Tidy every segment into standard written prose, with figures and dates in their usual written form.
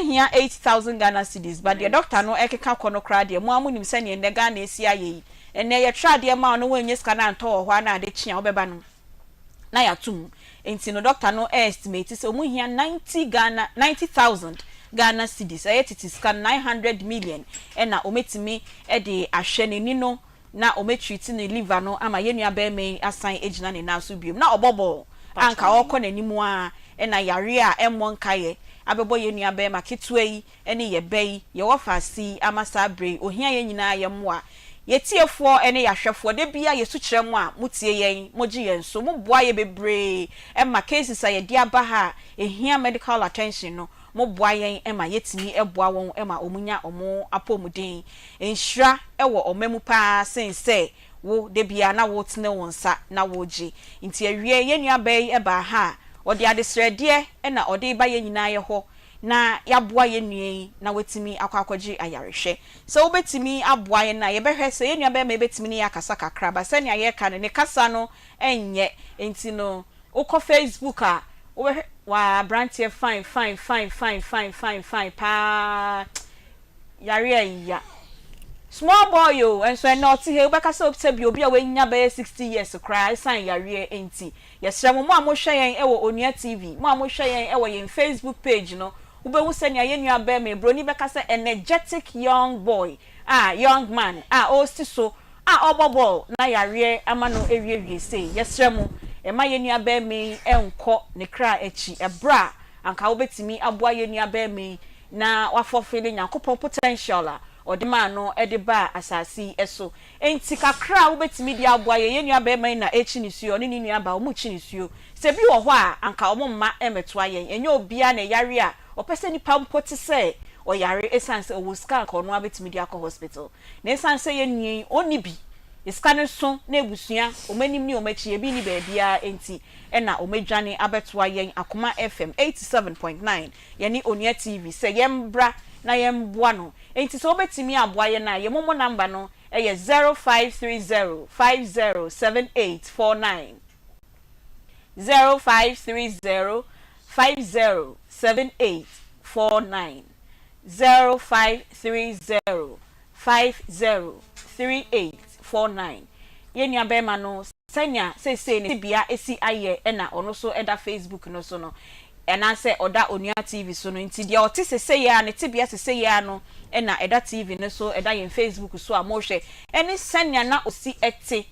Wɔhia 8,000 Ghana cedis, but deɛ doctor no ɛkeka kɔ no koraa deɛ, mo ara monim sɛdeɛ nnɛ Ghana asi ayɛ yi. Ɛnnɛ yɛtwerɛ adeɛ ma wo na woannya sika no antɔ wɔ hɔ ara na ade kye a wobɛba no na yɛato mu. Nti no doctor no estimate sɛ wɔhia 90 Ghana, 90,000 Ghana cedis, ɛyɛ tete sika no 900 million ɛna wɔbɛtumi de ahwɛ n'ani no na wɔatreat ne liver no ama yɛn nua barima yi asan agyina ne nan so biom. Na ɔbɔ bɔɔl a anka ɔrekɔ n'anim ara na yareɛ a ɛmmɔ nkaeɛ abɛbɔ yɛn nua barima ketewa yi ne yɛn ba yi, yɛwɔ faase yi ama saa berɛ yi, ɔhia yɛn nyinaa yɛn mmoa. Yɛn atiefoɔ ne yɛn ahwɛfoɔ, da biara yɛsu kyerɛ mo a, motie yɛn, mogye yɛn so, moboa yɛn bebree ma cases a yɛde aba ha a ɛhia medical attention no, Moboa yɛn ma yɛtumi boa wɔn ma wɔnya wɔn apɔwmuden. Nhyira wɔ ɔma mu paa sen sɛ wo da biara na woretene wo nsa na woregye. Nti awiei yɛn nuabaa yi baa ha a, ɔde adesrɛdeɛ na ɔde reba yɛn nyinaa yɛ hɔ na yɛaboa yɛn nua yi na watumi akɔ akɔgye ayarehwɛ. Sɛ wobɛtumi aboa yɛn a, yɛbɛhwɛ sɛ yɛn nuabarima yi bɛtumi ne yɛn akasa kakra, but sɛnea yɛreka no, ne kasa no nyɛ, nti no Wokɔ Facebook a wobɛhwɛ waa abranteɛ fine fine fine fine fine fine fine paa yareɛ ya small boy o nso ɛnɛ ɔte ha yi wobɛka sɛ sɛbi obi a wanya bɛyɛ 60 years koraa ɛsan yareɛ nti yɛsrɛ mo mo a mohwɛ yɛn wɔ Onua TV mo a mohwɛ yɛn wɔ yɛn Facebook page no wobɛhu sɛnea yɛn nua bɛrima yi broni bɛka sɛ energetic young boy a young man a ɔresi so a ɔrebɔ bɔɔl na yareɛ ama no awiewie sei, yɛsrɛ mo mma yɛn nua barima yi nkɔ ne kra akyi ɛberɛ a anka wobɛtumi aboa yɛn nua barima yi na wafɔfele Nyankopɔn potential a ɔde maa no de baa asase yi so. Enti kakra a wobɛtumi de aboa yɛn, yɛn nua barima yi na ɛrekyi nisuo, ɔne ne nua baa wɔrekyi nisuo. Sɛ bi wɔ hɔ a anka wɔn mma mmɛtoa yɛn, ɛnyɛ obiara na ɛyare a ɔpɛ sɛ nipa mpo te sɛ ɔyare ɛsiane sɛ ɔwɔ sika a anka ɔno ara bɛtumi de akɔ hospital. Na esiane sɛ yɛn nua yi, ɔnni bi, sika no so na abusua, wɔn anim ne wɔn akyi, ebi nni baabiara nti na wɔadwane abɛtoa yɛn Akoma FM 87.9, yɛne Onua TV sɛ yɛmbra na yɛmboa no. Enti sɛ wobɛtumi aboa yɛn a, yɛn momo number no yɛ 0530 507849. 0530 507849. 0530 503849. Yɛn nuabarima no, sɛnea seesei ne tebea asi ayɛ na ɔno nso da Facebook no so no, anaasɛ ɔda Onua TV so no nti, deɛ ɔte seesei ara, ne tebea seesei ara no na ɛda TV no so, ɛda yɛn Facebook so a morehwɛ, ɛne sɛnea na ɔsi te.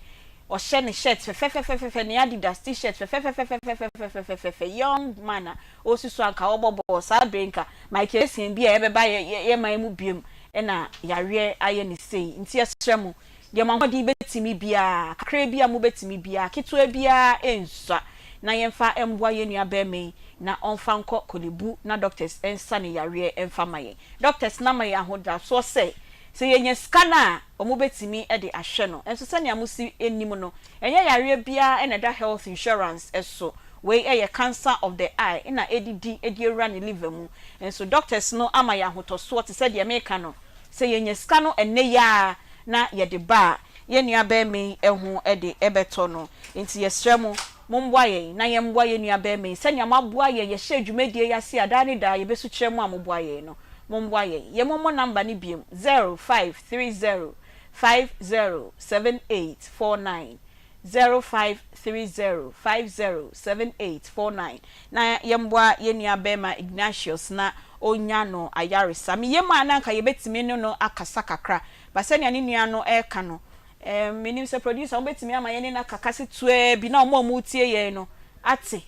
Ɔhyɛ ne shirt fɛfɛfɛfɛfɛ, ne Adidas T-shirt fɛfɛfɛfɛfɛfɛfɛfɛfɛfɛ, young man a ɔresi so a anka ɔbɔ bɔɔl saa bere yi nka Michael Essien bi a ɛbɛba yɛ yɛ man mu biom na yareɛ ayɛ no sei nti yɛsrɛ mo deɛ mo ahoɔden bɛtumi biara kakra bi a mobɛtumi biara ketewa biara nsua na yɛmfa mmoa yɛn nua barima yi na ɔmfa nkɔ Korle-Bu na doctors nsa ne yareɛ mfa ma yɛn. Doctors no ama yɛn ahodasoɔ sɛ sɛ yɛnya sika no a wɔbɛtumi de ahwɛ no nso sɛnea mosi nim no ɛnyɛ yareɛ biara na ɛda health insurance so. Wei yɛ cancer of the eye na ɛdidi de awura ne liver mu. Nso doctors no ama yɛn ahotɔsoɔ te sɛ deɛ meka no, sɛ yɛnya sika no ɛnnɛ yi ara na yɛde ba a, yɛn nua barima yi ho de bɛtɔ no. Nti yɛsrɛ mo, mommoa yɛn na yɛmmoa yɛn nua barima yi sɛnea moaboa yɛn yɛhyɛɛ dwumadie yi ase a daa ne daa yɛbɛsu kyerɛ mo a moboa yɛn no. Mommoa yɛn. Yɛmommɔ number no biom, 0530 507849. 0530 507849 na yɛmmoa yɛn nua barima Ignatius na ɔnya no ayaresa. Me yam a na anka yɛbɛtumi ne no akasa kakra but sɛnea ne nua no reka no eh, menim sɛ producer wobɛtumi ama yɛne no aka kasetuaa bi na wɔn a wɔretie yɛn no ate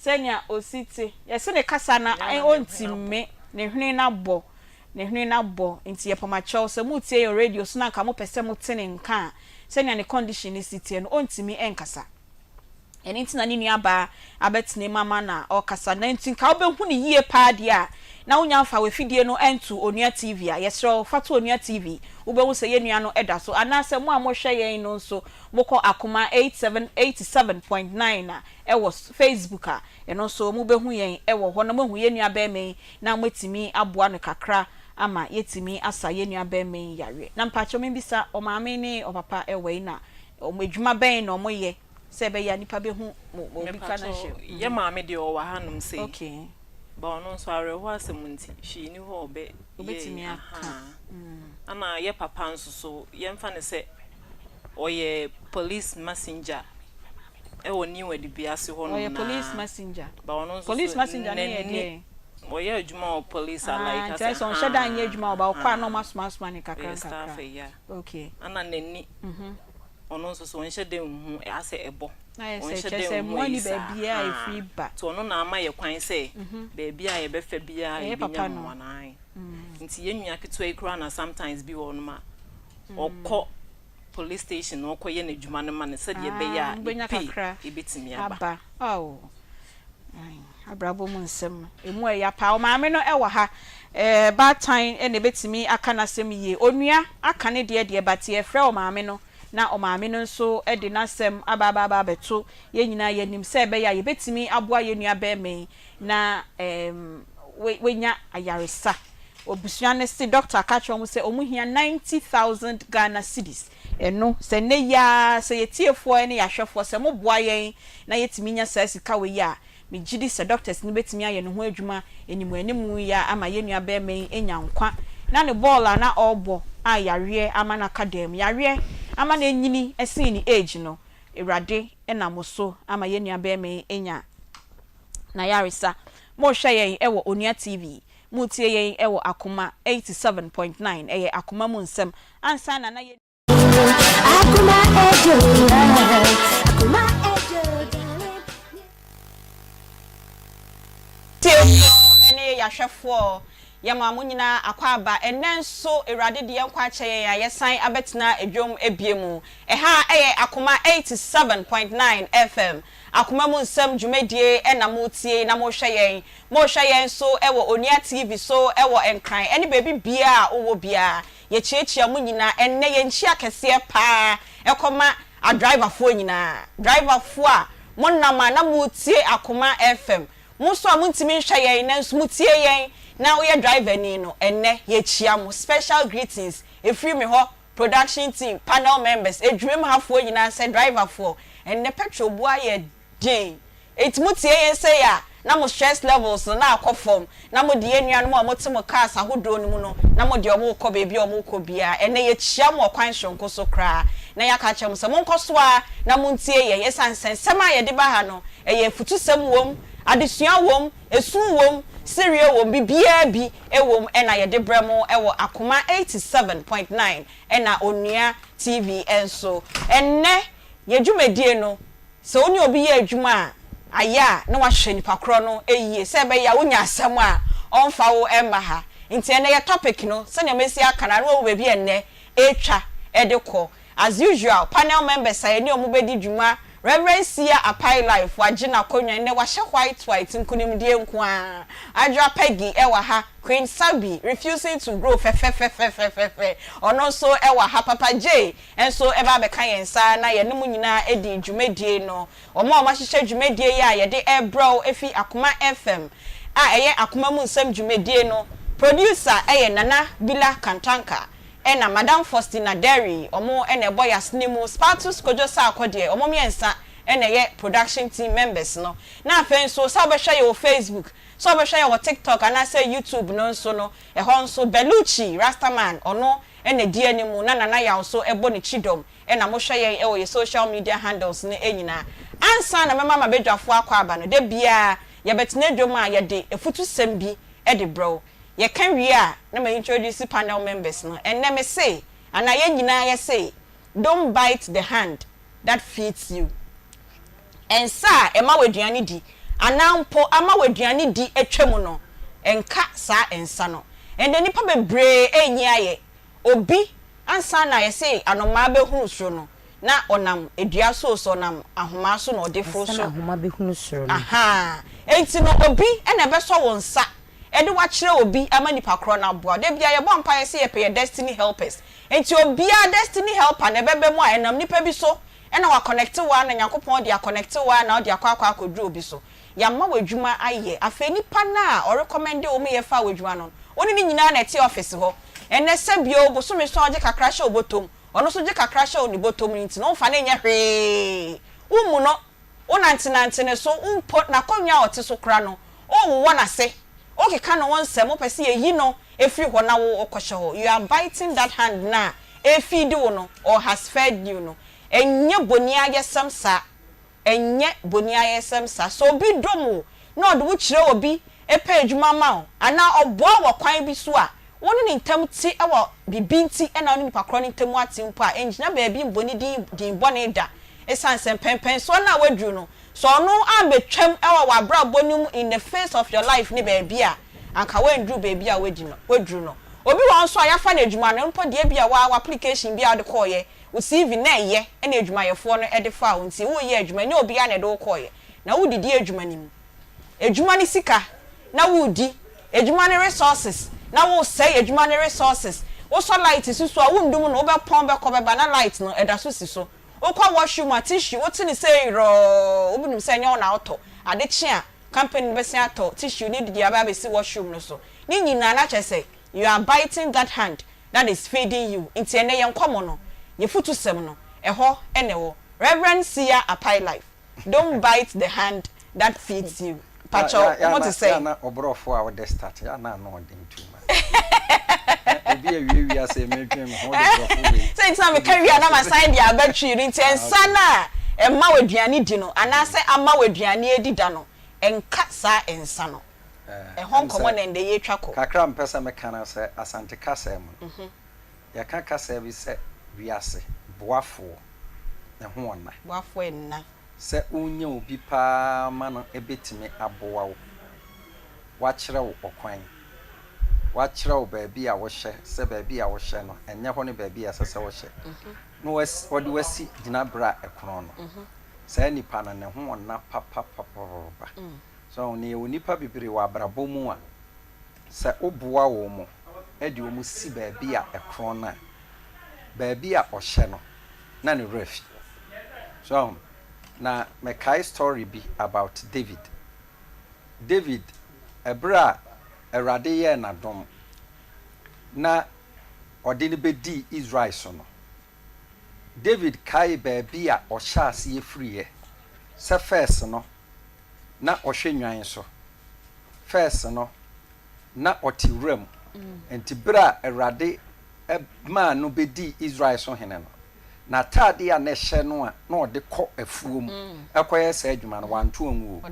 sɛnea ɔsi te. Yɛse ne kasa no ɔntumi, ne hwene no abɔ. Ne hwene no abɔ nti yɛpamakyɛw sɛ moretie yɛn wɔ radio so na anka mopɛ sɛ mote ne nka a, sɛnea ne condition no si teɛ no ɔntumi nkasa. Ɛno nti na ne nuabaa abɛtena mu ama no a ɔrekasa. Na nti nka wobɛhu no yie paa deɛ a, na wonya mfa w'afidie no nto Onua TV a, yɛsrɛ wo fa to Onua TV, wobɛhu sɛ yɛn nua no da so. Anaasɛ mo a mohwɛ yɛn no nso, mokɔ Akoma 87 87.9 a ɛwɔ Facebook a, Ɛno nso mobɛhu yɛn wɔ hɔ na moahu yɛn nuabarima yi na moatumi aboa no kakra ama yɛatumi asa yɛn nuabarima yi yareɛ. Na mpakyɛw membisa, ɔmaame ne ɔpapa wɔ he na wɔn adwuma bɛn na wɔyɛ sɛ ɛbɛyɛ a nnipa bɛhu mo obi ka no Mepakyɛw, hyɛ? yɛ maame deɛ ɔwɔ hanom sei. Okay. But ɔno nso awerɛhoɔ asɛm nti, hwee nni hɔ a ɔbɛ Obetumi yɛ aka. Ahaa. Ana yɛ papa nso so, yɛmfa no sɛ ɔyɛ police messenger ɛwɔ New Edubiase hɔ nom Ɔyɛ police naa. messenger. But ɔno nso Police so messenger no yɛ n'ani deɛn? ɔyɛ adwuma wɔ police a Ah, like nti ayɛ asɛ sɛ ɔnhyɛ da nyɛ haa adwuma wɔ ba ɔkɔ a na haa ɔmo asomasoma ne kakra ɔyɛ staff nkakra. ɛyi a. Okay. Ana n'ani ɔno nso so ɔnhyɛ da nhu asɛ ɛbɔ. Na ayɛ sɛ Ɔnhyɛ kyerɛ da sɛ nhu mmoa ayi ni saa baabiara a haa. ɛfiri ba. Nti ɔno na ama yɛ kwan sɛ baabi a yɛbɛfa biara Ɛyɛ yɛbɛnya papa no. mmoa no ae. Nti yɛn nua ketewa yi koraa na sometimes bi wɔ hɔnom a ɔkɔ police station na ɔkɔyɛ n'adwuma no ma no sɛdeɛ ɛbɛyɛ Ah, a ne mobɛnya pay kakra ɛbɛtumi aba. aba. Oh. Ai, abrabɔ mu nsɛm emu ɛya paa. Ɔmaame no ɛwɔ ha. Baatan ɛna ebetumi aka n'asɛm yie. Onua aka ne deɛ deɛ, but yɛfrɛ ɔmaame no na ɔmaame no nso de n'asɛm aba aba aba abɛto yɛn nyinaa yɛnim sɛ ɛbɛyɛ a yɛbɛtumi aboa yɛn nua bɛrima yi na wanya ayaresa. Obusua no se doctor ka kyerɛ wɔn sɛ wɔn hia 90,000 Ghana cedis. Ɛno sɛ nnɛ yi ara sɛ yɛtiefoɔ ne yɛahwɛfoɔ sɛ moboa yɛn na yɛtumi nya saa sika wei a, megye di sɛ doctors no bɛtumi ayɛ ne ho adwuma animu animu yi a ama yɛn nua bɛrima yi anya nkwa na ne bɔɔl a na ɔrebɔ a yareɛ ama no aka dan mu, yareɛ ama no anyini sen ne age no, Awurade nam so ama yɛn nua bɛrima yi anya n'ayaresa. Mohwɛ yɛn wɔ Onua TV, motie yɛn wɔ Akoma 87.9, ɛyɛ Akoma mu nsɛm. Ansa na na yɛn Akuma Ejo, Akuma Ejo, darling. Tiefoɔ ne yɛahwɛfoɔ, yɛma mo nyinaa akɔ aba. Ɛnnɛ nso Awurade de yɛn nkwa akyɛ yɛn a yɛsan abɛtena dwom ebie mu. Ɛha ɛyɛ Akoma 87.9 FM. Akoma mu nsɛm dwumadie ɛna motie na mohwɛ yɛn. Mohwɛ yɛn nso ɛwɔ Onua TV so ɛwɔ Nkran ɛne baabi biara a wowɔ biara. Yɛkyiakyia mo nyinaa. Ɛnnɛ yɛn nkyia kɛseɛ paa ɛkɔma adriverfoɔ nyinaa. Driverfoɔ a monam a na motie Akoma FM. Mo nso a montumi nhwɛ yɛn nanso motie yɛn na woyɛ driver ni no, ɛnnɛ yɛkyia mo. Special greetings ɛfiri me hɔ, production team, panel members, adwumam hafoɔ nyinaa sɛ driverfoɔ. Ɛnnɛ petrol bo ayɛ den. Enti motie yɛn sei a, na mo stress levels no na akɔ fam, na mode yɛn nuanom a wɔte mo cars ahodoɔ no mu no, na mode wɔn rekɔ baabi a wɔrekɔ biara. Ɛnnɛ yɛkyia mo ɔkwan soronko so koraa, na yɛaka akyerɛ mo sɛ monkɔ so ara na montie yɛn, ɛsiane sɛ nsɛm a yɛde ba ha no, ɛyɛ afutusɛm wom, adesua wom, esu wom, sereɛ wom, biribiara bi wom ɛna yɛde brɛ mo wɔ Akoma 87.9 ɛna Onua TV nso. Ɛnnɛ yɛn dwumadie no, sɛ wo ne obi yɛ adwuma a, ayɛ a na wahwɛ nipa korɔ no yie sɛ ɛbɛyɛ a wonya asɛm a ɔmfa wo mma ha. Nti ɛnnɛ yɛ topic no, sɛnea masi aka no, ano wɔ baabi a ɛnnɛ ɛretwa de kɔ. As usual, panel members a yɛne wɔn bɛdi dwuma, Reverend Sia Apai Life, wagye n'akonnwa, nnɛ wahyɛ white white, nkonimdie nko ara. Adwoa Peggy wɔ ha, Queen Sabi, refusing to grow fɛfɛfɛfɛfɛfɛ, ɔno nso wɔ ha, Papa Jay nso ba abɛka yɛn nsa na yɛne mo nyinaa adi dwumadie no. Wɔn a wɔahyehyɛ dwumadie yi a yɛde rebrɛ wo fi Akoma FM a ɛyɛ Akoma mu nsɛm dwumadie no, producer yɛ Nana Bila Kantanka, ɛna Madam Faustina Derry, wɔn na ɛbɔ yɛn asene mu, Spartus Kojo Sarko deɛ, wɔn mmiɛnsa na ɛyɛ production team members no. Na afei nso, sɛ wobɛhwɛ yɛn wɔ Facebook, sɛ wobɛhwɛ yɛn wɔ TikTok anaasɛ YouTube no nso no, ɛhɔ nso Belucci Rastaman, ɔno na ɛdi anim, na Nana Yaw nso bɔ ne kyidɔm, ɛna mohwɛ yɛn wɔ yɛn social media handles no nyinaa. Ansa na mɛma m'abadwafoɔ akɔ aba no, da biara yɛbɛtena dwam a yɛde afutusɛm bi de brɛ wo. Yɛka wie a, na ma introduce panel members no. Ɛnnɛ me se, anaa yɛn nyinaa yɛse, "Don't bite the hand that feeds you." Nsa a ɛma wo aduane di, anaa mpo ama wo aduane di atwa mu no, nka saa nsa no. Ɛnnɛ nnipa bebree renyi ayɛ. Obi, ansa na yɛse anomaa bɛhunu soro no, na ɔnam dua so o, sɛ ɔnam ahomaa so na ɔde foro Ansa na soro. ahoma bɛhunu soro no. Ahaa. Enti no obi na ɛbɛsɔ wo nsa de wo akyerɛ obi ama nipa korɔ no aboa wo. Da biara yɛbɔ mpaeɛ sɛ yɛpɛ yɛn destiny helpers. Enti obiara destiny helper na ɛbɛba mu a ɛnam nipa bi so na wa connect wo ara na Nyankopɔn de aconnect wo ara na wode akɔ akɔ akɔduru obi so. Yɛama wo adwuma ayɛ. Afei nipa no a ɔrecommende wo ma yɛfaa wo adwuma no, wo ne no nyinaa na ɛte office hɔ. Ɛnnɛ sɛbio bosome so a wogye kakra hyɛ wo bɔtɔm, ɔno nso gye kakra hyɛ ne bɔtɔm no nti no womfa no nyɛ hwee. Wommu no, wonantenante ne so, mpo n'akonnwa a ɔte so kora no, wowowɔ n'ase. Wokeka ne ho nsɛm, wopɛ sɛ yɛyi no firi hɔ na wo wokɔhyɛ hɔ. You are biting that hand no a ɛrefeedi wo no or has fed you no. Ɛnyɛ boniayɛsɛm saa. Ɛnyɛ boniayɛsɛm saa. Sɛ obi dom wo na ɔde wo kyerɛ obi pɛ adwuma ma wo anaa ɔboa wo wɔ kwan bi so a, wo ne ne ntam te wɔ biribi nti na wo ne nipa korɔ no ntam ate mpo a, ɛngyina baabi mmɔ ne din din bɔne da. Ɛsiane sɛ mpɛnpɛnsoɔ no a woaduru no, sɛ ɔno ambɛtwam wɔ w'abrabɔ no mu in the face of your life ne baabi a, anka woanduru baabi a woadi no, woaduru no. Obi wɔ hɔ nso a yɛafa no adwuma no mpo deɛ ebia woa w'application bi a wode kɔeɛ, wo CV na ɛyɛ na adwumayɛfoɔ no de faa wo nti woreyɛ adwuma, ɛnyɛ obiara na ɛde wo kɔeɛ, na wodidi adwuma no mu. Adwuma no sika na woredi, adwuma no resources na woresɛe adwuma no resources. Wosɔ light si so a wondum no, wobɛpɔn bɛkɔ bɛba na light no ɛda so si so. Wokɔ washroom a tissue wote no sɛ yerɔɔ, wonim sɛ ɛnyɛ wo na wotɔ. Ade kye a company no bɛsan atɔ tissue no de aba abɛsi washroom no so. Ne nyinaa na kyerɛ sɛ you are biting that hand that is feeding you. Nti ɛnnɛ yɛn nkɔmmɔ no, yɛn futusɛm no, ɛhɔ na ɛwɔ. Rev. Sia Apai Life. Don't bite the hand that feeds you pakyɛw wo ho te sɛn? Yɛ na ɔbrɔfo a wode start yɛ na ano ɔden too much. Obi awie wiase medwen me ho wode brɔfo wei. Sɛ nti na meka wie a na masan de aba twi no nti nsa no a ɛma wo aduane di no anaasɛ ama wo aduane adi da no nka saa nsa no. Ɛhɔ nkɔmmɔ na ɛndɛ yɛretwa kɔ. Kakra a mepɛ sɛ meka no sɛ Asante kasa mu no yɛka kasa bi sɛ wiase boafoɔ ne ho ɔna. Boafoɔ nna. Sɛ wonya obi paa ma no bɛtumi aboa wo, wakyerɛ wo ɔkwan, wakyerɛ wo baabi a wohyɛ, sɛ baabi a wohyɛ no, ɛnyɛ hɔ ne baabi a ɛsɛ sɛ wohyɛ, na ɔde wo asi gyinaberɛ a ɛkorɔn no, saa nipa no, ne ho ɔna papapapapapa. So ahu? Na yɛwɔ nnipa bebree wɔ abrabɔ mu a, sɛ woboa wɔn de wɔn si baabi a ɛkorɔn no a, baabi a ɔhyɛ no na ne werɛ afi. So ahu? Na mekae story bi about David. David, ɛberɛ a Awurade yɛɛ no adom na ɔde no bɛdii Israel so no, David kaee baabi a ɔhyɛɛ aseɛ firiiɛ, sɛ first no na ɔhwɛ nnwan so, first no na ɔte wuram. Enti bere a Awurade maa no bedii Israel so hene no, n'atade a na ɛhyɛ no a na ɔde kɔ afuom kɔyɛ saa adwuma no, wanto angu o.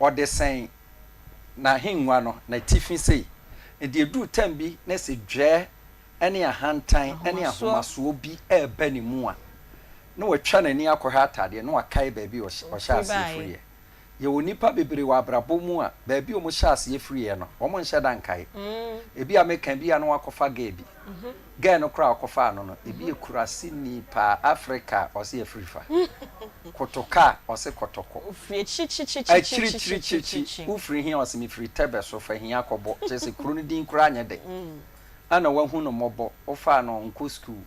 Ɔde sɛn n'ahengua no n'atifi sei. Enti eduu tɛm bi na sɛ dwɛɛ ne ahantan ne ahomasoɔ bi reba ne mu a, na watwa n'ani akɔhwɛ atadeɛ na wakae baabi a ɔhyɛɛ aseɛ firiiɛ. Yɛwɔ nnipa bebree wɔ abrabɔ mu a, baabi a wɔhyɛɛ aseɛ firiiɛ no, wɔnhyɛ da nkae. Ebi a meka bi a na wakɔfa girl bi. Girl no koraa a ɔkɔfaa no no, ebi yɛ kuraseni paa, Africa a, ɔse afiri fa. Kotoka a, ɔse kɔtɔkɔ. Ofiri akyirikyirikyirikyirikyirikyiri. Akyirikyirikyirikyiri. Wofiri he a, ɔse mefiri Tɛbɛ so, fa hia kɔbɔ. Kyerɛ sɛ kuro no din koraa nyɛ dɛ. Ana wahu no mmɔbɔ, wofaa no ɔnkɔ sukuu.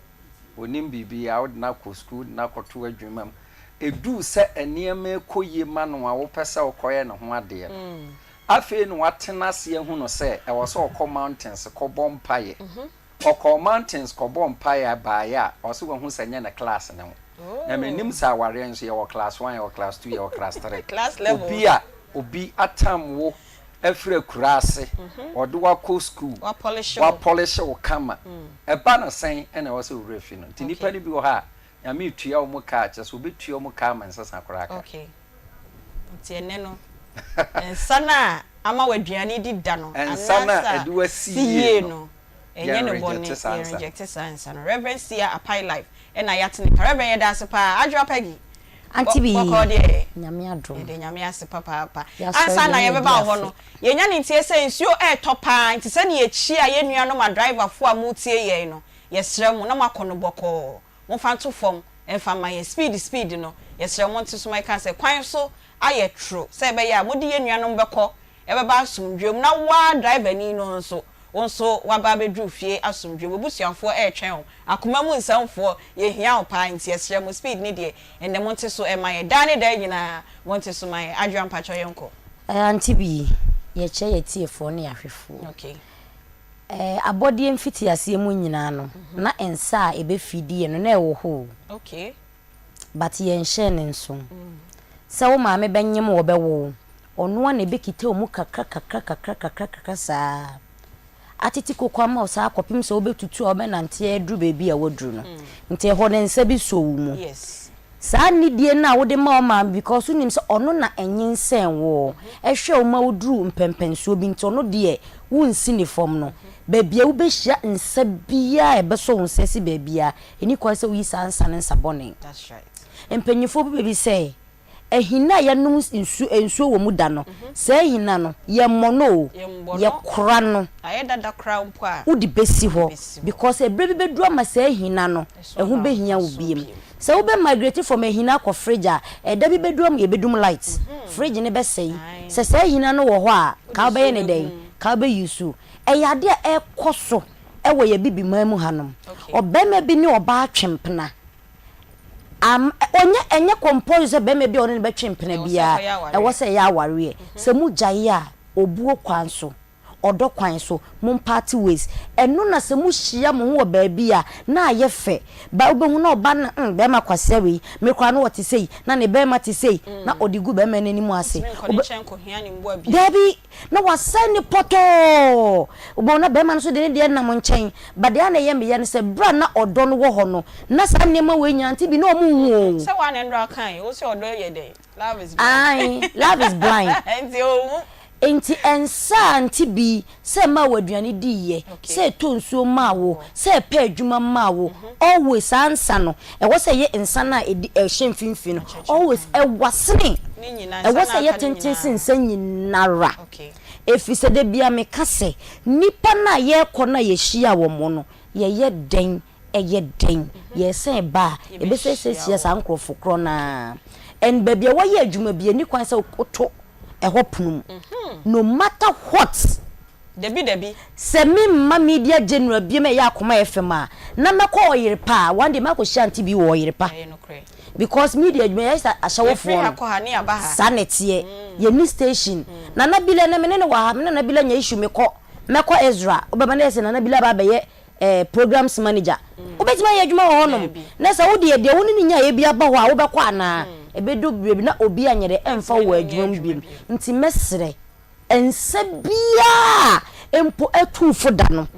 Ɔnnim biribiara, wode no akɔ sukuu, wode no akɔto adwuma mu. Ɛduu sɛ nneɛma rekɔ yie ma no a wopɛ sɛ wokɔyɛ ne ho adeɛ no, afei na watena ase ahu no sɛ ɛwɔ sɛ ɔkɔ mountains kɔbɔ mpaeɛ. Ɔkɔɔ mountains kɔbɔɔ mpaeɛ baeɛ a, ɔse wahu sɛ ɛnyɛ ne class ne ho. Na mennim sɛ awareɛ nso yɛwɔ class one, yɛwɔ class two, yɛwɔ class three. Obi a obi atam wo afiri akuraa ase, ɔde wo akɔ sukuu, wapɔlehye wo kama, ɛba no sɛn na ɛwɔ sɛ wo werɛ fi no? Nti nnipa no bi wɔ hɔ a, Nyame retua wɔn ka a, kyerɛ sɛ ɔbɛtua wɔn ka ama nsesa koraa ka. Okay. Nti ɛnnɛ no, nsa no a ama w'aduane di da no, Nsa no a anaasɛ ɛde wo asi si yie yie no, no, ɛnyɛ ne yɛn bɔne, rejecte saa yɛn nsa no. rejecte saa nsa no. Rev. Sia Apai Life ɛna yɛate ne ka. Rev. Yɛda ase paa. Adwoa Peggy, Auntie bɔ Bee, bɔkɔɔ deɛ? Nyame adom. Yɛda Nyame ase papaapa. Yɛasɔre Ansa deɛ na ne yɛdi yɛbɛba wo hɔ afe. no, yɛnya ne nteɛ sɛ nsuo ɛretɔ paa nti sɛdeɛ yɛkyia yɛn nuanom adriverfoɔ a moretie yɛn no, yɛsrɛ mo na moakɔ no bɔkɔɔ. Momfa nto fam mfa mma yɛn. Speed speed no, yɛsrɛ mo nte so ma yɛka sɛ kwan so ayɛ toro sɛ ɛbɛyɛ a mode yɛn nuanom bɛkɔ ɛbɛba asomdwoeɛ mu na wo ara driverni no nso wo nso woaba abɛduru fie asomdwoeɛ mu. W'abusuafoɔ retwɛn wo. Akoma mu nsɛmfoɔ, yɛhia wo paa nti yɛsrɛ mo speed no deɛ ɛnnɛ monte so mma yɛn. Daa ne daa nyinaa monte so ma yɛn. Adwoa mpakyɛw yɛnkɔ. Auntie Bee, yɛkyɛ yɛatiefoɔ ne yɛahwɛfoɔ. Okay. Abɔdeɛ mfitiaseɛ mu nyinaa no, na nsa a ɛbɛfiidi yɛn no, na ɛwɔ hɔ o. Okay. But yɛnhyɛɛ no nso. Sɛ wo maame bɛnyem wo, ɔbɛwo wo. Ɔno ara na ɛbɛkita wo mu kakra kakra kakra kakra kakra saa. Atete koko ama wo saa kɔpem sɛ wobɛtutu a wobɛnante aduru baabi a woaduru no. Nti ɛhɔ no nsa bi sɔ wo mu. Saa nidie no a wode ma wo maame because wonim sɛ ɔno na ɛnyinsɛn woɔ, ɛhwɛ wo ma woduru mpɛnpɛnsoɔ bi nti ɔno deɛ wonsi ne fam no, baabi a wobɛhyia nsa biara a ɛbɛsɔ wo nsa asi baabiara, ɛnni kwan sɛ woyi saa nsa no nsa bɔne. Mpanyinfoɔ bi bɛbi sɛ, Ahina a yɛnom nsu nsuo wɔ mu da no, saa ahina no, yɛmmɔ no o, yɛkora no. Wode bɛsi hɔ because ɛberɛ bi bɛduru ama saa ahina no, ɛho bɛhia wo biom. Sɛ wobɛ migrate from ahina akɔ fridge a, ɛda bi bɛduru ama yɛbɛdum light, fridge no bɛsɛe. Sɛ saa ahina no wɔ hɔ a, ka wobɛyɛ no dɛn? Ka wobɛ use. Ɛyɛ adeɛ a ɛrekɔ so wɔ yɛn Abibiman mu hanom. Ɔbarima bi ne ɔbaa twe mpena. Am ɔnyɛ ɛnyɛ compulsory sɛ bɛrima bi a ɔne no bɛtwe mpena biara ɛwɔ sɛ ɛyɛ awareɛ. Sɛ mo gyae a, obuo kwan so, ɔdɔ kwan so, mo part ways. Ɛno na sɛ mo hyia mo ho wɔ baabi a, na ayɛ fɛ. Ba wobɛhu na ɔba no hmm bɛrima kwasea wei, me koraa na ɔte sei, na ne bɛrima te sei, na ɔde gu bɛrima no anim ase. Wobɛ daabi. Na wasɛe no pɔtɔɔ. Wobɛhu na barima no nso de ne deɛ nam nkyɛn. But deɛ a na ɛyɛ me ya ne sɛ, berɛ a na ɔdɔ no wɔ hɔ no, na saa nneɛma wei nyinaa nte bi na wɔn nhu o. Sɛ woa na nnora kae, wo se ɔdɔ yɛ dɛn? Love is blind. Ae, love is blind. Nti ɔnhu. Nti ɛnsa nte bi sɛ ɛmaa wo aduane diiɛ, sɛ ɛtɔ nsuo maa wo, sɛ ɛpɛ adwuma maa wo, always saa nsa no, ɛwɔ sɛ ɛyɛ nsa no a ɛdi ɛhyɛ mfimfini no, always ɛwa sene, ɛwɔ sɛ ɛyɛ tenten sen nsa nyinara. Ɛfiri sɛ da biara meka sɛ, nnipa no a yɛrekɔ no a yɛhyia wɔn no, yɛyɛ dɛn ɛyɛ dɛn yɛresan ba a, yɛbɛsan ahyia saa nkorɔfo korɔ no ara. And baabi a wɔyɛ adwuma biara, ɛnni kwan sɛ woto ɛhɔ pono mu no matter what. Dabi dabi. Sɛ me mma media general biom a ɛyɛ akoma FM a na mɛkɔ ɔyere pa a one day makɔ hyia auntie bi wɔ ɔyere pa Ɛyɛ nokorɛ. because media adwuma yɛyɛ sɛ ahyɛwofoɔ Yɛfiri ha no kɔ ha ne yɛaba ha. saa na ɛteɛ yɛnni station Nana Bila ɛnɛ me ne no wɔ ha me ne Nana Bila nya issue mekɔ mɛkɔ Ezra wobɛba na yɛ sɛ Nana Bila aba abɛyɛ eh, programs manager. Wobɛtumi ayɛ adwuma wɔ hɔnom. Na sɛ wo deɛ, deɛ wo ne no nyaeɛ bi aba hɔ a, wobɛkɔ anaa? Ɛbɛdu berɛ bi na obi anyɛ dɛ ɛmfa wo wɔ adwuma mu biom. Nti mɛsrɛ, nsa biara a mpo atu fo da no,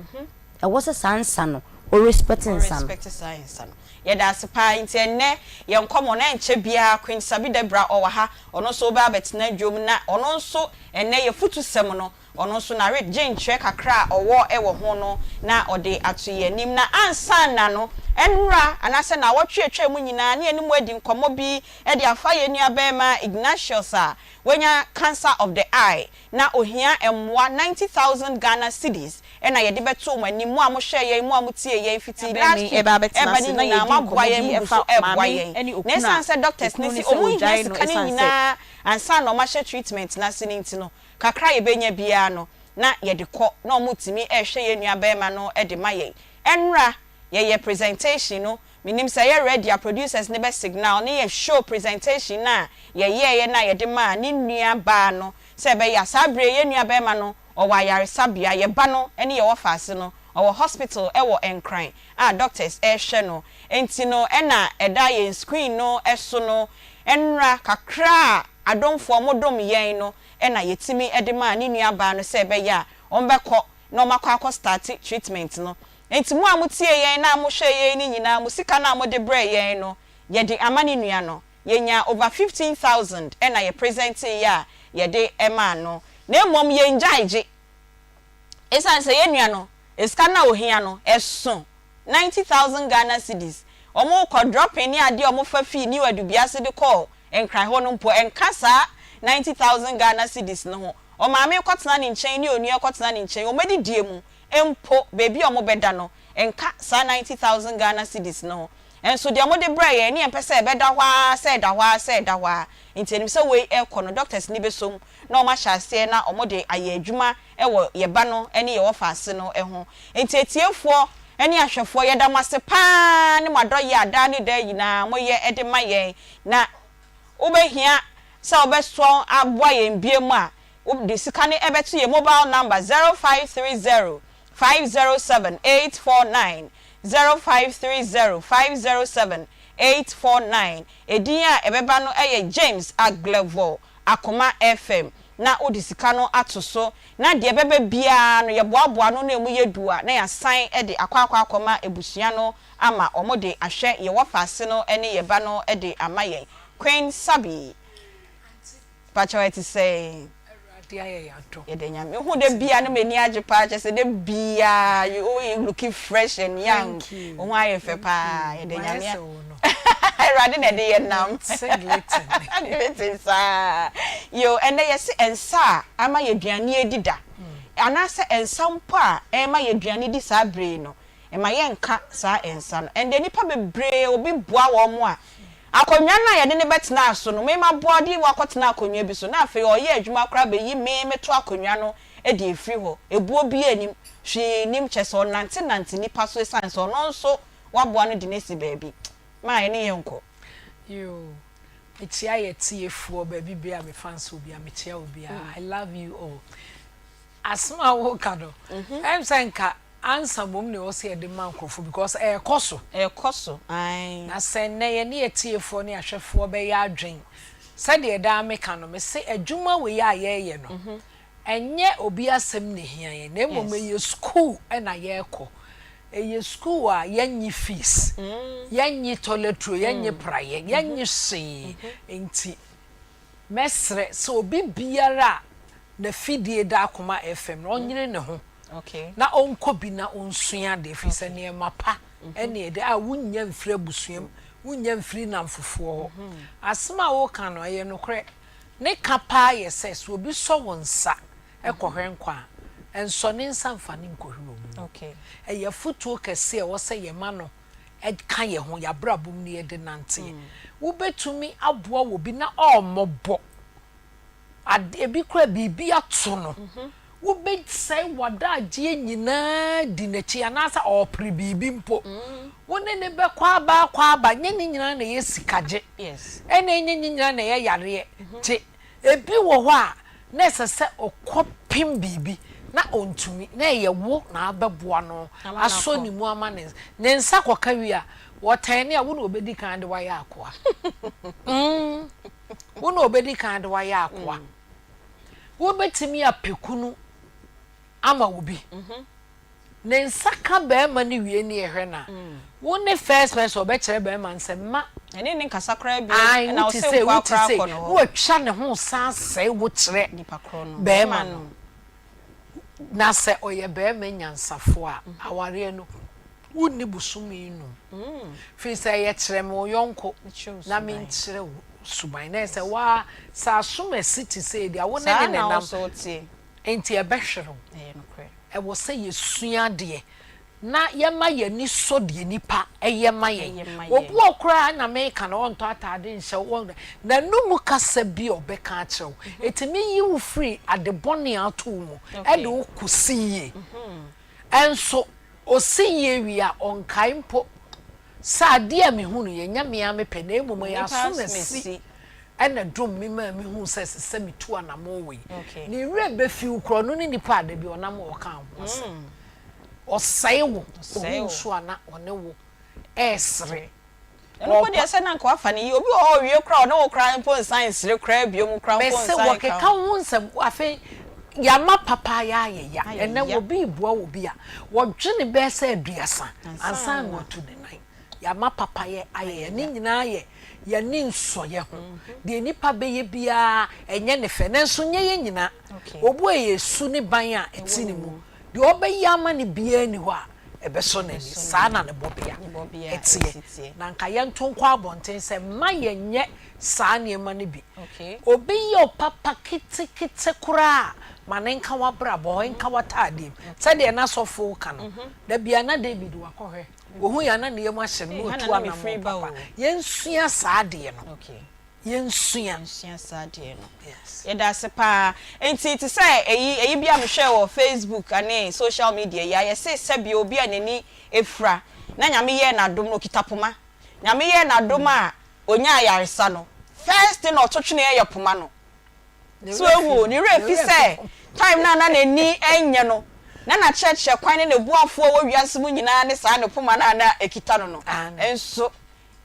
ɛwɔ sɛ saa nsa no, wo respect nsa no. Respect saa nsa no. Yɛda ase paa. Nti ɛnnɛ yɛn nkɔmmɔ no ɛnkyɛ biara Queen Sabi Debra ɔwɔ ha, ɔno nso ɔbɛ abɛtena dwom na ɔno nso ɛnnɛ yɛfutusɛm no Ɔno nso n'aredwenkyerɛ kakra a ɔwɔ wɔ ho no na ɔde ato yɛn anim. Na ansa na no, nnora anaasɛ nnawɔtwe a atwam nyinaa ne yɛne mo adi nkɔmmɔ bi de afa yɛn nuabarima Ignatius a wanya cancer of the eye na ohia mmoa 90,000 Ghana cedis na yɛde bɛtoo mo anim. Mo a mohwɛɛ yɛn, mo a motiee yɛn fiti last week reba no nyinaa moaboa yɛn, mogu so reboa yɛn. Na esiane sɛ doctors no se wɔnhia sika no nyinaa ansa na wɔahyɛ treatment no ase no nti no, Kakra a yɛbɛnya biara no, na yɛde kɔ, na wɔtumi rehwɛ yɛn nua barima no de ma yɛn. Ɛnnora, yɛyɛ presentation no, mennim sɛ ɛyɛ ready a producers no bɛ signal ne yɛ show presentation no a yɛyɛeɛ no a yɛde maa ne nua baa no sɛ ɛbɛyɛ a saa berɛ yi yɛn nua barima no ɔwɔ ayaresabea, yɛn ba no ne yɛn wɔfaase no ɔwɔ hospital wɔ Nkran a doctors rehwɛ no. Enti no ɛna ɛda yɛn screen no so no, ɛnnora kakra a adomfoɔ modom yɛn no na yɛtumi de maa ne nua baa no sɛ ɛbɛyɛ a wɔbɛkɔ na wɔakɔ akɔ starte treatment no. Nti mo a motie yɛn na mohwɛ yɛn no nyinaa mo sika no a mode brɛɛ yɛn no yɛde ama ne nua no. Yɛnyaa over 15,000 na yɛ presentee yɛ a yɛde maa no. Na mmom yɛngyae gye. Esiane sɛ yɛn nua no sika no a ohia no ɛso 90,000 Ghana cedis, wɔkɔ dropping ne adeɛ a wɔfa fii New Adubiase de kɔɔ Nkran hɔ no mpo, ɛnka saa 90,000 Ghana cedis no ho. Ɔmaame rekɔtena ne nkyɛn ne onua rekɔtena ne nkyɛn, wɔn adidie mu mpo, baabi a wɔbɛda no, ɛnka saa 90,000 Ghana cedis no ho. Nso deɛ wɔde brɛɛ yɛn ne yɛmpɛ sɛ ɛbɛda hɔ ara sɛ ɛda hɔ ara sɛ ɛda hɔ ara. Nti yɛnim sɛ wei rekɔ no, doctors no bɛsɔ mu na wɔahyɛ aseɛ na wɔde ayɛ adwuma wɔ yɛn ba no ne yɛn wɔfaase no ho. Nti atiefoɔ ne ahwɛfoɔ, yɛda mo ase pa ara ne mo adɔyɛ a daa ne daa nyinaa moyɛ de ma yɛn. Na wobɛhia sɛ wobɛsoa aboa yɛn biom a, wode sika no bɛto yɛn mobile number 0530 507 849, 0530 507 849. Edin a ɛbɛba no yɛ James Agblevor Akoma FM. na wode sika no ato so, na deɛ ɛbɛba biara no yɛboaboa ano na ɛmu yɛ du a na yɛasan de akɔ akɔ akɔma abusua no ama wɔde ahwɛ yɛn wɔfaase no ne yɛn ba no de ama yɛn. Queen Sabi. Pakyɛw ɛte sɛn? Awurade ayɛ yɛn adom. Yɛda Nyame. Wohu da bia na m'ani agye paa kyerɛ sɛ da bia you always looking fresh and young. Thank you. Wo ho ayɛ fɛ paa. Thank Yɛda you. Mayɛ Nyame sɛ wo no. Awurade na ɛde yɛn nam. Sɛ glitting. Glitting saa. Yo, ɛnɛ yɛse nsa a ama yɛ aduane adi da anaasɛ nsa mpo a ɛrema yɛ aduane di saa bere yi no, mma yɛnka saa nsa no. Ɛnde nnipa bebree obi boa wɔn a, akonnwa no a yɛde no bɛtenaa so no, me maboa de wo akɔtena akonnwa bi so, na afei ɔreyɛ adwuma koraa bɛyi me meto akonnwa no de afiri hɔ. Ebuo biara nnim, hwee nnim, kyerɛ sɛ ɔnantenante nnipa so ɛsiane sɛ ɔno nso woaboa no de no asi baabi. Ma ɛne yɛn nkɔ. Yoo, mekyia yɛ tiefoɔ baabi biara a me fans wɔ biara mekyia obiara I love you all. Asem a woka no, ɛyɛ me sɛ nka Ansa mmom na ɛwɔ sɛ yɛde ma nkurɔfoɔ because ɛrekɔ so. Ɛrekɔ so, ae. Na sɛ nnɛ yɛne atiefoɔ ne ahwɛfoɔ bɛyɛ adwen, sɛdeɛ daa meka no, mese adwuma wei a yɛreyɛ no, ɛnyɛ obi asɛm na ɛhia yɛn, na mmom ɛyɛ sukuu na yɛrekɔ. Ɛyɛ sukuu a yɛnnye fees, yɛnnye toilet roll, yɛnnye praeɛ, yɛnnye hwee. Nti Mɛsrɛ sɛ obi biara a n'afidie da Akoma FM no, ɔnyere ne ho na ɔnkɔ bi na ɔnsua adeɛ, ɛfiri sɛ nneɛma pa ne ɛdɛ a wonnya mfiri abusua mu, wonnya mfiri nnamfofoɔ hɔ. Asɛm a woka no, ɛyɛ nokorɛ. Ne ka paa yɛ sɛ, sɛ obi sɔ wo nsa kɔhwɛ nkwa a, nsɔ ne nsa mfa no nkɔhwɛ owu mu. Ɛyɛ afotuo kɛseɛ a ɛwɔ sɛ yɛma no ka yɛn ho, yɛn abrabɔ mu na yɛde nante. Wobɛtumi aboa obi na ɔremmɔbɔ ade, ebi koraa biribi ato no, wobɛsɛe w'adagyeɛ nyinaa di n'akyi anaasɛ ɔrepere biribi mpo. Wo ne no bɛkɔ aba akɔ aba, nyɛ ne nyinaa na ɛyɛ sikagye, ɛna ɛnyɛ ne nyinaa na ɛyɛ yareɛ gye. Ebi wɔ hɔ a, na ɛsɛ sɛ ɔkɔpem biribi na ɔntumi, na ɛyɛ wo na abɛboa no asɔ ne mu ama ne ne nsa kɔka wie a, wɔtɛn ne a, wo na ɔbɛdi kan de wo ayɛ akoa. Mm, wo na ɔbɛdi kan de wo ayɛ akoa. Wobɛtumi apɛ kunu ama obi. Ne nsa ka barima no wie ne yɛhwɛ no a, wo ne first person a ɔbɛkyerɛ barima no sɛ mma. Ɛne ne nkasa koraa bio, Ae, ɛna wote ɔse sei, nkoa wote koraa sei, kɔ no na hɔ. watwa ne ho san sɛe wo kyerɛ Nipa korɔ no, barima barima no. no. Na sɛ ɔyɛ barima nyansafoɔ a, awareɛ no, wonni bosome num. Firi sɛ ɛyɛ kyerɛ me wo yɔnko Mekyerɛ wo na suban. menkyerɛ wo suban. Na ɛyɛ sɛ woa, sɛ asomasi te sei deɛ a, wo ne Saa ne na wo nenam, nso woteɛ. enti ɛbɛhwere wo. Ɛyɛ nokorɛ. Ɛwɔ sɛ yɛsua adeɛ na yɛma yɛn ani sɔ deɛ nnipa yɛ ma yɛn. Obi wɔ hɔ koraa a na meka no, ɔntɔ ataade nhyɛ wo, n'anom kasa bi a ɔbɛka akyerɛ wo, ɛtumi yi wo firi ade bɔne a ato wo mu de wo kɔsi yie. Nso ɔsi yie wie a, ɔnkae mpo sɛ adeɛ a mehunuiɛ nyɛ me ara me pɛ na mmom ɛyɛ asomasi na ɛdom me maa mehuu sɛ ɛsɛ sɛ metu anammɔn wei. Ne werɛ bɛfi wo koraa, ɔno ne nipa a da bi ɔnam hɔ ɔka wo ho asɛm. Ɔsɛe wo, ɔhu wo so a na ɔne wo resere. Ɛno mpo deɛ sɛ na anka wafa no yie. Obi wɔ hɔ a ɔwie koraa a ɔne wo koraa mpo nsan nsere koraa bio koraa mpo Mese nsan nka wɔkeka ho. wo ho nsɛm, afei yɛama papa ayɛ ayɛ ya. Ayɛ Ɛnnɛ ya. obi reboa obi a, wɔdwene bɛyɛ sɛ aduasa Ansa ansa na na. watu ne nan. Yɛama papayɛ ayɛ Ayɛ ya. Ne ya. nyinaa yɛ yɛn ani nsɔ yɛn ho. Deɛ nnipa bɛyɛ biara, ɛnyɛ ne fɛ. Nanso nyɛ yɛn nyinaa. Okay. Obi a ɛyɛ su ne ban a Ɛwɔ ɛte ne ne mu. mu. Deɛ ɔbɛyɛ ama no biara nni hɔ a ɛbɛsɔ n'ani. Ɛbɛsɔ Saa n'ani. na ne bɔbea Ne bɔbea teɛ. ɛsi teɛ. Na anka yɛnto nkɔ abɔnten sɛ mma yɛnyɛ saa nneɛma no bi. Okay. Obi yɛ wo papa ketekete koraa a, ma no nka w'abrabɔ hɔ, nka w'ataadeɛ mu. Sɛdeɛ na sɔfo reka no, da biara na David wakɔhwɛ. Ɔhui a na ne yam ahyɛ no na Hey, watu ha na na mefiri anammɔn ba papa. o. Yɛnsua saa adeɛ no. Okay. Yɛnsua. Yɛnsua saa adeɛ no. Yes. Yɛda ase paa. Nti te sɛ eyi, eyi bi a mehwɛɛ wɔ Facebook ane social media yi a, yɛse sɛbi obi a n'ani afira na Nyame yɛɛ no adom no, okita poma. Nyame yɛɛ no adom a onyaa ayaresa no, first thing a ɔto tweneɛ yɛ poma no. Ne So werɛ fi wahu o, ne werɛ ne afi werɛ fi sɛ poma. time no a na n'ani nyɛ no, na n'akyerɛkyerɛ kwan ne ne boafoɔ wɔ wiase mu nyinaa ne saa ne poma no a na ɛkita no no. Aane. Nso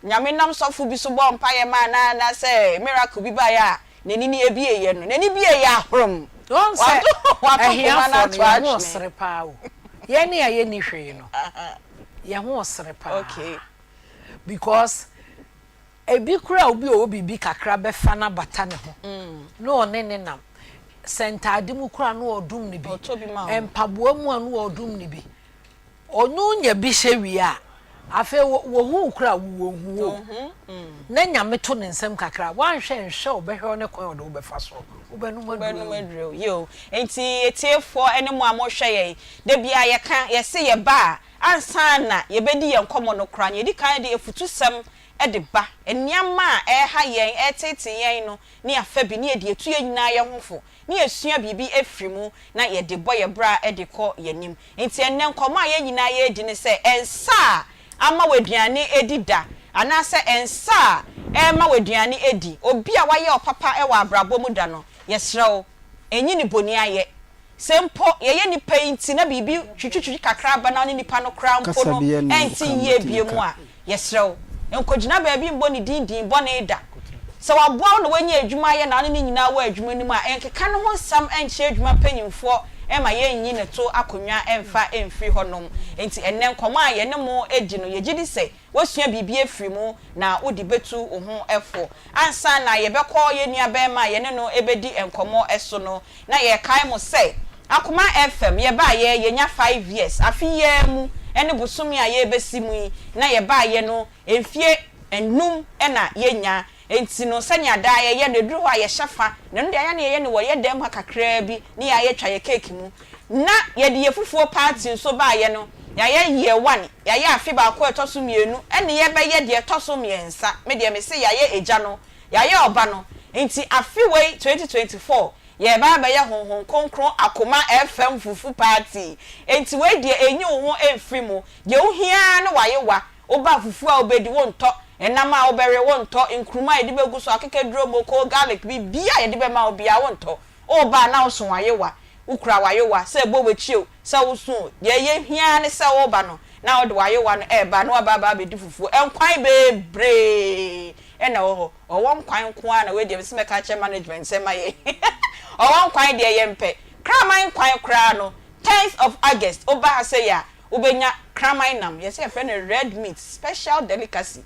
Nyame nam sɔfo bi so bɔɔ mpaeɛ maa no anaasɛ miracle bi baeɛ a, N'ani no ebieeɛ no, n'ani bieeɛ a hrom! Woahu sɛ Wato poma no ahiafoɔ no, ato yɛn ho atwene. ɔsere paa o. Yɛn a yɛnni hwee no, yɛn ho ɔsere paa. Because ebi koraa obi a ɔwɔ biribi kakra bɛfa no abata ne ho na ɔne no nam. Sɛ ntaade mu koraa na ɔdom no bi, mpaboa mu a na ɔdom no bi. Ɔno onya bi hyɛ wie a, afei wɔhu wo koraa a, wo wɔnhu wo o. Na Nyame to ne nsam kakra a, woanhwɛ nhwɛ a ɔbɛhwɛ wo ne kwan a ɔde wo bɛfa soɔ. Wobɛnom Wobɛnom aduro awu. aduro, yiw. Enti atiefoɔ ne mo a mohwɛ yɛn, da biara yɛka, yɛse yɛba a, ansa na yɛbɛdi yɛn nkɔmmɔ no koraa no, yɛdi kan de afutusɛm de ba. Nneɛma a ɛreha yɛn, ɛreteetee yɛn no, ne yɛafa bi, ne yɛde atu yɛn nyinaa yɛn ho fo, ne yɛasua biribi afiri mu, na yɛde bɔ yɛn bra de kɔ yɛn anim. Enti ɛnnɛ nkɔmmɔ a yɛn nyinaa yɛredi ne sɛ, nsa a ama w'aduane adi da, anaasɛ nsa a ɛrema w'aduane adi, obi a wayɛ wo papa wɔ abrabɔ mu da no, yɛsrɛ wo, nyi no boniayɛ. Sɛ mpo yɛyɛ nnipa yi nti na biribi twitwitwitwi kakra ba na wo ne nipa no koraa mpo Kasa no biara nni ɛnte hɔ yie ka bio mate mu nka. a, yɛsrɛ wo, nkɔgyina baabi mmɔ ne din din bɔne da. Sɛ waboa wo na woanya adwuma ayɛ na wo ne no nyinaa wɔ adwuma no mu a, nkeka ne ho nsɛm nkyerɛ adwuma mpanimfoɔ mma yɛnnyi no to akonnwa mfa mfiri hɔnom. Enti ɛnnɛ nkɔmmɔ a yɛne mo redi no, yɛgye di sɛ woasua biribi afiri mu na wode bɛtu wo ho fo. Ansa na yɛbɛkɔ yɛn nuabarima a yɛne no rebɛdi nkɔmmɔ so no, na yɛrekae mo sɛ, Akoma FM, yɛbaeɛ, yɛnya five years, afe yi ara mu ne bosome a yɛrebɛsi mu yi na yɛbaeɛ no, mfie nnum na yɛnya. Enti no, sɛnea daa yɛyɛ no, ɛduru hɔ a yɛhyɛ fa, na ɛno deɛ ayɛ a na yɛyɛ no wɔ yɛn dan mu ha kakraa bi, na yɛatwa yɛn keeki mu. Na yɛde yɛn fufuo party nso baeɛ no, yɛayɛ year one, yɛayɛ afe baako a ɛtɔ so mmienu, ɛne yɛbɛyɛ deɛ ɛtɔ so mmiɛnsa. Me deɛ mese yɛayɛ agya no, yɛayɛ ɔba no, nti afe wei 2024, yɛreba abɛyɛ Honhom Kronkron Akoma FM fufu party. Enti wei deɛ ɛnyi wo ho mfiri mu. Deɛ wohia ara ne w'ayewa, woba fufuo a wobɛdi, wontɔ, ɛnam a wobɛwe, wontɔ, nkruma a yɛde bɛgu so, akekaduro, moko, garlic, biribiara a yɛde bɛma wo biara wontɔ. Woreba a na woso w'ayewa, wokura w'ayewa, sɛ ɛbɔ w'akyi o, sɛ woso o, deɛ yɛhia ara ne sɛ woreba no na wode w'ayewa no reba na woaba aba abɛdi fufuo. Nkwan bebree na ɛwɔ hɔ. Ɔwɔ nkwan nko ara na wei deɛ mese mɛka akyerɛ management sɛ mma yɛn. Ɔwɔ nkwan deɛ yɛmpɛ. Kraman nkwan koraa no, tenth of August woba ha sei a, wobɛnya kraman nam. Yɛse yɛfrɛ no red meat, special delicacy.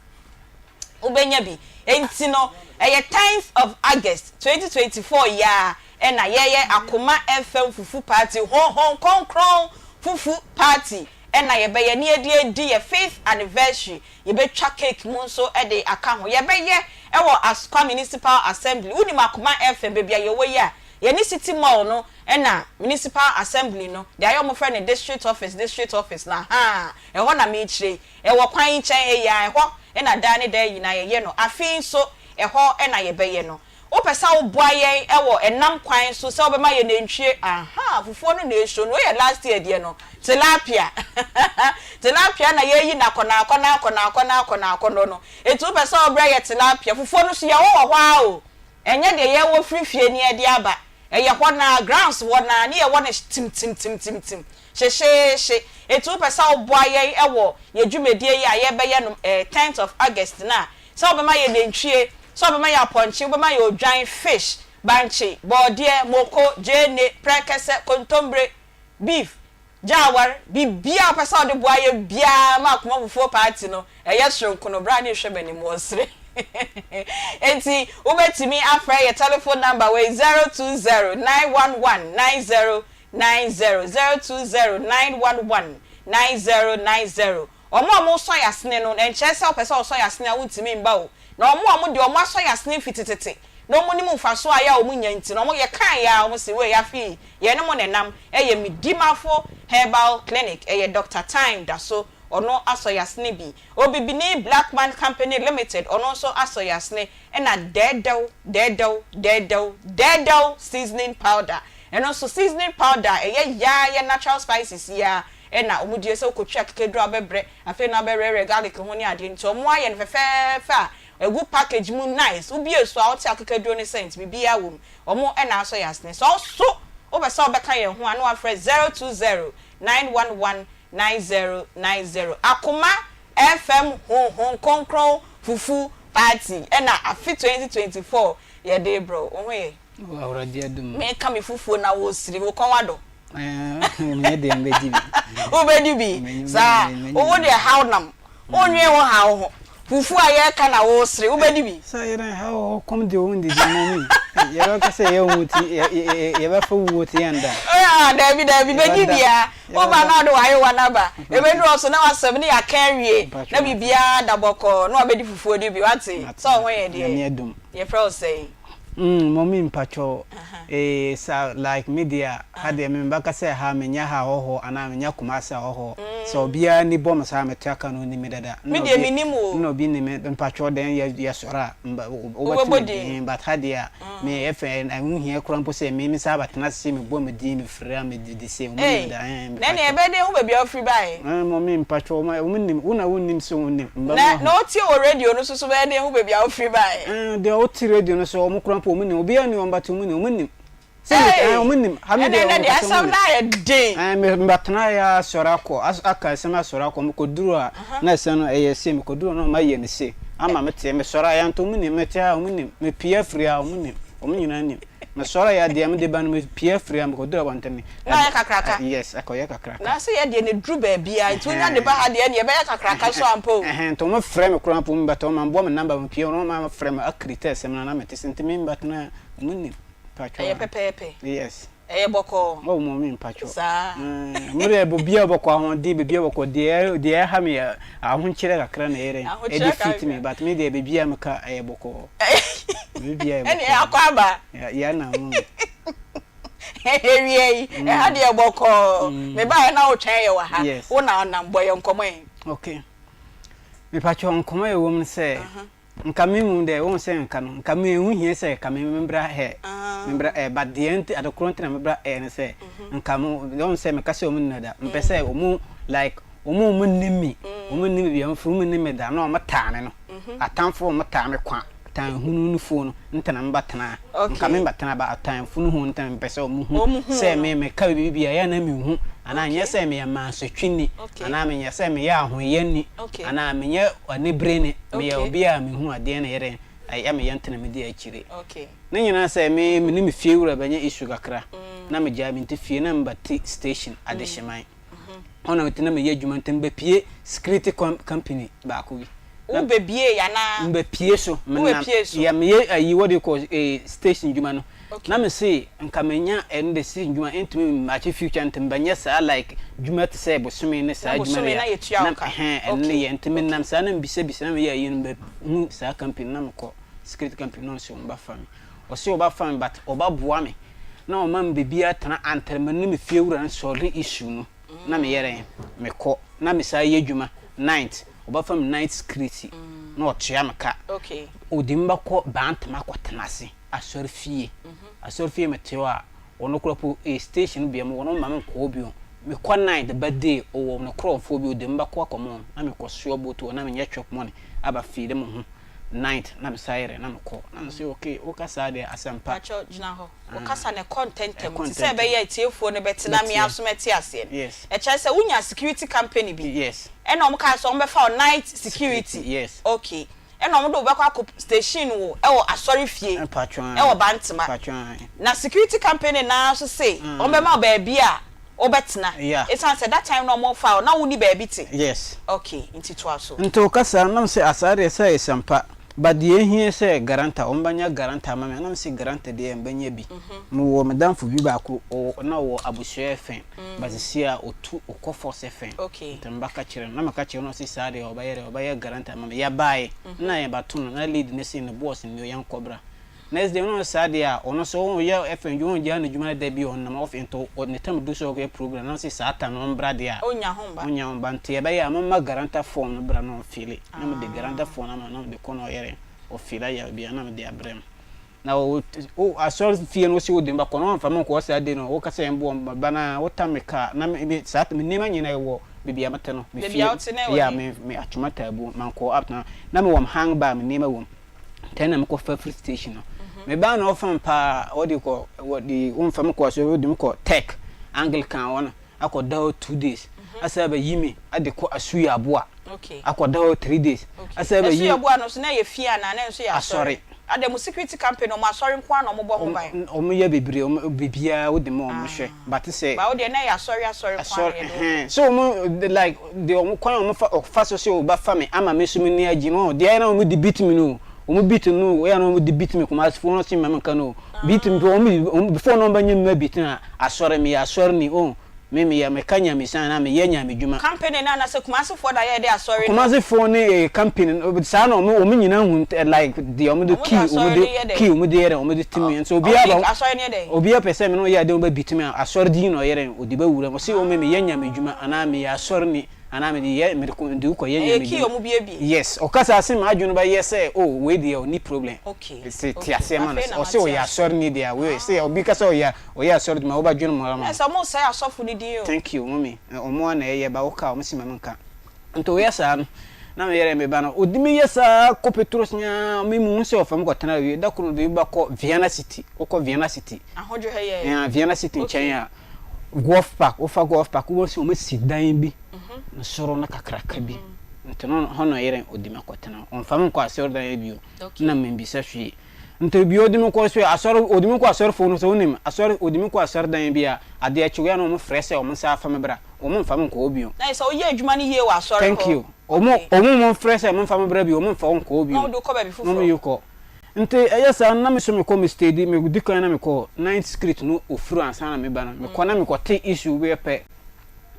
Wobɛnya bi. Enti no, ɛyɛ tenth of August, 2024 yi ara na yɛyɛ Akoma FM Fufu Party, Honhom Kronkron Fufu Party na yɛbɛyɛ na yɛde adi yɛ fifth anniversary. Yɛbɛtwa cake mu nso de aka ho. Yɛbɛyɛ wɔ Asokwa Municipal Assembly. Wonim Akoma FM, baabi a yɛwɔ yi a, yɛne City Mall no na Municipal Assembly no, deɛ ayɛ wɔfrɛ no District Office, District Office no, ahaa, ɛhɔ na merekyerɛ yi. Ɛwɔ kwan yi nkyɛn ha yi ara, ɛhɔ na daa ne daa nyinaa yɛyɛ no. Afe yi nso, ɛhɔ na yɛbɛyɛ no. Wopɛ sɛ woboa yɛn wɔ ɛnam kwan so sɛ wobɛma yɛn nantwie? Ahaa, fufuo no na ɛresuo no. Wei yɛ last year deɛ no. Tilapia. Tilapia na yɛreyi no akɔnɔakɔnɔ akɔnɔakɔnɔ akɔnɔakɔnɔ no. Enti wopɛ sɛ wobrɛ yɛ tilapia. Fufuo no nso, yɛwɔ wɔ hɔ ara o. Ɛnyɛ deɛ yɛwɔ firi fie na yɛde aba. Ɛyɛ hɔ no ara, grounds hɔ no ara, ne yɛwɔ no timtimtimtimtim. Hyehyeehye. Enti wopɛ sɛ woboa yɛn wɔ yɛn dwumadie yi a yɛrebɛyɛ no tenth of August no a, sɛ wobɛma yɛn nantwie, sɛ wobɛma yɛn apɔnkye, wobɛma yɛn odwan, fish, bankye, bɔɔdeɛ, moko, gyeene, prɛkɛsɛ, kontommire, beef, gyaawar, biribiara a wopɛ sɛ wode boa yɛn biara ma Akoma Fufuo Party no, ɛyɛ soronko no, bra ne hwɛ m'anim ɔresere. Enti wobɛtumi afrɛ yɛn telephone number wei, 020 911 90 90, 020 911 9090. Wɔn a wɔresɔ yɛn asene no, ɛnkyerɛ sɛ wopɛ sɛ wɔsɔ yɛn asene a wontumi mma o. Na wɔn a wɔn deɛ wɔasɔ yɛn asene fi tetete na wɔnim mfasoɔ a ɛyɛ a wɔnya nti no, wɔn yɛkaeɛ ara wɔn se wei afe yi yɛne mo na ɛnam. Ɛyɛ Medimafo Herbal Clinic, ɛyɛ Doctor Time Daso, ɔno asɔ yɛn asene bi. Obibini Blackman Company Limited, ɔno nso asɔ yɛn asene. Ɛna Dɛɛdɛw, Dɛɛdɛw, Dɛɛdɛw, Dɛɛdɛw Seasoning Powder, ɛno nso seasoning powder a ɛyɛ yaa yɛ natural spices yi ara na wɔn die sɛ wokɔtwi akekaduro a wobɛbrɛ afei na wobɛwerɛwerɛ garlic ho ne adeɛ nti wɔn ayɛ no fɛfɛɛfɛ a ɛgu package mu nice wobue so a wote akekaduro no scent biribiara wɔ mu wɔn na asɔ yɛn asene sɛ ɔso wopɛ sɛ wobɛka yɛn ho a na wafrɛ 020 911 9090 Akoma FM Honhom Kronkron Fufu Party ɛna afe 2024. yɛde rebrɛ wo. Wo ho ye? Oh, Awurade adom. Meka me fufuo na wosiri, wo kɔn adɔ. Menyɛ deɛ mebɛdi bi. Wobɛdi bi? Saa? Wo deɛ haw nam. Wonnwen wo haw ho. Fufuo a yɛreka na woresere, wobɛdi bi? Sɛ yɛrɛ haw hɔ kɔm deɛ wɔn didi mɔmi. Yɛbɛka sɛ yɛ wɔn ti yɛbɛfa wuo ti yɛn da. Ah, daabi daabi, bɛdi bia. Woba na wode w'ayewa no aba. Ɛbɛduru hɔ so na w'asɛm ne yɛaka awie na biribiara da bɔkɔɔ na wabɛdi fufuo no bi. Wate? Sɛ wo ho yɛ deɛ. Yɛfrɛ wo sɛn? Mm mummy mpakyɛw ee sa like me deɛ a ha deɛ me bɛka sɛ ha me nyɛ ha ahɔhoɔ anaa me nyɛ Kumasi ahɔhoɔ sɛ obiara ni bɔ me saa mete aka no onim me dada Me deɛ me nim wo. nna obi nim me mpakyɛw dɛn yɛ yɛ sɔre a mba wobɛte me din but ha deɛ a me ɛfɛ ɛho hia koraa mpo sɛ me me saa bɛtena ase me bɔ me din me firi a me didi sei ɔmo nim da ɛɛ Na ɛnneɛ ɛbɛyɛ dɛn ahu baabi a wofiri baeɛ? Ɛɛ mummy mpakyɛw ɔmo nim wo na wonnim sɛ wonim mba Na na ɔtie wɔ radio no so so bɛyɛ dɛn ahu baabi a wofiri baeɛ? Ɛɛ deɛ ɔte radio no so ɔmo koraa mpo ɔmo nim obiara nni hɔ but ɔmo nim ɔmo nim sɛ me ɛɛ ɔmo nim ha me deɛ ɔmo kasa ɔmo nim. Ɛnɛ deɛ asɛm no ayɛ den. Ɛɛ me mbatena yɛ asɔre akɔ as aka asɛm asɔre akɔ me kɔ duru a na ɛsɛn no ɛyɛ sei me kɔ duru na ɔmo ayɛ no sei ama me te me sɔre a yɛnto ɔmo nim me te ha ɔmo nim me pue afiri ha ɔmo nim ɔmo nyinaa nim. Mesɔre a deɛ mede ba no mepue afiri ha mekɔduru abɔntene. Na ayɛ kakraka. Yes, ɛkɔyɛ kakraka. Na sɛ yɛ deɛ na ɛduru baabi a, nti wonya de ba ha deɛ ɛneɛ ɛbɛyɛ kakraka nso ampa o. Ɛhɛn, nti wɔn frɛ me koraa mpo mbɛtɔ wɔn ambɔ me number mepue wɔn ama frɛ me akiri tɛ asɛm no na mete sɛ nti me mbɛtena wɔn nim mpakyɛw. Ɛyɛ pɛpɛɛpɛ. Yes. Ɛyɛ bɔkɔɔ. Oh mummy mpakyɛw. Saa. Mo deɛ biribiara bɔkɔɔ ahoɔden biribiara bɔkɔɔ deɛ deɛ ɛha me yɛ ahokyerɛ kakra na ɛyɛ dɛn ɛde fit me but me deɛ biribiara meka ɛyɛ bɔkɔɔ. Biribiara yɛ bɔkɔɔ. Ɛne akɔ aba. Yɛ na mo. Ewia yi ɛha deɛ bɔkɔɔ. Me baeɛ na wotwɛn yɛ wɔ ha. Wo na ɔnam bɔ yɛ nkɔmɔ yi. Okay. Mepakyɛw nkɔmɔ a ɛwɔ mu ne sɛ. Nka me mmom dɛ, wohu sɛ nka no, nka me ɛho hia sɛ nka me membra hɛ, membra ɛ, but deɛ nti, ade korɔ nti na mebra ɛ ne sɛ, nka mo, wohu sɛ meka sɛ wɔn nni da, mepɛ sɛ wɔn, like, wɔn a wɔn nnim me, wɔn nnim baabi a mefiri, wɔn nnim me da, na wɔn taa me no, atamfoɔ a wɔn taa me kwa, tan hunu no foɔ no, nti na meba tenaa, nka me mba tena ba atan funu ho nti na mepɛ sɛ wɔn hu sɛ me meka biribi bi a, ɛyɛ a na menhu, anaa nyɛ sɛ meyɛ mansotwini, anaa menyɛ sɛ meyɛ ahoyɛni, anaa menyɛ anibereni. Meyɛ obi a mehu adeɛ na ɛyɛ dɛn ɛyɛ me ya nti na medi akyire. Ne nyinaa sɛ me me ne me fie wura bɛnya issue kakra na megyae me nti fie na meba te station Adehyeman hɔ na mete na meyɛ adwuma nti mebɛpie security company baako bi. Wo bɛbie anaa? Mebɛpie so. Wobɛpie so. Yeah meyɛ ayi what do you call eh station dwuma no. Na me se nka menya ɛno de station dwuma ɛntumi mmakye future nti mebɛnyɛ saa like dwuma te sɛ bosome ne saa dwuma no yɛ na ɛhɛn ɛno ne yɛ nti menam saa na mebisa bisa na meyɛ ayi no mɛ hu saa company no na mekɔ security company no ɔse wɔn ba fa me ɔse ɔba fa me but ɔba boa me na ɔma me baabi atena antere me ne me fie wura no sɔre issue no na meyɛ dɛn mekɔ na me saa yɛ dwuma night ɔba fa me night security na ɔtua me ka ɔde me bɛkɔ Bantama akɔtena ase. Asɔrfie. Asɔrfie metse hɔ a, ɔno koraa po eh station bea mu hɔ no ɔmma me nnkɔ hɔ bio. Mekɔ night ba day ɔwɔ no krɔnfoɔ bi ɔde me bɛkɔ akɔma wɔn na mekɔ soa boat hɔ na menyɛ chop money aba fie de mo ho night na mesan yɛdɛn na mekɔ. Na mese okay woka saa deɛ asɛmpa. Pakyɛw gyina hɔ. Wo kasa no ɛkɔ ntɛntɛm te sɛ ɛbɛyɛ atiefoɔ no bɛte na me ara nso mɛte aseɛ no. Ɛkyerɛ sɛ wonya security company bi ɛna wɔn kaa sɛ wɔn bɛfa wo night security. Okay. Ɛna wɔn de wo bɛkɔ akɔ station wo wɔ asɔre fie wɔ Bantama. Na security company no ara nso se wɔn bɛma wo baabi a wo bɛtena. Esiane sɛ that time no a wɔn fa wo na wo nni baabi te. Yes. Okay, nti toa so. Nti wo kasa no na me se asaa deɛ sɛ esampa but deɛ ehia sɛ guarantor wɔn bɛnya guarantor ama me a na me se guarantor deɛ mbɛnya bi. Me wɔ me danfo bi baako ɔwɔ na ɔwɔ abusua fɛn but sisi a otu ɔkɔ force fɛn nti me ba ka kyerɛ no na me ka kyerɛ no ɔse saa deɛ ɔbɛyɛ dɛ ɔbɛyɛ guarantor ama me yɛbaeɛ na yɛ ba to no na lead no se ne boss no yɛn kɔ bra next day no saa deɛ a ɔno so ɔyɛ fɛn dwuma ɔgyaa ne dwuma no da bi ɔnam off nti ne tam du so ɔkɔyɛ program na ɔse saa time no ɔmbra deɛ a ɔnya ho mba ɔnya ho mba nti yɛbɛyɛ a momma guarantor form no bra na ɔmfili na mede guarantor form no ama no na mede kɔ na ɔyɛ dɛ ɔfili ayɛ bia na mede abrɛ no. Na wo wo asɔre fie no wose wode me bɛkɔ no wamfa me nkɔ saa de no woka sɛ mboa me ba no a wotam me kaa na me me saa me nneɛma nyinaa ɛwɔ baabi a mete no me Baabi fie a wote no ɛwɔ yeah he? me me atwoma taabu mankɔ up na na mewɔ me hang bag me nneɛma wɔ mu tɛn na mekɔ fa firi station no me baa na ɔfam paa wɔde kɔ wɔde wɔmfa me kɔ asɔre wɔde me kɔ tech Anglican hɔ no akɔ da hɔ 2 days asa abɛyi me ade kɔ Asuyaboa Okay. akɔ da hɔ 3 days Okay. asa abɛyi Asuyaboa no so na ɛyɛ fie anaa na ɛnso yɛ asɔre? asɔre. Adɛn mo security company no ɔmo asɔre nko ara na ɔmo bɔ ho ban? Ɔmo yɛ bebree ɔmo biribiara wode ma ɔmo hwɛ but sɛ. But wo deɛ na ɛyɛ asɔre asɔre nko ara na yɛde wo kɔ. Ɛhɛn sɛ ɔmo like deɛ ɔmo kwan a ɔmo fa ɔfa so sɛ ɔba fa me ama me nso m'ani agye no deɛ ayɛ na ɔmo de beat me no o ɔmo beat no o ɛyɛ na ɔmo de beat me Kumasi foɔ no se ma me nka no o beat me ɔmo before na ɔmo bɛ nye me ma beat no asɔre meyɛ asɔre ni oh. Me meyɛ meka nyamesɛm anaa meyɛ nyamedwuma. Company no anasɛ Kumasi foɔ na yɛɛ de asɔre no. Kumasi foɔ ne company no saa na ɔmo ɔmo nyinaa hu like deɛ ɔmo de key ɔmo de key ɔmo de yɛ dɛn ɔmo de tumi nti obiara ba asɔre no yɛ dɛn. Obiara pɛ sɛ me ne ɔyɛ adeɛ ɔmo bɛ beat me a asɔre din na ɔyɛ dɛn ɔde bɛ wura mu ɔse ɔmo meyɛ nyamedwuma anaa meyɛ asɔre ni anaa mede yɛ mede kɔ mede wo kɔ yɛ Ɛyɛ nyame key dwuma ɔmo biebie. Yes ɔka saa se m'adwene bɛyɛ sɛ oh wei deɛ ɔnni problem Okay se te okay aseɛ ma no afei sɛ na ɔse mate ɔyɛ aseɛ. asɔre ni deɛ a wei se obi ka sɛ ɔyɛ ɔyɛ asɔre dwuma wobɛdwene mo ara ma Ɛsɛ ɔmo sɛe asɔfo no din o. Thank you mummy ɔmo ara na ɛyɛ ba woka a ɔmo se ma menka nti ɔyɛ saa no na me yere me ba no ɔdi me yɛ saa kɔ petros nyaa me muhu sɛ ɔfa me kɔ tena awie da koro ɔde me ba kɔ Vienna city wokɔ Vienna city Ahodwo ha yi ɛ? ɛɛ Vienna city nkyɛn a Golf park, wofa golf park wobɛhu sɛ wɔasi dan bi ne soro no kakraka bi nti no hɔ na ɔyere ɔdi me akɔtena ɔmfa me nkɔ asɔredan no bio na membisa hwee nti bio ɔdi me kɔ so asɔre ɔdi me kɔ asɔrefoɔ no sɛ wonim asɔre ɔdi me kɔ asɔredan bi a adeɛ akyi wei a na wɔn frɛ sɛ wɔn nsa afa me bra wɔn mfa me nkɔ hɔ bio. Na yɛ sɛ woyɛ adwuma no yie wɔ asɔre hɔ. Thank you wɔn wɔn wɔn frɛ sɛ wɔn mfa me bra bio wɔn mfa wɔn nkɔ hɔ bio na wɔde kɔ baabi foforɔ na wɔn yi kɔ. Nti ɛyɛ saa no na me so mekɔ me steady me di kan na mekɔ ninth street no ofuru ansa na meba no mekɔ na mekɔ te issue bi pɛ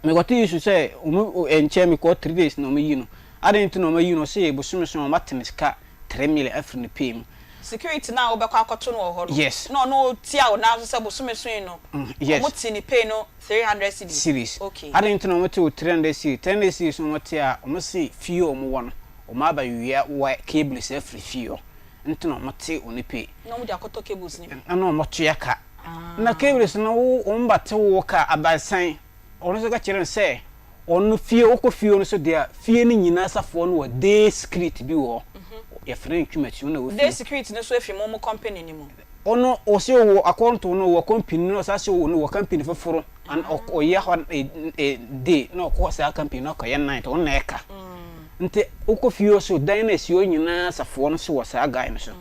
mekɔ te issue sɛ ɔmo ɛnkyɛ mekɔ 3 days na ɔmo yi no adan nti na ɔmo ayi no ɔse bosome so ɔmo ate ne sika 3 million afiri ne pay mu. Security no a wobɛkɔ akɔto no wɔ hɔ no Yes. na ɔno tia wo nan so sɛ bosome so yi no Yes. ɔmo te ne pay no 300 cedis Series. Okay. Adan nti na ɔmo te wo 300 cedis 300 cedis no ɔmo te a ɔmo se fie a ɔmo wɔ no Ɔmo aba wia wire cables afiri fie hɔ nti na ɔmo te ɔno pay. Na ɔmo de akɔtɔ cables no bi. Ɛna ɔmo tua ka. Na cables no wo ɔmo ba te wo ka abansan ɔno nso ka kyerɛ no sɛ ɔno fie wokɔ fie no so deɛ fie no nyinaa safoɔ no wɔ day security bi wɔ hɔ yɛfrɛ no Twumasi ɔno na ɛwɔ fie. Day security no nso efi mo mo company no mu. Ɔno ɔse ɔwɔ akɔnto no ɔwɔ company no ɔsan se ɔwɔ no wɔ company foforo. An ɔyɛ hɔ day na ɔkɔ saa company na ɔkɔyɛ night ɔno na ɛka nti wokɔ fie hɔ so dan na esi hɔ nyinaa safoɔ no so wɔ saa guy no so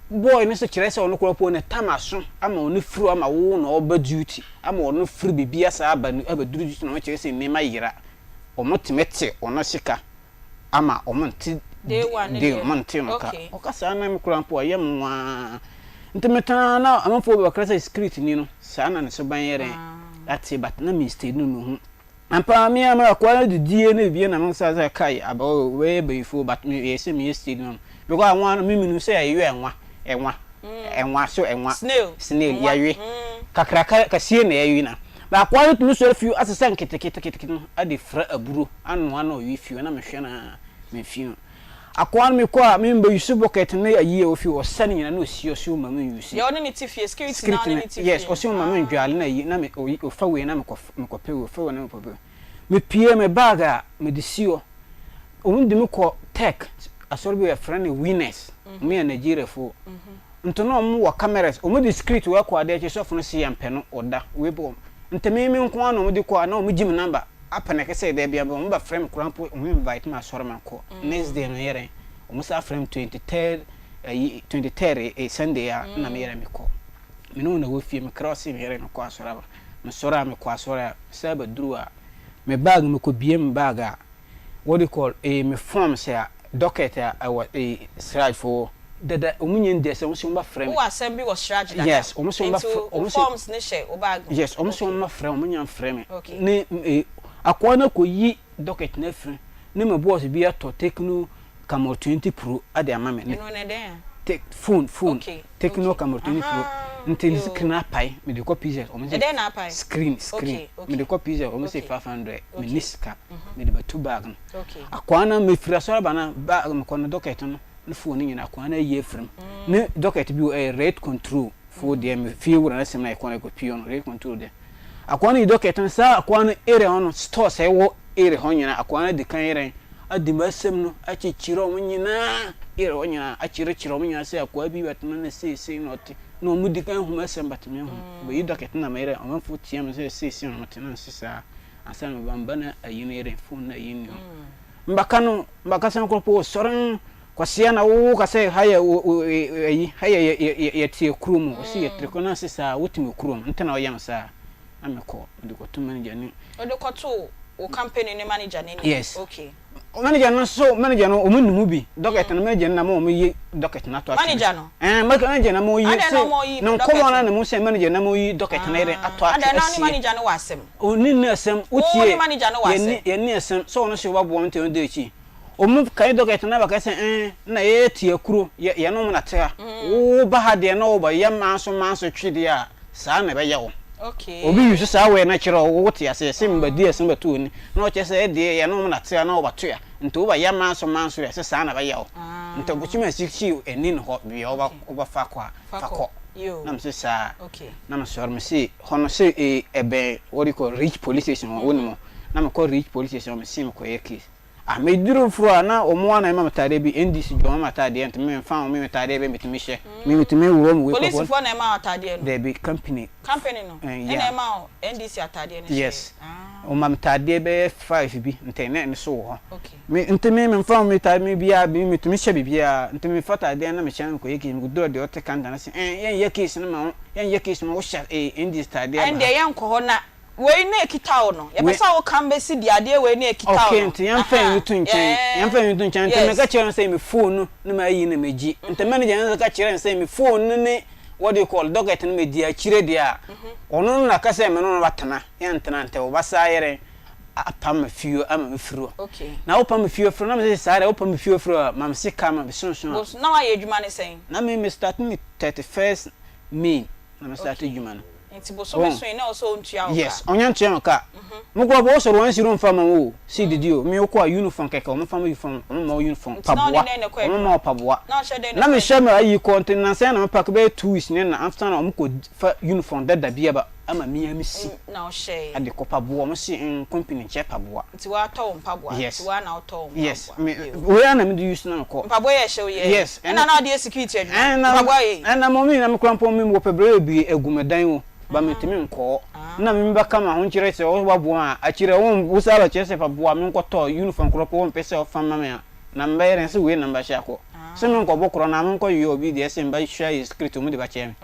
boy no so kyerɛ sɛ ɔno koraa po ne tam aso ama ɔno firi ama wo na ɔba duty ama ɔno firi biribi asa aba abɛduru duty na ɔno kyerɛ sɛ nneɛma yera ɔmo tumi te ɔno sika ama ɔmo nte Day one ne day deɛ ɔmo nte no ka okay. ɔka saa na me koraa mpo ɛyɛ me nwaa nti me taa na amanfoɔ bɛkra sɛ security ni no saa na ne suban yɛ dɛn ate but na me stay no me hu ampa me a me akoa no didie ne bibie na me nsa sɛ kai aba o wei yɛ bayifoɔ but me yɛ sɛ me yɛ stay no because anwa no me menu sɛ ɛyɛ ɛnwa ɛnwa ɛnwa so ɛnwa Snail snail nwa yɛwe kakraka kɛseɛ na yɛwe na baako no tumi sɔre fio asesa nketeketekete no de fra aburo anoa na ɔwe fio na mehwɛ no a memfi no akoa no mekɔ a membɛ use bucket ne ayi a ɔfi ɔsa ne nyina na ɔsi ɔse ɔma me use Deɛ ɔne ne te fie security na security ɔne no ne te yes fie ɔse ɔma me ah. ndwale na ayi na me ɔyi ɔfa wei na mekɔ mekɔpɛ wei ɔfa wei na mekɔpɛ wei mepie me bag a mede si hɔ wɔn de me kɔ tech asɔre bi yɛfrɛ no winners wɔn yɛ Nigeriafoɔ Nti na ɔmo wɔ cameras, ɔmo de script wei kɔ adeɛ akyi sɔfo no se yɛmpɛ no ɔda wei bɔ nti me me nko ara na ɔmo de kɔ a na ɔmo gye me number apɛ na kɛsɛ dabi aba ɔmo bɛ frɛ me koraa mpo ɔmo invite me asɔre ma kɔ next day no yɛ dɛn ɔmo san frɛ me 23rd ayi 23rd eh, Sunday a na me yɛ dɛn me kɔ me ne wɔn na ɛwɔ fie me kra ɔse me yɛ dɛn me kɔ asɔre aba me sɔre a me kɔ asɔre a me san bɛ duru a me bag me kɔ bie me bag a what do you call eh me forms a docket a ɛwɔ eh sraj fo dada wɔn nyɛ ndiɛ sɛ wɔn sɛ wɔn ba frɛ me. Wowɔ asɛm bi wɔ sraj dada. Yes wɔn sɛ wɔn ba Nti frɛ wo wɔn sɛ forms no hyɛ wo bag mu. Yes wɔn sɛ Okay. wɔn ba frɛ wɔn nya nfrɛ me Okay. ne eh akoa no akɔ yi docket no afiri ne me boss bi atɔ Tecno Camon 20 Pro de ama me ne Ɛno no ɛdɛn a? te phone phone Okay Tecno okay Camon 20 Pro ahaa nti ne yoo. screen apae mede kɔ PZ wɔn sɛ Ɛdɛn na apae? screen screen Okay okay mede kɔ PZ wɔn sɛ okay 500 okay menni sika mede bɛto bag no okay. Akoa no mefiri asɔre aba na bag mekɔ no docket no ne phone no nyinaa akoa no ayi afiri mu ne docket bi wɔ ɛyɛ rate control fo deɛ me fie wura no asɛm na yɛkɔ no ɛkɔ pii no rate control deɛ akoa no yi docket no saa akoa no area hɔ no stores a ɛwɔ area hɔ nyinaa akoa no adi kan yɛrɛn adi m'asɛm no akyekyere wɔn nyinaa area hɔ nyinaa akyerɛkyerɛ wɔn nyinaa sɛ akoa bi bɛtena na seesei na ɔte na wɔn di kan hu m'asɛm but me hu bɛyi docket na meyɛrɛ ɔmanfoɔ tia me sɛ seesei na ɔte na nse saa ansa na meba mba na ayi no yɛrɛ phone na ayi no mbaka no mbaka san kɔ po sɔre. Kwasia na wo ka sɛ ha yɛ ayi ha yɛ yɛ yɛ te kuro mu ɔsi yɛ te kuro na se saa wo te me kurom nti na ɔyɛ me saa na me kɔ me de kɔ to manager ne. Wo de kɔ to wo company ne manager ne nim yes okay. Manager no so manager no ɔmo nim bi docket no manager no na ma ɔmo yi docket no ato atwene manager no ɛɛ manager na ma ɔyi adɛn na ɔmo yi ne nkɔmɔ na na mu sɛ manager na ma ɔyi docket no yɛ dɛn ato atwene adɛn na ɔne manager no wɔ asɛm ɔne ne asɛm wo tie ne manager no wɔ asɛm yɛ ne asɛm sɛ ɔno so waboa nti ɔno de akyi. Ɔmo kae dɔkɛt no na bɛkae sɛ ɛɛn na yɛyɛ tia kuro yɛ yɛne ɔmo na te ha. Wo ba ha deɛ na wo ba yɛ manso manso twe deɛ a saa na ɛbɛyɛ wo. Obi use saa word no kyerɛ wo wo te aseɛ se meba di asem bɛto w'ani na ɔkyerɛ sɛ ɛdeɛ yɛne ɔmo na te ha na wo ba to ya nti wo ba yɛ manso manso deɛ se saa na ɛbɛyɛ wo. Nti ɔbɛtumi asikyi ani ne hɔ bia wo ba fa kɔ a fa kɔ. Na mese saa na mesɔre mese hɔ no se ɛbɛn what do you call Ridge police station hɔ wonim hɔ na mekɔ Ridge police station hɔ mese mekɔyɛ case. Ah me duru foro a na wɔn ara na ɛma me ataadeɛ bi NDC dwa wɔn ma ataadeɛ nti me nfa ho me metaadeɛ bɛ metumi hyɛ me metumi wura mu wei kɔ Polisifoɔ na ɛma wo ataadeɛ no? Dabi company. Company no Eh ɛna yeah. ɛma wo NDC ataadeɛ no hyɛɛ? Yes Ah wɔn ma me taadeɛ bɛyɛ five bi nti na ɛno so wɔ hɔ okay. Me nti me me nfa ho me taade me biara me metumi hyɛ biribiara nti me fa taadeɛ na me hyɛ na me kɔ yɛ case me kɔ duru deɛ ɔte counter no se eh yɛn yɛ case no ma wo yɛn yɛ case ma wo hyɛ eh NDC taadeɛ aba Ɛndeɛ ha. yɛnkɔ hɔ na Wei na ekita wo no. Yɛpɛ Wei. sɛ woka bɛsi deɛ adeɛ wei na ekita wo Okay, no. nti yɛmfa Ahaa, ɛno to nkyɛn. yeah, Yɛmfa ɛno to nkyɛn. Nti meka yes. kyerɛɛ no sɛ me phone no na mayi na magyi. Nti manager no nso ka kyerɛɛ no sɛ me phone no ne what do you call docket no medi akyire deɛ a, ɔno no na ka sɛ me ne no bɛtena. Yɛntena nti wɔbɛsa ayɛ dɛn apam me fie ama me firi hɔ. Okay. Na wopam me fie firi hɔ na mese saa deɛ wopam me fie firi hɔ a, ma me sika ma me sonso a. Bos, na woayɛ adwuma no sɛn? Na me me start ne 31st May na me start adwuma no. Nti bosome so yi na ɛwɔ sɛ ɔntua wo ka? Yes, ɔnya ntua me ka. Mo kura po wosɔre wɔn siri nfa ma wo o, si didi o, me wokɔ a uniform kɛkɛ wɔn fa uniform, wɔn ma wo uniform, Nti na paboa, ɔde dɛn na ɛkɔ wɔn adwuma? ma wo paboa. Na ɔhyɛ dɛn na Na ɛkɔ me hyɛ adwuma? me ayi kɔ nti nansa yi na me pack bɛyɛ 2 weeks ne na ansa na wɔn kɔ fa uniform dada bi aba ama me a me si Na ɔhyɛe. ɛde kɔ paboa, wɔn se mm company nkyɛ paboa. Nti woatɔ wo mpaboa? Yes. Nti woa na wotɔ wo Yes, mpaboa? me Yoo. wei ara na me de use na me kɔ. Mpaboa yi a ɛhyɛ wo yi ɛ? Yes, Ɛna na wode yɛ security adwuma? Ɛna Mpaboa yi? ɛna mɔmi na me kura mpo me wɔpɛ brɛ bebree agu me dan mu ba me ntumi nkɔɔ. Na me bɛka ma ho nkyerɛ sɛ wo waboa a akyire wo wo saa bɛkyerɛ sɛ fa boa me nkɔtɔ uniform korɔ po wo mpɛ sɛ ɔfa ma me a na me bɛyɛ dɛn sɛ wei na me bɛhyɛ akɔ. Sɛ me nkɔbɔ korɔ na me nkɔ yɛ obi deɛ sɛ me bɛhyɛ ayɛ security wɔn de bɛkyɛ me.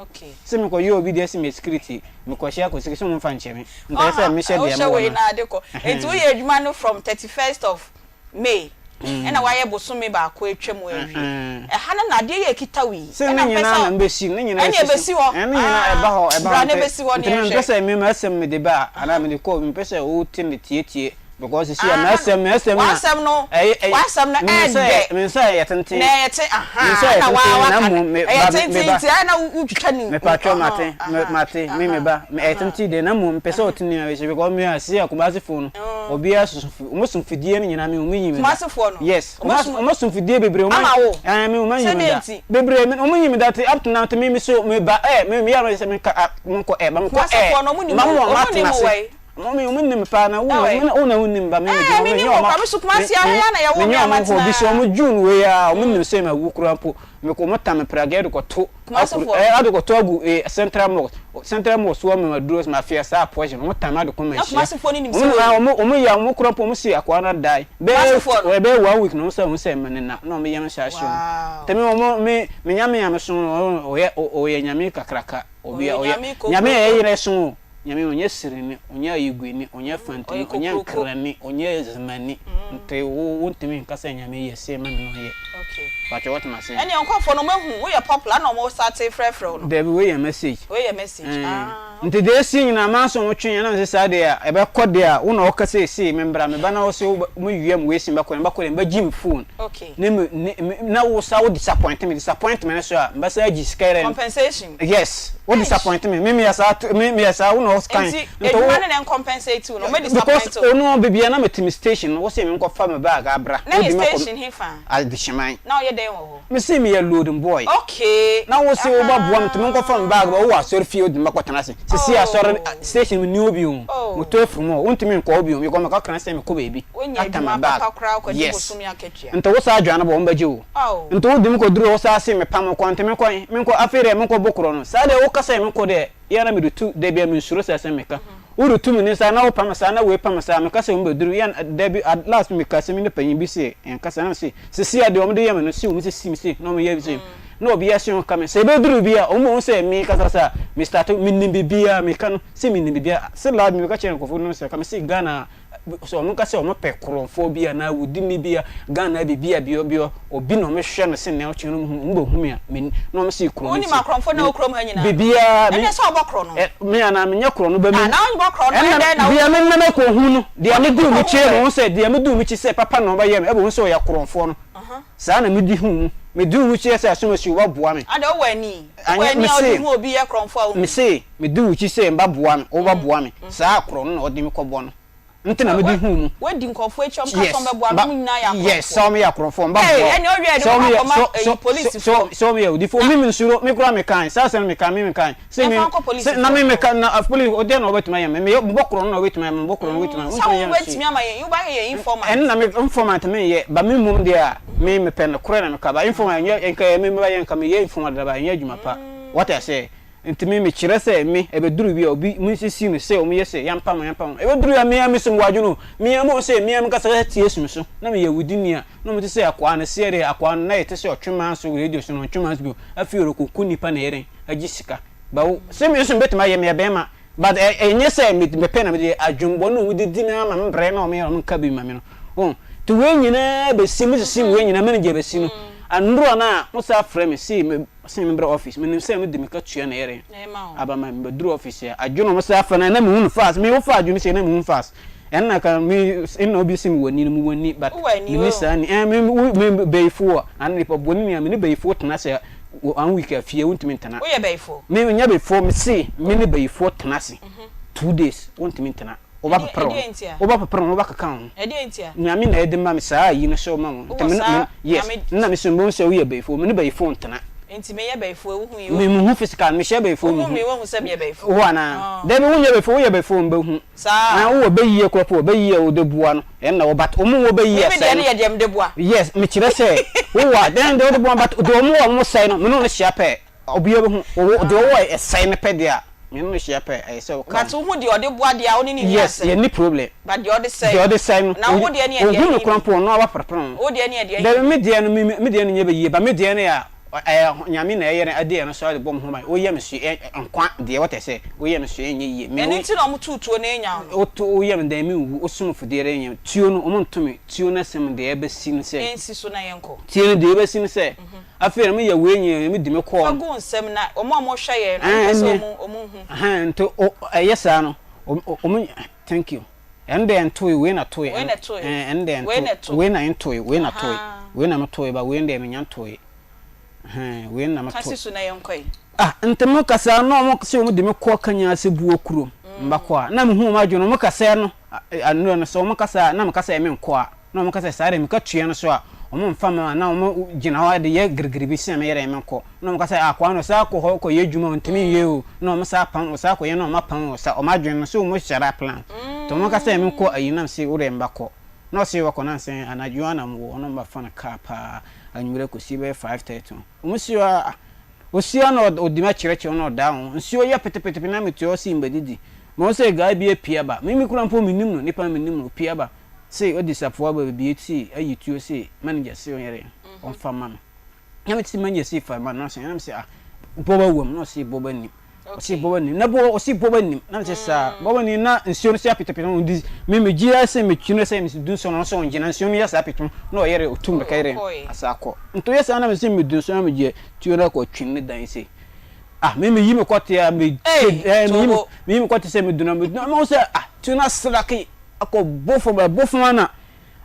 Sɛ me kɔ yɛ obi deɛ sɛ me yɛ security me kɔ hyɛ akɔ security sɛ wɔn mfa nkyɛ me. Nka ɛsɛ sɛ mehyɛ deɛ Wohyɛ mewɔ wei no. na ade kɔ. Nti woyɛ adwuma no from 31st of May ɛna woayɛ bosome baako atwa mu awie. Ɛha no na adeɛ yi a ɛkita wo yi Sɛ ɛna ne mpɛ nyinaa sɛ na mbɛsi ne nyinaa ɛne ɛsisi ɛbɛsi hɔ. ɛne nyinaa ɛba hɔ ɛba Bra hɔ na nti ɛbɛsi hɔ nti ne mempɛ yɛnhwɛ. sɛ me m'asɛm mede ba a anaa mede kɔ mempɛ sɛ wote me tietie because sisi a Ah, m'asɛm m'asɛm na w'asɛm no ɛyɛ ɛyɛ w'asɛm no me nsa ɛɛdɛ yɛ me nsa yɛ tenten na ɛyɛ te me ahaa nsa yɛ na waa tenten na waka no mmom me ɛyɛ ba me tenten ba nti ayɛ na wotwitwa ne mepatwɔ ɔhɔn mate me ahaa mate me me ahaa ba me ɛyɛ ahaa tenten deɛ na mmom mepɛ sɛ ɔte nea ɛhyɛ because me a sisi a Kumasi fo no obiara soso fi wɔn so mfidie no nyinaa me wɔn yi me da Kumasifoɔ no yes wɔn wɔn som wɔn so mfidie bebree wɔn ama wo ɛɛ me wɔn yi me sɛdeɛ da nti bebree me wɔn yi me da te up to now te me me so me ba ɛɛ me me yɛ sɛ me ka ah mo nkɔ ɛɛ ba me kɔ ɛɛ Kumasifoɔ no wɔn nim ma wo mo wɔn wɔn nim atena wo ase wɛn wɔn wɔn nim paa na wo na ɛwɛ wo na wo nim ba me me ɛɛ deɛ me wɔn nim nyɛ wo wɔn kora me so me Kumasi me ara na yɛwoo me me nyɛ a wɔn hɔ bi so matena wɔn June wei a wɔn nim sɛ ma wu kura mpo me kɔ wɔn tam pragɛ de kɔ to Kumasi akuru foɔ ɛɛ no ade kɔ to agu ee central mosque central mosque wɔ mɛma duro ma fia saa poison wɔn tam ade kɔ ma na nhyia Kumasi foɔ no nim sɛ wɔn wawu a wɔn wɔn yɛ wɔn kura mpo wɔn si akɔa na die bɛyɛ Kumasi foɔ no ɛbɛyɛ one week na wɔn sɛ wɔn sɛ mɛ nena na wɔn yɛm hyɛ ahyɛ wɔn wow tɛmɛ wɔn me me nyame a me som no ɔyɛ ɔyɛ nyame kakraka obi a ɔyɛ ɔyɛ nyame nyame a kokroko yɛyerɛ som o Nyame ɔnyɛ sireni, ɔnyɛ ayigueni, ɔnyɛ fantini, ɔyɛ ɔnyɛ kokroko nkrani, ɔnyɛ zimani, nti wo wontumi nka sɛ Nyame yɛ sei ma me na ɔyɛ. Okay. Pakyɛ wote m'ase? Ɛneɛ nkorɔfoɔ no ɔmo ahu wo yɛ popular ɛna ɔmo starte frɛfrɛ wo no. Dabi wei yɛ message. Wei yɛ message Ɛɛn. ah okay. Nti deɛ esi nyinaa manso ɔmo twe yɛn na mese saa deɛ a ɛbɛkɔ deɛ a wo na ɔka sɛ sei me mbra me ba na wo se wo me wia me wei se mbɛkɔ deɛ mbɛkɔ deɛ mbɛgye me phone Okay. ne me ne me na wo sa wo disappoint me disappoint me no so a mbɛsan agye sika yɛ dɛn Compensation. Yes, wo Eish. disappoint me. Me me yɛ saa me me yɛ saa wo na ɔkan. Nti Nti wo edwuma no na ɛncompensate wo no, ɔmo because disappoint wo. ono bebia na mete me station no, wo se me nkɔ fa me bag abra. Na Wo yɛ di me kɔ station he fa? Adehyeman. Na ɔyɛ dɛn wɔ hɔ? Me se me yɛ loading boy. Okay, Na wo se wo ba boa me nti me nkɔ fa me bag ba wo wɔ asɔre fie wo de me kɔ tena ase. Sisi asɔre Oh. station me ni hɔ bio. Oh. Mo tɔ afiri mu hɔ. Wo ntumi nkɔ hɔ bio because me kɔ kran sɛ me kɔ baabi. Wonya Ata me adwuma bag. papa koraa kɔgye Yes. bosome akatua. Nti wo saa adwane bɔ wɔn bɛgye wo. Oh. Nti wo de me kɔ duru hɔ saa se me pam wo kɔ nti me kɔ he me nkɔ afei deɛ me nkɔ bo korɔ no saa deɛ wo ka sɛ me nkɔ deɛ yɛ na me de tu da bia me nsuro sɛ sɛ me ka. Woretu me ne saa na wopam saa na wei pam saa meka sɛ wɔn bɛduru yɛn da bi at last meka sɛ me ne panyin bi se yɛn kasa na mese sisi a deɛ wɔn de yɛ me no se wɔn sisi me se na wɔn yɛ se na obiara se wɔn ka me sɛ ɛbɛduru bi a wɔn bɛhu sɛ me kasa saa me start me nim biribiara meka no se me nim biribiara se last meka kyerɛ nkurɔfoɔ no sɛ ka me se Ghana Sɛ ɔmo ka sɛ ɔmo pɛ korɔnfoɔ bi anaa wudini bi a Ghana biribi a biɔ biɔ obi na ɔmo hwɛ no se nea ɔkye no ɔmo hu ɔmo bɛ hu me a me na ɔmo se korɔ no Wonim nti akorɔmfoɔ na me ɛwɔ kurom ha nyinaa no? bibiaa me Ɛnneɛ sɛ ɔbɔ korɔ no. ɛ me anaa me nyɛ korɔ no bɛ me Ah na wobɔ korɔ no ɛnna ɛdɛn na deɛ me wo nam akɔ hu no deɛ me wode duu me wokɔ hu kyi ɛ? ɛbɛ hu sɛ deɛ me duu me kyi sɛ papa na ɔbɛ yɛ me ɛbɛ hu sɛ ɔyɛ korɔnfoɔ no saa na me di hu mu me duu wo kyi sɛ asomasi wo bɛ boa me Adɛn wowɔ ani? Wowɔ anyɛ ani me a wode se hu obi yɛ korɔmfoɔ a me wohu? se me duu wo kyi sɛ mba boa me wo bɛ boa me saa korɔ no na ɔde me kɔ bɔ no. Nti na mede huu mu. Wadi nkurɔfoɔ akyi, wɔn ka sɛ Yes, wɔn bɛboa no, mba, wɔn nyinaa yɛ yes, sɛ akorɔmfoɔ. wɔn yɛ akorɔmfoɔ, mba Ee, boa wo. ɛnneɛ wowie a yɛde Sɛ wo wɔn kɔ yɛ, akɔma sɛ, ɛyi sɛ, sɛ, polisifoɔ. sɛ wɔn yɛ odifoɔ, Na me mensuro, me koraa mekae, saa asɛm no mekae, me mekae, sɛ me, yɛmfa nkɔ sɛ, na polisifoɔ me hɔ. meka, na polisi, ɔdeɛn na wɔbɛtumi ayɛ me, meyɛ, mebɔ korɔno na wɔbɛtumi ayɛ me, mebɔ korɔno wɔbɛtumi ayɛ me, Sɛ wɔntumi nyɛ me hwee. wobɛtumi ama yɛn, wobɛayɛ yɛn informant. Ɛno na me, informant menyɛ, ba me mmom deɛ a, me mepɛ nokorɛ na meka, ba informant nyɛ, nka ɛyɛ me mɛyɛ, nka meyɛ informant dada, ba ɛnyɛ adwuma pa, wate aseɛ. Nti me mekyerɛ sɛ me ɛbɛduru bi a obi mo nsisi me sɛ ɔmo yɛ sɛ yɛmpa mo yɛmpa mo ɛbɛduru a me ara me so mewɔ adwene o me ara mo sɛ me ara me kasa tie su me so na meyɛ awudini a na ɔmo te sɛ akwaa no seɛ deɛ akwaa no na yɛte sɛ ɔtwe manso radio so no ɔntwe manso bio afei ɔrekɔku nipa na ɛyɛ dɛn agye sika ba wo sɛ me nso mebɛtumi ayɛ meyɛ bɛɛma but ɛnyɛ sɛ me mepɛ na mede adwembɔ na ɔmo de di me ama me brɛ na ɔmo yɛ ɔmo nka bi ma me no wɔn nti wei nyinaa bɛsi me sisi wei nyinaa manager bɛsi no anura no a mo saa frɛ me si me Ɔse me mbra office, menim sɛ mede me katua na ɛyɛ dɛn aba ma me, mebɛduru office a, adwo na ɔmo sɛ afa no a na mehu no fast, me wofa adwo no sei na mehu fast, ɛnna ka me nna obi se mewɔ ani no mewɔ ani but menni saa ni, ɛɛ me me bayifoɔ anaa nipa bɔne ni a me ne bayifoɔ tena ase one week a fie wontumi ntena. Woyɛ bayifoɔ? Me nyɛ bayifoɔ, mese me ne bayifoɔ tena ase 2 days wontumi ntena. Wobɛpepere wo ho, wobɛpepere wo ho, wobɛkeka wo ho. Nyame na ɛde ma me saa ayi no sɛ ɔma wo. Nti me, me, yes, nna me so mehu sɛ woyɛ bayifoɔ, me ne bayifoɔ ntena. Nti meyɛ bayifoɔ, wohu yi, Me mehu physical, mehyɛ bayifoɔ wohu mehu. me, wohu sɛ meyɛ bayifoɔ. Wo anaa? Dabi, wonyɛ bayifoɔ, woyɛ bayifoɔ mbehu. Saa. Ah, wowɔ bayie koraa po, bayie a wode boa no, ɛno na wɔ, but wɔn wɔ bayie Me me asɛe deɛ no. no yɛ deɛ mede boa. Yes, mekyerɛ sɛ, wowɔ a, then deɛ wode boa no, but deɛ wɔn wɔ a wɔn sɛe no, me ne wo no hyia pɛ, Obiara bɛhu. Wo deɛ ɔwɔ a ɛsɛe no pɛ deɛ a, me ne no hyia pɛ, ɛyɛ sɛ woka But ho. wohu deɛ ɔde boa deɛ a, wo ne no nni Yes, asɛm. yɛnni problem. But deɛ ɔde sɛe Deɛ ɔde sɛe no, Na wo deɛ no yɛ deɛ ɔhu me ɛhe koraa bi? mpo ɔno ara waprapra ho. Wo deɛ no yɛ deɛ ɛhe Dabi, bi? me deɛ no, me me deɛ no nyɛ bɛyie, but me deɛ no yɛ a, ɛyɛ Nyame na ɛyɛ no, ɛde ɛno so de bɔ me ho ban. Woyɛ me so ɛ, nkwa deɛ, wote aseɛ, woyɛ me so ɛnyɛ yie. Me Ɛno wo, nti na wɔtoo tuo no anya wo no. woto, woyɛ me dɛn menwu, wosom fidie deɛ ɛnyɛ, tuo no, wɔnto me, tuo no asɛm deɛ ɛbɛsi ne sɛ, Ɛnsi so na yɛnkɔ. Tuo no deɛ ɛbɛsi ne sɛ, Afei na meyɛ wei nyinaa medi me kɔɔ Fa no. gu wo nsam na wɔn a wɔhwɛ yɛn no, wɔmpɛ sɛ wɔn wɔn hu. Ɛhɛn nti o ɛyɛ saa no wɔn thank you ɛno deɛ ntoe wei na toe Wei na ɛtoe. ɛn ɛno deɛ Wei na nto ɛto. wei na ntoe wei na toe Ahaa. wei na metoe ba wei deɛ menya ntoe ɛhɛn wei na Ka metoe. si so na yɛnkɔ yi. Ah nti mo kasa na wɔn sɛ wɔn de me kɔ Kanyase buo kurom mbakɔ a na mehu wɔn adwene wɔn kasa no anura no sɛ wɔn kasa a na mekasa yɛ menkɔ a. Na wɔka sɛ, Saa de, meka tua no so a, wɔmfa mma me, anaa wɔgyina hɔ de yɛ girigiri bi sɛ meyɛ dɛn menkɔ. Na wɔka sɛ, Akoa no, san kɔ hɔ kɔyɛ adwuma, ɔntumi nyɛ o. Na wɔsan pam wo, san kɔyɛ na wɔapam wo. Sa wɔn adwene no, sɛ wɔhyɛ da plan. Nti wɔka sɛ menkɔ ayi, na mese, Wo deɛ mma kɔ. Na ɔse wakɔ, na nsɛ anadwo ara na mewɔ hɔ, na wɔbɛfa no kaa paa anwummerɛ kɔsi bɛyɛ 5:30 no. Wɔsi hɔ a, ɔsi hɔ na ɔdi m'akyerɛkyerɛ na ɔdaa ho. Nsuo yɛ petepetepe na mete hɔ se mbɛdidi. Mahu sɛ guy bi apue aba. Me me koraa mpo mennim no, nipa no mennim no, ɔpue aba. Se odi safoa ba bebie tse ayi tuo se manager se ɔnyɛ dɛn ɔnfa mma me na me tse manager se fa ma no na me se ah bɔba wom na ɔse bɔba nnim ɔse bɔba nnim na bɔba ɔse bɔba nnim na me se saa bɔba nnim na nsuo no se apetepete no ɔdi me me gye se me twi no sɛ me du nsuo no ɔse ɔngye na nsuo no yɛ saa apete no na ɔyɛ dɛ ɔtu mmirika yɛ dɛn asa akɔ nti ɔyɛ saa na me se me du nsuo na me gye tuo no akɔ twi ne dan se ah me me yi me kɔte a me eh me yi me yi me kɔte sɛ me du na me du na me sɛ ah tuo no aslake Akɔ bɔ fam ɛbɔ fam ana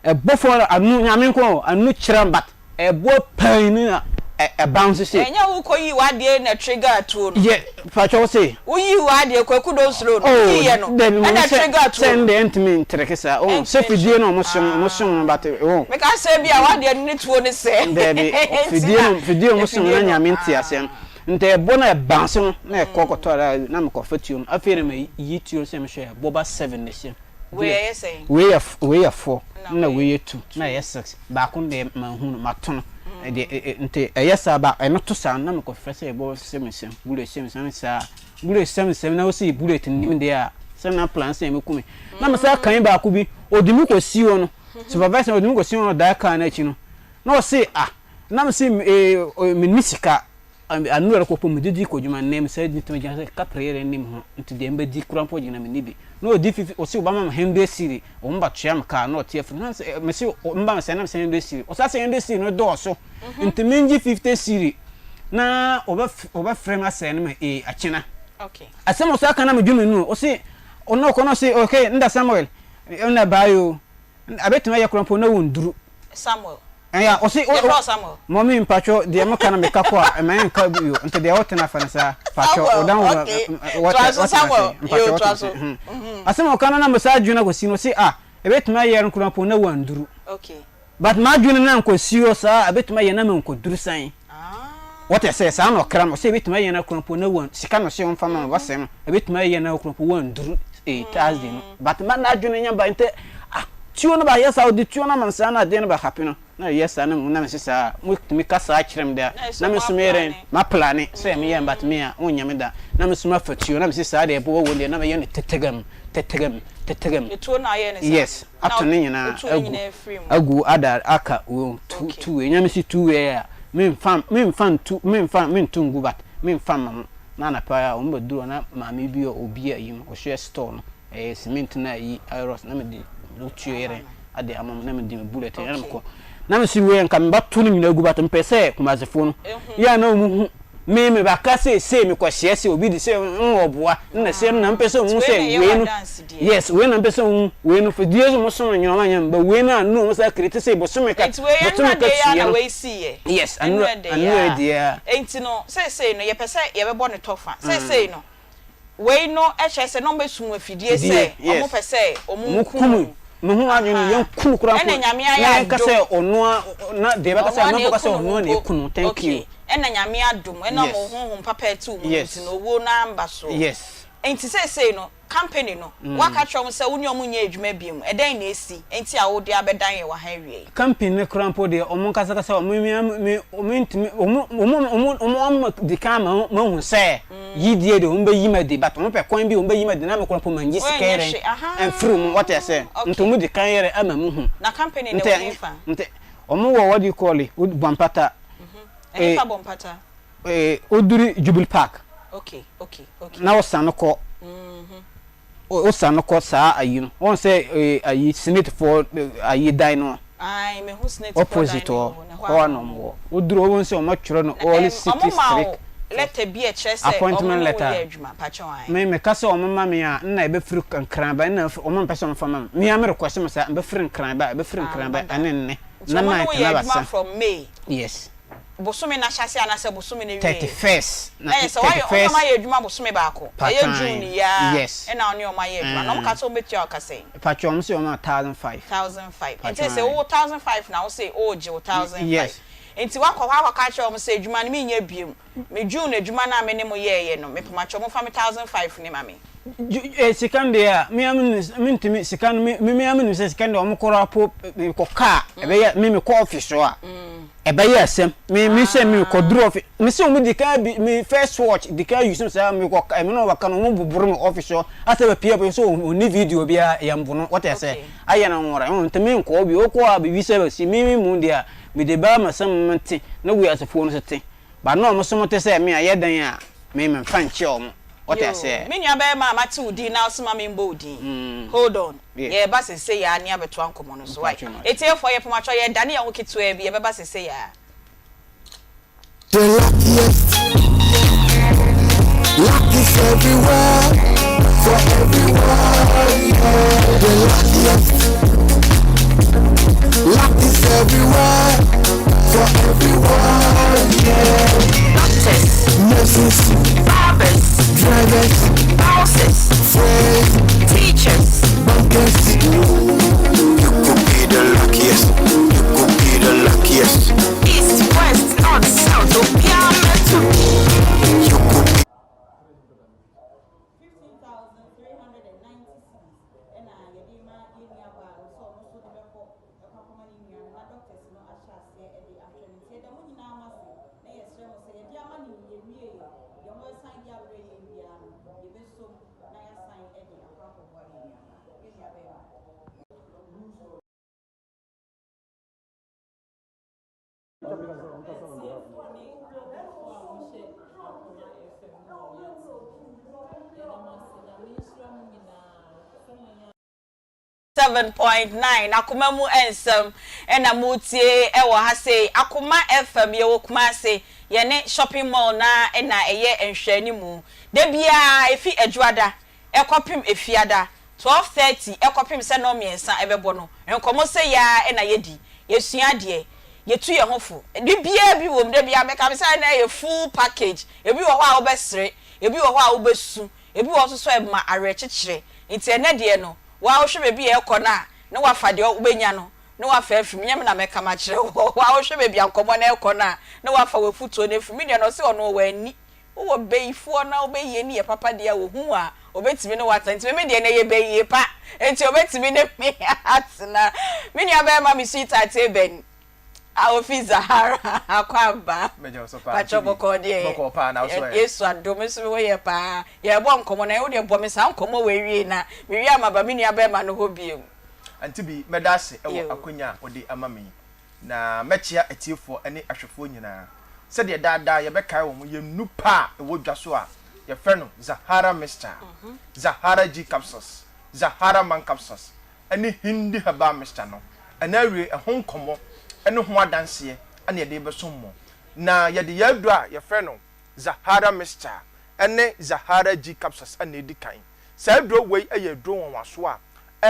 ɛbɔ fam ana ano nyame nko o ano kyerɛ but ɛbɔ pɛn ni na ɛba nso se. Ɛnyɛ wo kɔ yii w'adeɛ na trigger tuo no. Yɛ pakyɛ wo se. Wo yii w'adeɛ Kwaku don't slow no wo yii yɛ no ɛna trigger tuo no. Sɛ ndɛ ɛntumi ntreke saa oh sɛ fidie no ɔmo som ɔmo som no but oh. Meka sɛ ebia w'adeɛ no ne tuo no sɛ. Daabi fidie no fidie ɔmo som no na nyame nte aseɛ no nti ɛbɔ na ɛbounce no na ɛkɔ kɔtɔ ara na mekɔ fa tuo no afei na mayi tuo no sɛ mehwɛ ɛbɔ ba 7 na ɛhyɛ mu. Wei ɛyɛ sɛn? Wei yɛ wei yɛ four na wei yɛ two na ɛyɛ six baako no deɛ manhu no mato no ɛdeɛ nti ɛyɛ saa ba ɛno to saa na mekɔfrɛ sɛ ɛbɔ sɛ me nsam bullet sɛ me nsam saa bullet sɛ me nsam na wosi bullet nim deɛ a. Sɛ na plan sɛ ɛmɛku me. Na me saa kan baako bi, ɔde me kɔsi hɔ no, supervisor no ɔde me kɔsi hɔ no ɔdaa car no akyi no, na ɔse ah, na me se eh, menni sika, anura rekɔ pɔ medidi kɔ adwuma nnɛ me saa di ntumi gyina sɛ kapre yɛrɛ nni me ho, nti deɛ mbɛdi kora mpo gyina menni bi. Na ɔdi fifi, ɔse ɔbɛma me hundred cedi, wɔn ba tua me car na ɔte afiri, na me se mba me sɛ na me sɛ hundred cedi, ɔsa sɛ hundred cedi no dɔɔso, nti mengye 50 cedi na ɔbɛfrɛ me asɛne me eh, akyena. Asɛm a ɔsan ka na medwene no, ɔse ɔno ɔkɔ na ɔse okay nda Samuel nna bye o, abɛtumi ayɛ koraa mpo na wonduru. Samuel. Ɛya ɔse o Yɛfrɛ wo Samuel. Mummy mpakyɛw deɛ moka no meka kɔ a ɛma ɛnka bio nti deɛ wote no afa no saa pakyɛw Samuel ɔdan wo okay wɔte toa so wɔte Samuel ase mpakyɛw yoo wɔte toa ase so. hmm asɛm a ɔka no na mesan adwene akɔsi no ɔse ah ɛbɛtumi ayɛ no koraa mpo na wanduru. Okay. But m'adwene no ankɔsi hɔ saa a ɛbɛtumi ayɛ na menkɔduru sɛn? Wɔte sɛ saa na ɔkra no ɔsɛ ɛbɛtumi ayɛ na kura mpo na wan sika na ɔsɛ ɔmfa ma no wasɛe no ɛbɛtumi ayɛ na kura mpo wanduru eh, Thursday no but ma n'adwene nya ba nti ah tuo no ba yɛ saa ɔde tuo no ama me saa na adeɛ no ba happen no na ɛyɛ saa na na mese saa motumi ka saa kyerɛ me da na me nso meyɛ dɛn ma plane sɛ meyɛ but me a wonyɛ me da na me nso mafa tuo na mese saa deɛ ɛbɔ wɔ deɛ na meyɛ no tetɛgam tetɛgam tetɛgam Tuo no ayɛ ne saa yes ato ne nyinaa agu agu ada aka wɔ tu tu wei nyame si tu wei a memfa memfa ntu memfa mentu ngu but memfa mma mo na anapa a wɔn bɛduru na maame bi a obi a yi no ɔhyɛ store no ɛyɛ cement na ayi iros na mede tuo yɛrɛ ade ama mo na mede me bullet yɛrɛ mekɔ na mesi wei nka meba to no nyinaa gu but mpɛ sɛ kumasefoɔ no yɛ a na wɔn hu Me me ba ka sei sei me kɔ hyɛ sɛ obi de sɛ n wɔ boa na sɛ na mpɛ sɛ ohun sɛ wei no yes wei na mpɛ sɛ ohun wei no fidie so mo som no nyina ɔma nyɛ ba wei no a no mo sa create sɛ bosome ka Nti wei bosome ɛnura ka deɛ ya tua na no wei sii yɛ yes ɛnura anura deɛ anura ya deɛ a. Nti no seisei no yɛpɛ sɛ yɛbɛbɔ no tɔfa seisei no Wei no kyerɛ sɛ na wɔbɛsum afidie Fidie, sɛ yes. wɔpɛ sɛ Wɔn wɔku ku no. no. Me ho adwene no, Ahaa. yɛn ku no koraa mpo. Ɛna Nyame Na ayɛ yɛn ka adom. sɛ ɔno a, na deɛ yɛbɛka Ɔno sɛ ara na amanfoɔ ka ɛku sɛ ne ɔno ho ara na mpo. ɛku no. Thank Okay. you. Ɛna Nyame adom, ɛnam Yes. wo honhom papa a ɛte wo mu no Yes. nti no, owuo no amba soɔ. Yes. Nti seesei no, company no, woaka akyerɛ wɔn sɛ wo ne wɔn nyɛ adwuma biom. Ɛdɛn na asi nti a wode abɛdan yɛn wɔ ha awiei? Company no koraa mpo deɛ, wɔn ankasa kasa wɔn me me wɔn ntumi wɔn wɔn wɔn wɔn ama di kan ama mahu sɛ Yidie deɛ wɔn bɛyi me adi but wɔn pɛ kwan bi wɔn bɛyi me adi na me koraa mpo mannye sika Woanyɛ yɛrɛ hwee ahaa mfiri wɔn wate aseɛ nti okay. wɔn di kan yɛrɛ ama me hu Na company no nti wɔ hefa? nti wɔn wɔ what do you call it Bompata eh, Ɛhefa Bompata? eh, woduri Jubilee Park Okay okay okay. na wosane kɔ Wo sane kɔ saa ayi no wɔn sɛ ayi senate foɔ ayi dan no Ae me hu senate foɔ dan opposite no hɔ wɔ hɔ na ɛhɔ hɔ ara a na na wɔn wɔn wɔ. wɔ woduru hɔ wɔn sɛ wɔn atwerɛ no Na all ɛm city wɔn ma wo street letter bi a ɛkyerɛ sɛ wɔn appointment ne wo letter yɛ adwuma pakyɛw ae. Me me ka sɛ wɔn ma me a nna ɛbɛfiri nkran ba nna wɔn mpɛ sɛ wɔn fa ma me me ara me request mo saa ɛbɛfiri nkran ba ɛbɛfiri nkran Amma ba da. ɛne nnɛ Nti na wɔn ne man wo yɛ tena adwuma basa from May. yes. Bosome no ahyɛase anaasɛ bosome no Thirty awieɛ? first na Na yɛ sɛ thirty woayɛ, wo ne first wɔn ayɛ adwuma bosome baako, ɛyɛ patran June yi ara yes ɛna wo ne wɔn ayɛ adwuma, na wɔn ka sɛ wɔn bɛtua wo ka sɛn? Patwɔ wɔn se wɔn ma 1005. 1005, nti Patran sɛ wowɔ 1005 na wo se woregye wo 1005, yes. nti woakɔ hɔ akɔka akyerɛ wɔn sɛ adwuma no menyɛ biom, me June adwuma no a me ne mo yɛeɛ no, mepamokyɛw momfa me 1005 no ma me. Ju eh, sika no deɛ a, me ara menim sɛ, mentumi, sika no, me me ara menim sɛ sika no deɛ wɔn koraa po, mekɔ kaa, ɛbɛyɛ, me mekɔ office hɔ a, ɛbɛyɛ asɛm, me me sɛ mekɔ duru office, me sɛ wɔn di kan bi, me first watch di kan use me saa, mekɔ, ɛmi na wɔka no, wɔn boboro me office hɔ, asɛ bɛ pie sɛ wɔn video biara, yɛn bo no, wɔte asɛ, ayɛ no nwora, ɛho nti me nkɔ bi, wokɔ a biribi sɛ bɛsi, me me mu deɛ a, mede ba ma sɛ mo te, na wiasefoɔ no nso te. But na ɔmo so mo te sɛ me a yɛ dɛn a me me nfa nkyɛ ɔmo wote Yoo aseɛ. me nua bɛɛma a mate wo din na wose ma me mbɔ wo din hold on yɛɛba sesei aa ne abɛtoa nkɔmɔ no so wai etiefoɔ yɛ pomatwɔ yɛɛdane yɛn ho ketewaa bi yɛbɛba sesei aa. The luckiest, luck is everywhere for everyone. Yeah. The luckiest, luck is everywhere for everyone. Yeah. Doctors, Nurses, barbers, drivers, bouncers, friends, teachers, bankers. You could be the luckiest. You could be the luckiest. East, West, North, South, obiara mmɛto. You could be. 15,390 cedis ɛna yɛde ma yɛn nua. Atiefoɔ ne ahwɛfoɔ a mohwɛ Akoma FM ne Onua TV, yɛda mo ase. Nyame nhyira mo nyinaa sɛ moanya. 7.9 Akoma mu nsɛm na moretie wɔ ha sei. Akoma FM, yɛwɔ Kumasi, yɛne shopping mall no ara na ɛyɛ nhwɛanimu. Da biara ɛfi Adwuada kɔpem Efiada, 12:30 kɔpem sɛ nnɔnmiɛnsa bɛbɔ no, nkɔmmɔ sei ara na yɛdi, yɛsua adeɛ, yɛtu yɛn ho fo. Biribiara bi wɔ mu, da biara meka me sɛ ɛnnɛ ɛyɛ full package, ebi wɔ hɔ a wobɛsere, ebi wɔ hɔ a wobɛsu, ebi wɔ hɔ nso so a ɛma awerɛkyekyerɛ. Nti ɛnnɛ deɛ no, Wo ara wohwɛ baabi a ɛrekɔ no a, na woafa deɛ wobɛnya no, na woafa afiri mu. Nyɛ me na mɛka makyerɛ wo. Wo ara wohwɛ baabi a nkɔmmɔ no rekɔ no a, na woafa w'afotuo no afiri mu. Me nua no, ɔse ɔno ɔwɔ ani. Wowɔ bayifoɔ na wo bayie no yɛ papa deɛ a, ɔhu wo a, ɔbɛtumi ne wo atena. Nti me deɛ no, ɛyɛ bayie pa, nti ɔbɛtumi ne me atena. Me nua barima, me sweetheart Eben. A ofi Zahara Akwaaba. Mɛgye wo so paa. Pakyɛ bɔkɔɔ deɛ. Bɔkɔɔ paa na wo so ɛ. Yesu adom me nso me ho yɛ paa. Yɛrebɔ nkɔmmɔ na wo deɛ bɔ me saa nkɔmmɔ wei wie na me wie a maba me nua bɛɛma no hɔ biom. Auntie Bi, mɛda ase wɔ akwanya a wode ama me yi. Na mɛkyea atiefoɔ ne ahwɛfoɔ nyinaa. Sɛdeɛ daa daa yɛbɛkae wɔn, yɛn nnupa a ɛwɔ dwa so a yɛfrɛ no Zahara Mixture, Zahara G Capsules, Zahara Man Capsules, ne Hindi herbal mixture no, ɛna awiei ɛho nkɔmmɔ ne ho adanseɛ na yɛde rebɛsom mo. Na yɛde yɛn aduro a yɛfrɛ no Zahara mixture ne Zahara G capsules na ɛdi kan. Saa aduro wei yɛ aduro nwanwasoɔ a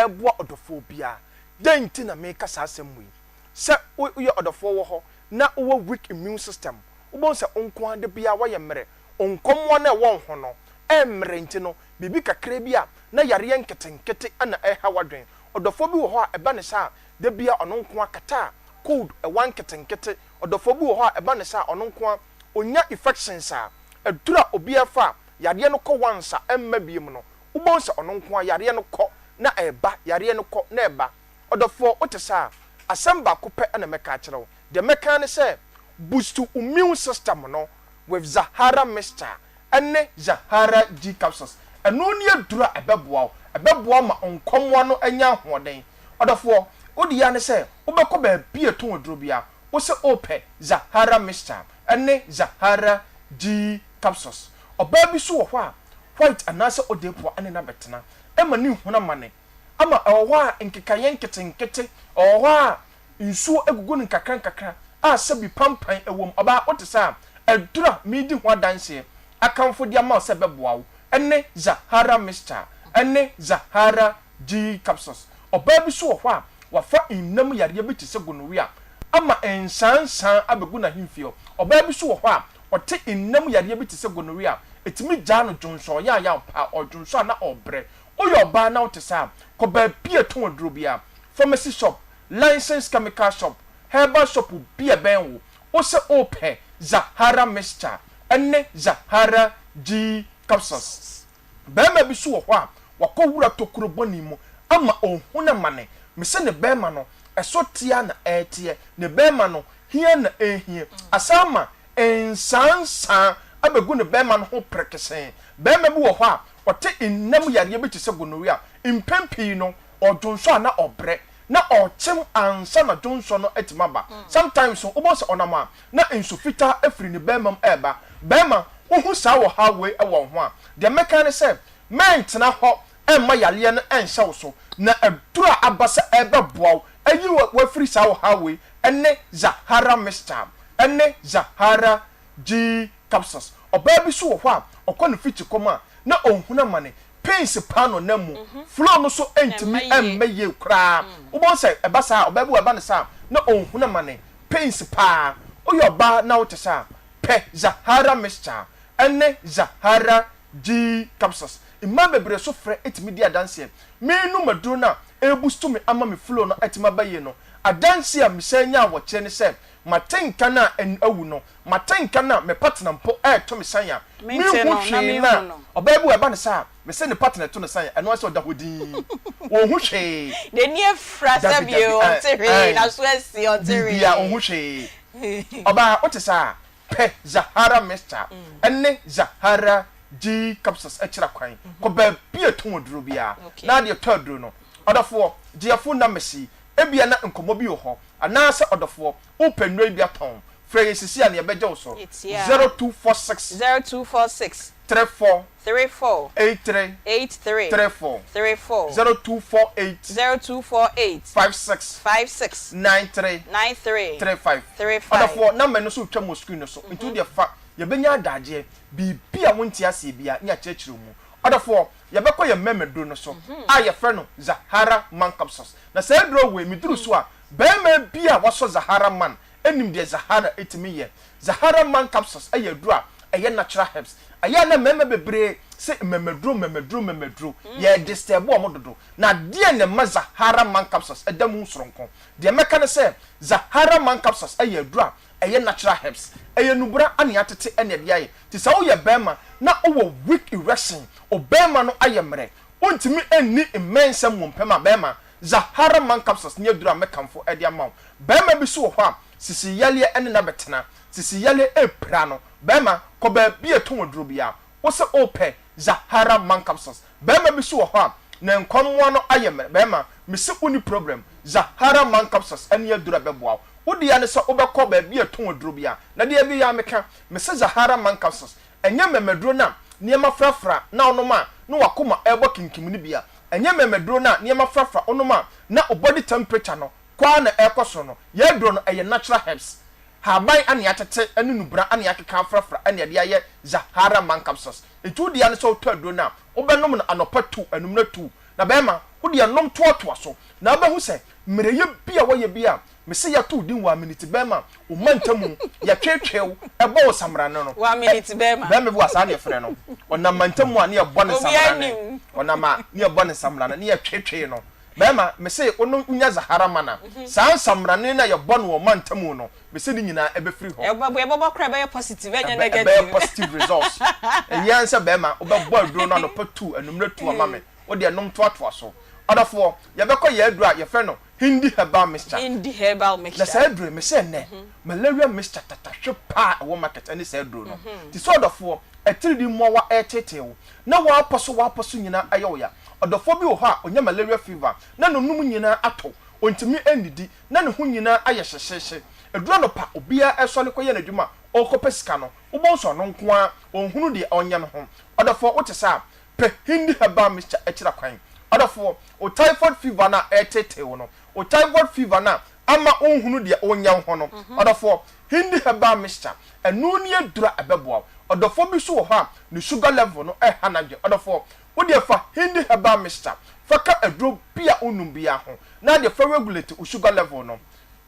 ɛreboa ɔdɔfoɔ biara. Dɛn nti na mereka saa asɛm wei? Sɛ woyɛ ɔdɔfoɔ wɔ hɔ na wowɔ weak immune system, wobɛhu sɛ wo nko ara da biara woayɛ mmerɛ, wo nkɔmmoa no a ɛwɔ wo ho no ɛremmrɛ nti no, Biribi kakraa bi a, na yareɛ nketenkete na ɛreha w'adwene. Ɔdɔfoɔ bi wɔ hɔ a, ɛba no saa a, da biara ɔno nko ara kata a, cold, ɛwa nketenkete. Ɔdɔfoɔ bi wɔ hɔ a, ɛba no saa a, ɔno nko ara, ɔnya infections a, aduru a obiara fa a, yareɛ no kɔ once a, ɛmma biom no, wobɛhu sɛ ɔno nko ara, yareɛ no kɔ na ɛreba, yareɛ no kɔ na ɛreba. Ɔdɔfoɔ, wote saa a, asɛm baako pɛ na mɛka akyerɛ wo. Deɛ mɛka ara ne sɛ, boost wo immune system no with Zahara mixture. ne Zahara G capsules. Ɛno ne aduru a ɛbɛboa wo. Ɛbɛboa wo ma wo nkɔmmoa no anya ahoɔden. Ɔdɔfoɔ, wo deɛ ara ne sɛ wobɛkɔ baabi a ɛtɔn aduro biara, wo se wopɛ Zahara mixture ne Zahara G capsules. Ɔbaa bi nso wɔ hɔ a, white anaasɛ odepoa ne no abɛtena ma ne nhunu amane ama ɛwɔ hɔ a nkekaeɛ nketenkete, ɛwɔ hɔ a nsuo gugu no nkakrankakra a sɛbi pampan wɔ mu. Ɔbaa, wote saa a, aduru a meredi ho adanseɛ akamfo de ama wo sɛ ɛbɛboa wo ne Zahara Mixture ne Zahara G Capsules. Ɔbaa bi nso wɔ hɔ a, wafa nna mu yareɛ bi te sɛ gonorrhea ama nsaansaa abɛgu n'ahemfie hɔ. Ɔbaa bi nso wɔ hɔ a, ɔte nna mu yareɛ bi te sɛ gonorrhea a, ɛtumi gyaa no dwonsɔ yaayaw paa, ɔdwonsɔ a na ɔrebrɛ. Woyɛ ɔbaa na wote saa a, kɔ baabi a ɛtɔn aduro biara, pharmacy shop, licensed chemical shop, herbal shop bi a ɛbɛn wo, wo sɛ wopɛ Zahara mixture ne Zahara G capsules. Barima bi nso wɔ hɔ a, wakɔ wura tokuro bɔne mu ama ɔrehunu amane. Mese ne barima no, ɛso teɛ ara na ɛreteɛ, ne barima no, hia na ɛrehia. Asan ama nsaansaa abɛgu ne barima no ho prekesee. Barima bi wɔ hɔ a, ɔte nna mu yareɛ bi te sɛ gonorrhea. Mpɛn pii no, ɔdwonsɔ a na ɔbrɛ, na ɔkyem ansa na dwonsɔ no atumi aba. Sometimes no, wobɛhu sɛ ɔnam a, na nsu fitaa afiri ne barima mu reba. Barima, wohu saa ɔhaw wei wɔ wo ho a, deɛ mɛka ara ne sɛ, mɛntena hɔ mma yareɛ no nhyɛ wo so, na aduro a aba sɛ ɛrebɛboa wo ayi wo afiri saa ɔhaw wei ne Zahara Mixture ne Zahara G Capsules. Ɔbaa bi nso wɔ hɔ a, ɔkɔ ne fikyikɔm a, na ɔnhunu amane. Pains paa na ɔnam mu. Flow no so ntumi mma yie koraa. Wobɛhu sɛ ɛba saa a, ɔbaa bi wɔ hɔ a, ɛba no saa a, na ɔnhunu amane. Pains paa. Woyɛ ɔbaa na wote saa a, pɛ Zahara Mixture ne Zahara G Capsules. Mmaa bebree nso frɛ tumi di adanseɛ. Merenom aduro no a ɛrebustu me ama me flow no atumi aba yie no, adanseɛ a mesan nyaa wɔ akyire ne sɛ, mate nka no a awu no, mate nka no a me partner mpo reto me san a Mente menhu no, na hwee menhu no a, no. ɔbaa bi wɔ hɔ a ɛba no saa a, mese ne partner to no san a, ɛno ara sɛ ɔda hɔ dinn, ɔnhu hwee. N'ani afira Dabi, sɛ dabi, bio, ɛɛ, ɔnte hwee, ɛɛ, n'aso asi, ɔnte biribiara, hwee. ɔnhu hwee. Ɔbaa, wote saa a, pɛ Zahara Mixture ne Zahara G Capsules akyira kwan. Kɔ baabi a ɛtɔn aduro biara na adeɛ tɔ aduro no. Ɔdɔfoɔ, gye yɛn phone numbers yi, ebia na nkɔmmɔ bi wɔ hɔ, anaasɛ ɔdɔfoɔ, wopɛ nnuro yi bi atɔn. Frɛ yɛn sisi a na yɛbɛgye wo so. Yɛtia. 0246. 0246. 34. 34. 83. 83. 34. 34. 0248. 0248. 56. 56. 93. 93. 35. 35. Ɔdɔfoɔ, number no nso retwam wɔ screen no so, nti wo deɛ fa. Yɛbɛnya adagyeɛ, biribi a wonte aseɛ biara ne yɛakyerɛkyerɛ wo mu. Ɔdɔfoɔ, yɛbɛkɔ yɛn mmɛmɛduro no so a yɛfrɛ no Zahara Man Capsules. Na saa aduro wei, meduru so a, barima bi a wasɔ Zahara Man nim deɛ Zahara tumi yɛ. Zahara Man Capsules yɛ aduro a ɛyɛ natural herbs. Ɛyɛ a na mmarima bebree se mmɛmɛduro, mmɛmɛduro, mmɛmɛduro. Yɛ disturb wɔn dodo. Na deɛn na ɛma Zahara Man Capsules da mu soronko? Deɛ mɛka ne sɛ, Zahara Man Capsules yɛ aduro a ɛyɛ natural herbs. Ɛyɛ nnubura a na yɛatete na yɛde ayɛ. Nti sɛ woyɛ barima na wowɔ weak erection, wo barima no ayɛ mmerɛ, wontumi nni mmɛnsɛm wɔ mpam a, barima, Zahara Man Capsules ne aduro a mɛkamfo de ama wo. Barima bi nso wɔ hɔ a, sisi yareɛ ne no abɛtena. Sisi yareɛ repira no. Barima, kɔ baabi a yɛtɔn aduro biara, wo se wopɛ Zahara Man Capsules. Barima bi nso wɔ hɔ a, ne nkɔmmoa no ayɛ mmerɛ. Barima, mese wonni problem, Zahara Man Capsules ne aduro a ɛbɛboa wo. Wo dea ne sɛ wobɛkɔ baabi a yɛtɔn aduro biara. Na deɛ biara meka, mese Zahara Man Capsules, ɛnyɛ mmɛmaduro no a nneɛma frafra na wonom a na w'akoma rebɔ kinkim no bi a, ɛnyɛ mmɛmaduro no a nneɛma frafra wonom a na wo body temperature no kɔ ara na ɛrekɔ soro no. Yɛn aduro no, ɛyɛ natural herbs. Haban a na yɛatete ne nnubra a na yɛakeka afrafra na yɛde ayɛ Zahara Man Capsules. Enti wo dea ne sɛ wotɔ aduro no a, wobɛnom no anɔpa tu, anwummerɛ tu. Na bɛrima, wo deɛ nom toatoa so, na wobɛhu sɛ mmerɛyɛ bi a woayɛ bi a mese yɛato wo din Waminiti bɛrima, wo mantamu, yɛtweetwee wo, ɛbɔ wo samrane no. Waminiti bɛrima. Bɛrima bi wɔ a saa na yɛfrɛ no. Ɔnam mantamu a ne yɛbɔ no Obiara samrane. nim. Ɔnam a ne yɛbɔ no samrane, ne yɛtweetwee no. Bɛrima, mese wo no wonya Zahara mana. Saa nsamrane no a yɛbɔ no wɔ mantamu no, mese ne nyinaa ɛbɛfiri hɔ. Yɛbɛbɔ koraa ɛbɛyɛ positive, ɛnyɛ Ɛbɛ, negative. ɛbɛyɛ positive results. Ɛhia ara sɛ bɛrima, wobɛbɔ aduro no anɔpa tu, anwummerɛ tu ama me. Wo deɛ nom toatoa so. Ɔdɔfoɔ, yɛbɛkɔ yɛn aduro a yɛfrɛ no Hindi Herbal Mixture. Hindi Herbal Mixture. Na saa aduro yi, mese ɛnnɛ, malaria mixture tatahwe paa a ɛwɔ market ɛne saa aduro no. Nti sɛ ɔdɔfoɔ, atiridii mmoawa ɛreteetee wo, na w'apɔ so w'apɔ so nyinaa ɛyɛ wo ya. Ɔdɔfoɔ bi wɔ hɔ a, ɔnya malaria fever, na n'anum nyinaa atɔ, ɔntumi nnidi, na ne ho nyinaa ayɛ hyehyeehye. Ɛduru anɔpa, obiara ɛresɔre kɔyɛ n'adwuma a, ɔrekɔpɛ sika no, wobɛhu sɛ ɔno nko ara, ɔnhunu deɛ ɔnyɛ no ho. Ɔdɔfoɔ, wote saa a, Pɛ Hindi herbal mixture kyerɛ kwan. Ɔdɔfoɔ, wo typhoid fever no a ɛreteetee wo no, wo typhoid fever no a ama wonhunu deɛ wonyɛ wo ho no, ɔdɔfoɔ, Hindi herbal mixture, ɛno ne aduro a ɛbɛboa wo. Ɔdɔfoɔ bi nso wɔ hɔ a, ne sugar level no reha n'adwene. Ɔdɔfoɔ, wo deɛ fa Hindi herbal mixture fa ka aduro bi a wonom biara ho, na deɛ fa regulate wo sugar level no.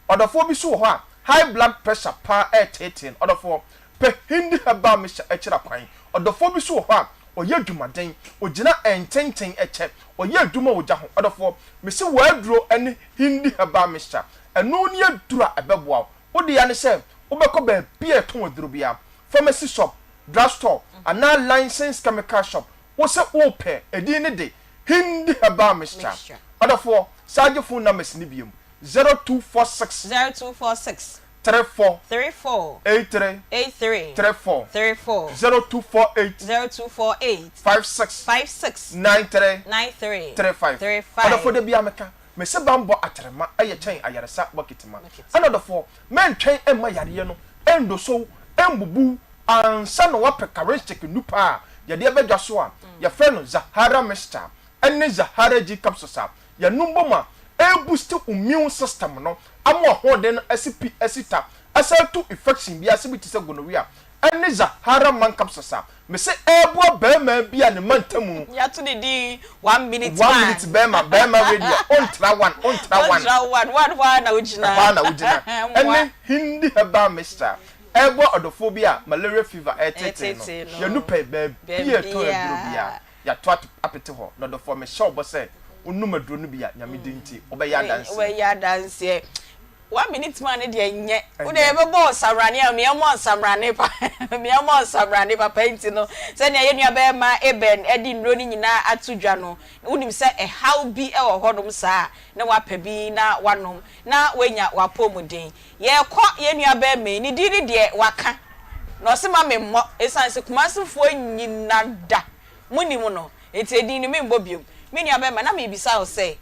Ɔdɔfoɔ bi nso wɔ hɔ a, high blood pressure paa reteetee no. Ɔdɔfoɔ, pɛ Hindi herbal mixture kyerɛ kwan. Ɔdɔfoɔ bi nso wɔ hɔ a, ɔyɛ adwumaden, ɔgyina ntenten kyɛ, ɔyɛ adwuma wɔ gya ho. Ɔdɔfoɔ, mese w'aduro ne Hindi herbal mixture. Ɛno ne aduro a ɛbɛboa wo. Wo dea ne sɛ wobɛkɔ baabi a yɛtɔn aduro biara, pharmacy shop, drug store, anaa licensed chemical shop. Wose wopɛ, edin no de Hindi herbal mixture. Ɔdɔfoɔ, san gye phone numbers no biom, 0246. 0246. 34. 34. 83. 83. 34. 34. 0248. 0248. 56. 56. 93. 93. 35. 35. Ɔdɔfoɔ da biara meka, mese banbɔ atrema yɛ kyɛn ayaresa bɔkiti ma. Ɛna ɔdɔfoɔ, mɛntwɛn mma yareɛ no ndoso wo, mbubu wo ansa na woapɛ Karenschek nnupa a yɛde aba dwa so a yɛfrɛ no Zahara Mixture ne Zahara G Capsules a yɛnom bom a ɛreboost wo immune system no ama w'ahoɔden no asi pi asi ta, asan atu infection bi ase bi te sɛ gonorrhea ne Zahara man capsules a mese ɛreboa barima bi a ne mantamu Yɛato ne din One Minute One Man. minute barima, barima wei deɛ ɔntra one, ɔntra one. Ɔntra one, one hɔ ara na wogyina. Ɛhɔ ara na wogyina. Mmoa. Ɛne Hindi herbal mixture ɛreboa ɔdɔfoɔ bi a malaria fever ɛreteetee no. Ɛreteetee no. Yɛn pɛ baabi a yɛtɔn aduro Baabiara. biara. Yɛato at apete hɔ. Na ɔdɔfoɔ, mehyɛ wo bɔ sɛ, wonom aduro no bi a, Nyame din nti, wobɛyɛ adanseɛ. Wobɛyɛ adanseɛ. One minute man no deɛ nyɛ. Wo deɛ yɛbɛbɔ ɔsamrane a, mea mmɔ nsamrane pa, mea mmɔ nsamrane papa nti no, sɛnea yɛn nua bɛrima Eben de nnuro no nyinaa ato dwa no, wonim sɛ ɛhaw bi wɔ hɔnom saa a, na woapɛ bi na woanom na woanya w'apɔmuden. Yɛrekɔ yɛn nua barima yi, ne din no deɛ waka, na ɔse ma memmɔ, ɛsiane sɛ Kumasefoɔ nyina da monim no, nti edin no memmɔ biom. Me nua barima, na merebisa wo sɛ,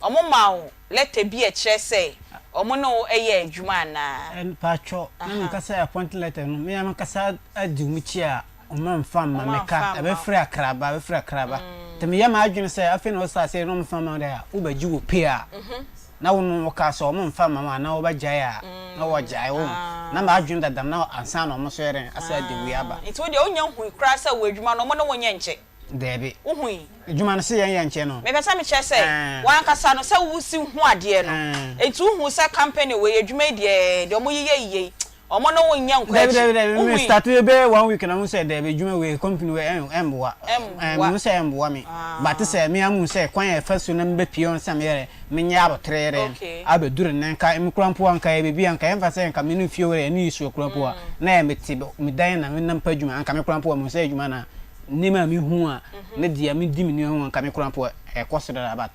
Wɔmaa wo lɛtɛ bi a ɛkyerɛ sɛ wɔn ne wo yɛ adwuma anaa? Mpakyɛw, na menka sɛ appointment letter no, me ara m'ankasa adi wɔn akyi a wɔamfa amma me ka, ɛbɛfiri akraba, ɛbɛfiri akraba. Nti meyɛ m'adwene sɛ afei na wɔstart sɛ na wɔmfa mma wo deɛ a, wobɛgye wo pay a, na wo no wokaa sɛ wɔmfa mma wo a, na wobɛgyae a, na wɔgyae wo. Na m'adwene dada na ansa na wɔn nso yɛ dɛn, asan de wei aba. Nti wo deɛ wonnya nhui koraa sɛ wɔ adwuma no wɔn ne wo nyɛ nkyɛ? Daabi. Wohui? Adwuma no se yɛn yɛ nkyɛ no. Mepɛ sɛ mekyerɛ sɛ, w'ankasa no, sɛ wosi hu adeɛ no, enti wohu sɛ company wei, adwuma yi deɛ, deɛ wɔyeyɛ yie yi, wɔn ne wo nyɛ nkɔ Daabi, akyi. daabi, daabi. Me Wohui? start bɛyɛ one week na mehu sɛ daabi, adwuma wei, company wei, ɛn, ɛmboa. Ɛmboa. Ɛn, mehu sɛ ɛmboa me. But sɛ me ara mehu sɛ kwan a ɛfa so na mebɛpue hɔ no sɛ meyɛ dɛ, menyɛ aboterɛ dɛ, Okay. abɛduru nnɛ, nka me koraa mpo a, nka ɛyɛ baabi a, nka yɛmfa sɛ nka me ne fie wɔ dɛ, ɛne issue koraa mpo a, na ɛyɛ mete me dan na menam pɛ adwuma, anka me koraa mpo a, mehu sɛ adwuma no a, Nneɛma a mehu a ne deɛ medi me nua ho a nka me koraa mpo ɛkɔ so dada but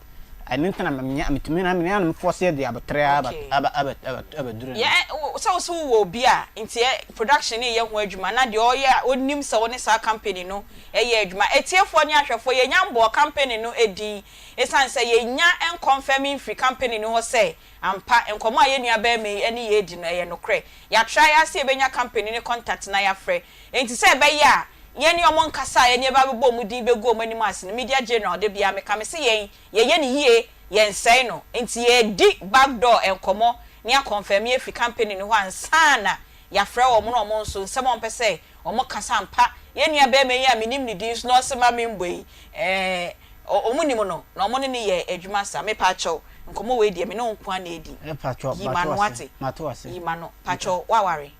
ɛno nti na menya metumi na me na mefɔ seɛ de aboterɛ aba aba aba aba abɛduru Yɛ ɛnnɛ. sɛ wo se wowɔ obi a nti ɛ production no yɛ ho adwuma na deɛ ɔyɛ a ɔnim sɛ wo ne saa company no yɛ adwuma. Atiefoɔ ne ahwɛfoɔ yɛnya mbɔɔ company no din ɛsiane sɛ yɛnnya nkɔnfɛme mfiri company no hɔ sɛ ampa nkɔmmɔ a yɛn nua barima yi ne yɛn redi no ɛyɛ nokorɛ. Yɛatra yɛ ara sɛ yɛbɛnya company no contact na yɛafrɛ Enti sɛ ɛbɛyɛ a yɛne wɔn nkasa a yɛne yɛba abɛbɔ wɔn din bɛgu wɔn anim ase no, Media General, da biara meka, mese yɛn, yɛyɛ no yie, yɛnsɛe no. Enti yɛredi back door nkɔmmɔ ne akɔnfɛme afi company no hɔ ansa na yɛafrɛ wɔn na wɔn nso, nsɛm a wɔpɛ sɛ wɔka sɛ ampa yɛn nua barima yi a mennim ne din nso na ɔse ma membɔ yi, ɛɛ, wɔn nim no na wɔn ne no yɛ adwuma saa. Mepaakyɛw, nkɔmmɔ wei deɛ me ne wo nko ara na ɛredi. Mepakyɛw, Yi m'ano mate wo ase, wate? mate wo ase. Yi m'ano. Pakyɛw, woaware?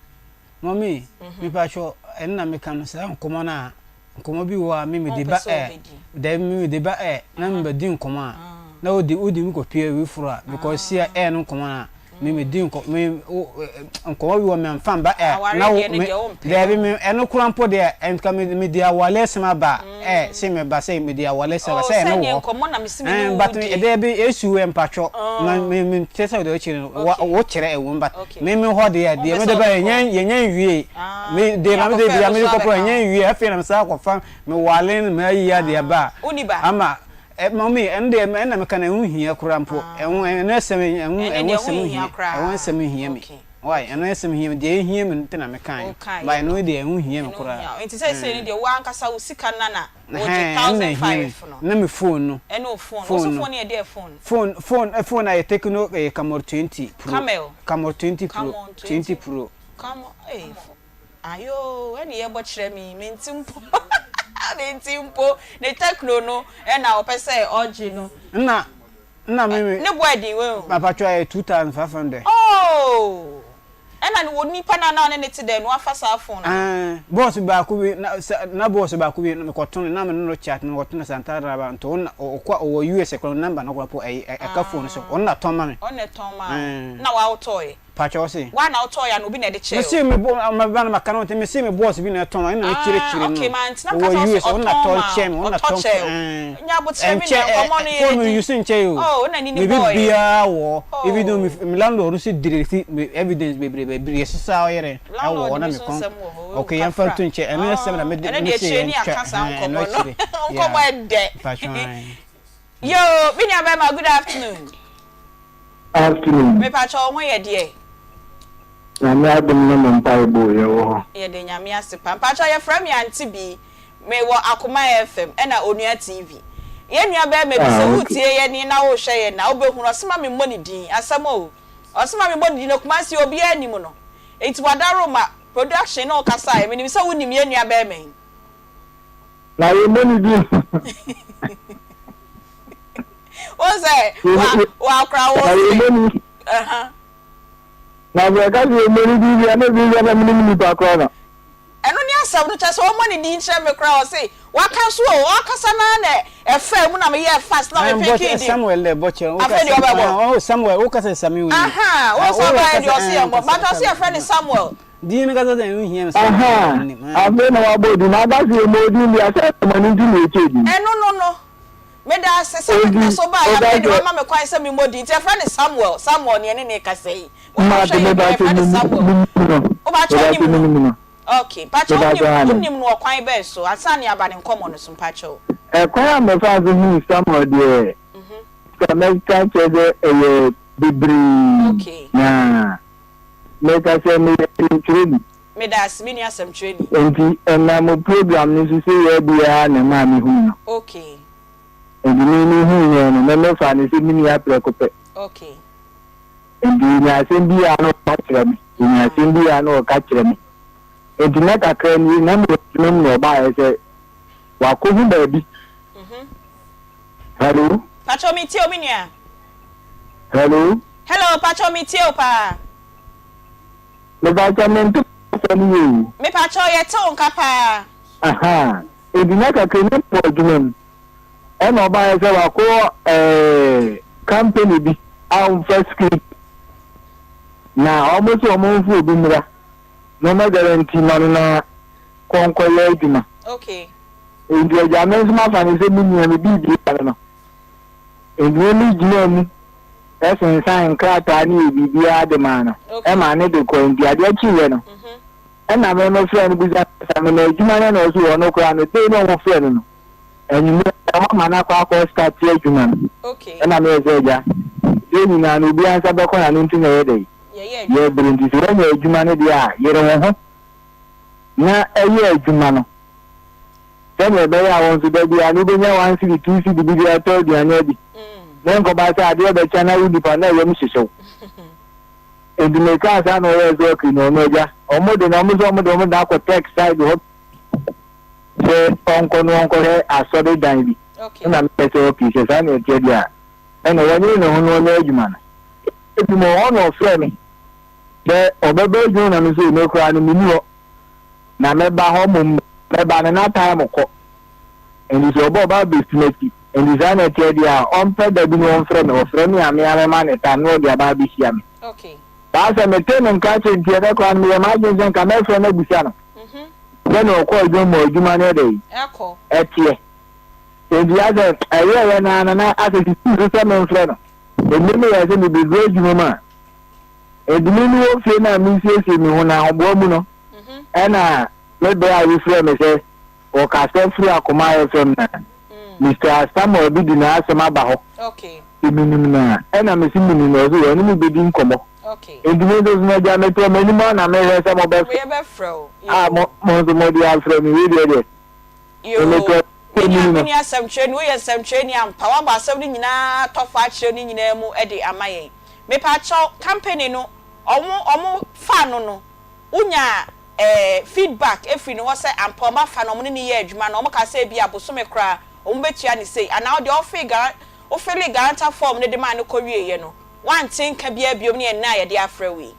Mummy, mepakyɛw, ɛno na meka no, saa nkɔmmɔ no a, nkɔmmɔ bi wɔ hɔ a me mede Wompɛ ba sɛ ɛ, wobɛdi. daabi me mede ba ɛ, na mebɛdi nkɔmmɔ a, na wode wode me kɔpue awi foro a, because sia ɛ no nkɔmmɔ no a, me medi nkɔ me wo ɛ, nkɔmmɔ bi wɔ me amfa mba ɛ, Awareɛ na wo deɛ no me, deɛ wompɛ. daabi me, ɛno koraa mpo deɛ, nka me mede awale asɛm aba ɛ, se meba sɛ mede awale asɛm aba, Oh, sɛ ɛno sɛdeɛ wɔ hɔ. nkɔmmɔ na mese me ne Ɛn, wo but redi. daabi, esu ɛ mpakyɛw, ma me me nte sɛ deɛ wokyerɛ no, wa Okay. wokyerɛ ɛwom but Okay. Me me hɔ deɛ, deɛ Wompɛ mede sɛ ba wobɛkɔ? yɛnya yɛnya nwiei. Ah, Me deɛ ne ma mede akɔfa deɛ ɛno mede nso kɔpɔ abɛka yɛnya ho. nwiei. Afei na mesan akɔfa me wale ne m'ayi adeɛ Ah, aba a, wonni ba? ama ɛ mummy ɛno deɛ ɛno na meka no ɛho nhia koraa mpo. Ɛho Ah, ɛno asɛm ɛho ɛno ɛho deɛ ɛho asɛm nhia nhia ɛho koraa. asɛm nhia me. Okay, Why? okay. Ɛno asɛm hia me. Deɛ ɛhia me no nti na mekaeɛ. Wokaeɛ But no, ɛno deɛ ɛho nhia me ɛno koraa. nhia wo. Nti seesei no Ɛɛ. deɛ wo ankasa wo sika no na wogye, Ɛhɛn, ɛno na thousand ɛhia me. five no. Na me phone no. Ɛne wo phone. Wo Phone nso no. phone no yɛ deɛ phone? Phone phone phone a yɛ Tecno ɛyɛ Camon 20 Pro. Camel. Camon 20 Pro. Camon 20 20 Pro. Camon ee fo ayoo ɛne yɛbɔ kyerɛ me yi mente mpo mente mpo ne Tecno no ɛna ɔpɛ sɛ ɔgye no. Nna nna me me. Ne bo ɛden wahu. Mapatwa ɛyɛ 2500. Oh! Ɛna ne wɔ nipa no a na ɔne no te dɛn no wafa saa phone no. Ɛɛ boss baako bi na sɛ na boss baako bi mekɔto no na me ne no chat na mekɔto no Santana Raba nti ɔno na ɔkɔ ɔwɔ US koraa no number no koraa po ɛyi ɛka phone no so ɔno na tɔn ma me. Ɔno na ɛtɔn maa wo Ɛɛ. na waa wotɔɔɛ. Pakyɛ wo se. Waa na wotɔɔɛ ana obi na ɛde kyɛɛ Me se wo. me bo me ba no maka no nti me se me boss bi na ɛtɔn ma ɛna me kyerɛ Ah kyerɛ okay no mantena meka ɔwɔ sɛ US ɔse ɔno na ɔtɔn tɔn maa kyɛɛ me wo ɔno na ɔtɔ tɔn kyɛɛ wo. ɛɛ Nya aboterɛ me ɛnkyɛ nua ɛ nkɔmmɔ no ɛ phone yɛdi. use nkyɛ o Oh wona ne me ni bi bɔɔyɛ. biaa wɔ even though me Oh. me landlord no so delete me evidence bebree bebree ɛsesa ɔyere ɛwɔ Landlord hɔ na bi me nso kɔn nsɛm wɔ hɔ oh okay yɛmfa kafra. nto nkyɛ ɛno yɛ sɛm na Ah me de ɛno me deɛ se akyire ne yɛntwa yɛaka saa ɛhɛn ɛno nkɔmmɔ no akyire nkɔmmɔ yeah ɛdɛ. mpakyɛw ae. Yoo me nua bɛɛma good afternoon. Afternoon. Mepakyɛ wo ho yɛ deɛ? Nyame adom ne mo mpaebɔ o, yɛwɔ hɔ. Yɛda Nyame ase paa. Mpakyɛ yɛfrɛ me Auntie Bee, me wɔ Akoma FM ɛna Onua TV. Yɛn nua bɛɛma bi Ah sɛ wo okay. tie yɛn na wo hwɛ yɛn a wo bɛ hunu, ɔse ma me mmɔ ne din, asɛm o, ɔse ma me mmɔ ne din na Kumasi obiara nnim no. Nti wadaroma production ne wo kasaeɛ, menim sɛ wo nim yɛn nua bɛɛma yi. Na yɛ mmɔ ne din. Wo sɛ wa wakora wo Na yɛ se. mmɔ ne Ɛha. Na sɛ ɛka sɛ yɛ mmɔ ne din deɛ na ebi sɛ na menim nipa korɔ no. Ɛno ne asɛm no kyerɛ sɛ ɔmmɔ ne din kyerɛ me koraa ɔse waka so o ɔkasa no ara na ɛfaa mu na meyɛɛ fast na me Ɛn bɔ pekee din Samuel dɛ bɔ kyerɛ afei deɛ ɔbɛbɔ. Oh Samuel wo kasa Samuel ni. Aha wo sɛ ɔbɛyɛ deɛ ɔse yɛmmɔ but ɔse yɛfrɛ no Samuel. Din no kasa sɛ ɛho hia me sɛ Ahaa, menim. afei na wabɔ din. Na aka sɛ yɛmmɔ odin deɛ a, sɛ ɛma no nti na yɛkyɛ din. Ɛno no no, meda ase sɛ Enti, meda so baeɛ woka afei deɛ sɛ. wama me kwan sɛ memmɔ din nti yɛfrɛ no Samuel, Samuel neɛ ne ne rekasa yi. Wo a Mate, wohwɛ yɛn mepa nyinaa kyɛw, yɛfrɛ no menim Samuel. no. Wobakyɛ Mepa wonim kyɛw, no? menim no. Ok, mpakyɛ Mepa wonim kyɛw, aane. wonim no wɔ kwan bɛn so ansa na yɛaba ne nkɔmmɔ no so mpakyɛw? Ɛkwan a mefaa so huu Samuel deɛ, Ka mɛka kyerɛ sɛ ɛyɛ bebree. Okay. Na mɛka sɛ meyɛ sɛmtwerɛni. Meda ase, me nua sɛmtwerɛni. Enti ɛnam mo program no so seiaa biara na ɛmaa mehuu no. Okay. Enti me mehuu no no, me mefaa no sɛ me nua prɛko pɛ. Okay. Enti ɔnya asɛm bi a na ɔka kyerɛ me, ɔnya asɛm bi a na ɔka kyerɛ me. Enti nna kakra nie, na mewɔ adwuma mu na ɔbaeɛ sɛ wakɔhu baabi. Hello. Pacho me tie o me nua. Hello. Hello pacho me tie o paa. Me pacho me nte kasa no yie o. Me pacho yɛ te wo nka paa. Ahaa enti na kakra ni wɔ adwuma mu ɛna ɔbaeɛ sɛ wakɔ ɛɛ company bi a wɔn fa security na wɔn sɛ wɔn mfa obi mmra na wɔn guarantee ma no na kɔnkɔ yɛ adwuma. Okay. Enti agya me nso mafa no sɛ me nua, me biribiara no no. Enti me megyinaa mu sensan nkrataa ne yɛ biribiara de maa no, ɛmaa ne de kɔe. Enti adeɛ kyeeɛ no, ɛna me mefrɛɛ no bisa no sɛ mena adwuma no na ɔse ɔno koraa no, day no a wɔfrɛɛ no no, anwummerɛ no wɔama no akɔ akɔ starte adwuma no. Ɛna meyɛ sɛ agya, yɛn nyinaa no obiara nsa bɛkɔ n'ano nti na ɛyɛ dɛn? Yɛbrɛ nti sɛ woanya adwuma no deɛ a, yere wo ho na yɛ adwuma no. Sɛnea ɛbɛyɛ a wo nso da biara no wobɛnya one cedi, two cedi bi de atɔ aduane adi, na ɛnkɔba sɛ adeɛ bɛkye na wo nipa na ɛyam hyehye wo. Enti mekaa saa na ɔyɛɛ sɛ okay na ɔno agya, wɔn de no wɔn sɛ wɔn de wɔn de no akɔ tech side hɔ sɛ ɔnkɔ no ɔnkɔhwɛ asɔredan bi. Ɛna meyɛ sɛ okay sɛ saa na ɛteɛ deɛ a ɛna wɔnyere ne ho na ɔnyɛ adwuma no. Ebi mu ɔhɔ na ɔfrɛ me sɛ ɔbɛba adwuma na me nso me koraa no menni hɔ. Na mɛba hɔ mmom mɛba no na time kɔ nti sɛ ɔba ɔba abɛsi m'akyi nti saa na ɛteɛ deɛ a ɔmpɛ da bi na ɔmfrɛ me ɔfrɛ me a me ara mɛma no time na ɔde aba abɛhyia me saa sɛ mete ne nka kyɛ nti ɛnɛ koraa no meyɛ m'adwene sɛ nka mɛfrɛ no abisa no sɛnea ɔkɔ adwuma mu adwuma no ɛdɛ ɛteɛ nti asɛ ɛyɛɛyɛ no ara na asɛ sisi so sɛ memfrɛ no ɛnni meyɛ sɛ mebɛduru adwuma mu a Enti me mewɔ fie no a meresiesie me ho no, ahoboa mu no, ɛna me bra bi frɛɛ me sɛ ɔkasa firi Akoma FM na Mister Samuel bi de n'asɛm aba hɔ sɛ menim no a, ɛna mese menim no, ɔse ɔne me bɛdi nkɔmmɔ. Enti me nso so no agya metɔɔ m'anim a na mehwɛ sɛ mobɛfrɛ a mo nso mode afrɛ me, wei deɛ deɛ Yoo, metɔɔ me nua, m'anim me no. nua sɛmkyerɛni, woyɛ nsɛmkyerɛni ampa, woabɔ asɛm no nyinaa tɔfo akyerɛ ne nyinaa mu de ama yɛn. Mepaakyɛw company no ɔmo ɔmo faa no no wo nyaa eh feedback efiri ne hɔ sɛ ampa ɔmo afa no ɔmo ne no yɛɛ adwuma no ɔmo kaa sɛ ebia bosome koraa ɔmo bɛtua no sei anaa wo deɛ wo fee guaran wo fillee guarantor form no de maa no kɔ wieɛ no woante nka biara biom ne ɛnnɛ a yɛde afrɛ wo yi.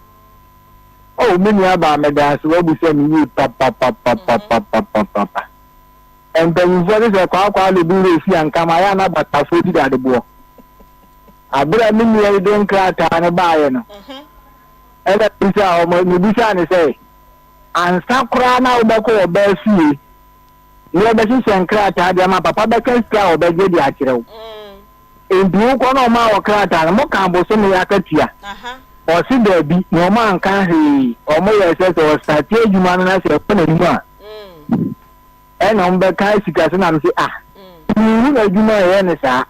Oh me nua baa medaase wabisa me yie papapapapapapapa Mpanyimfoɔ se sɛ kwaakwaalo bi werɛ fi anka ma yɛ a na batafoɔ di dadeboɔ. Aberɛ a me nua yi de nkrataa no baeɛ no, ɛna mebisaa wɔn, mebisaa no sɛ, ansa koraa na wobɛkɔ ɔbaa fie na wɔbɛhyehyɛ nkrataa de ama papa bɛka sika a ɔbɛgye de akyerɛ wo. Enti wokɔ na ɔmaa wɔ krataa no, moka bosome akatua? Ɔse daabi, na wɔn anka hwee. Wɔn yɛɛ sɛ sɛ ɔstate adwuma no na sɛ ɛkɔ n'anim a, ɛna wɔn bɛka sika so na mese ah mehu na adwuma a ɛyɛ ne saa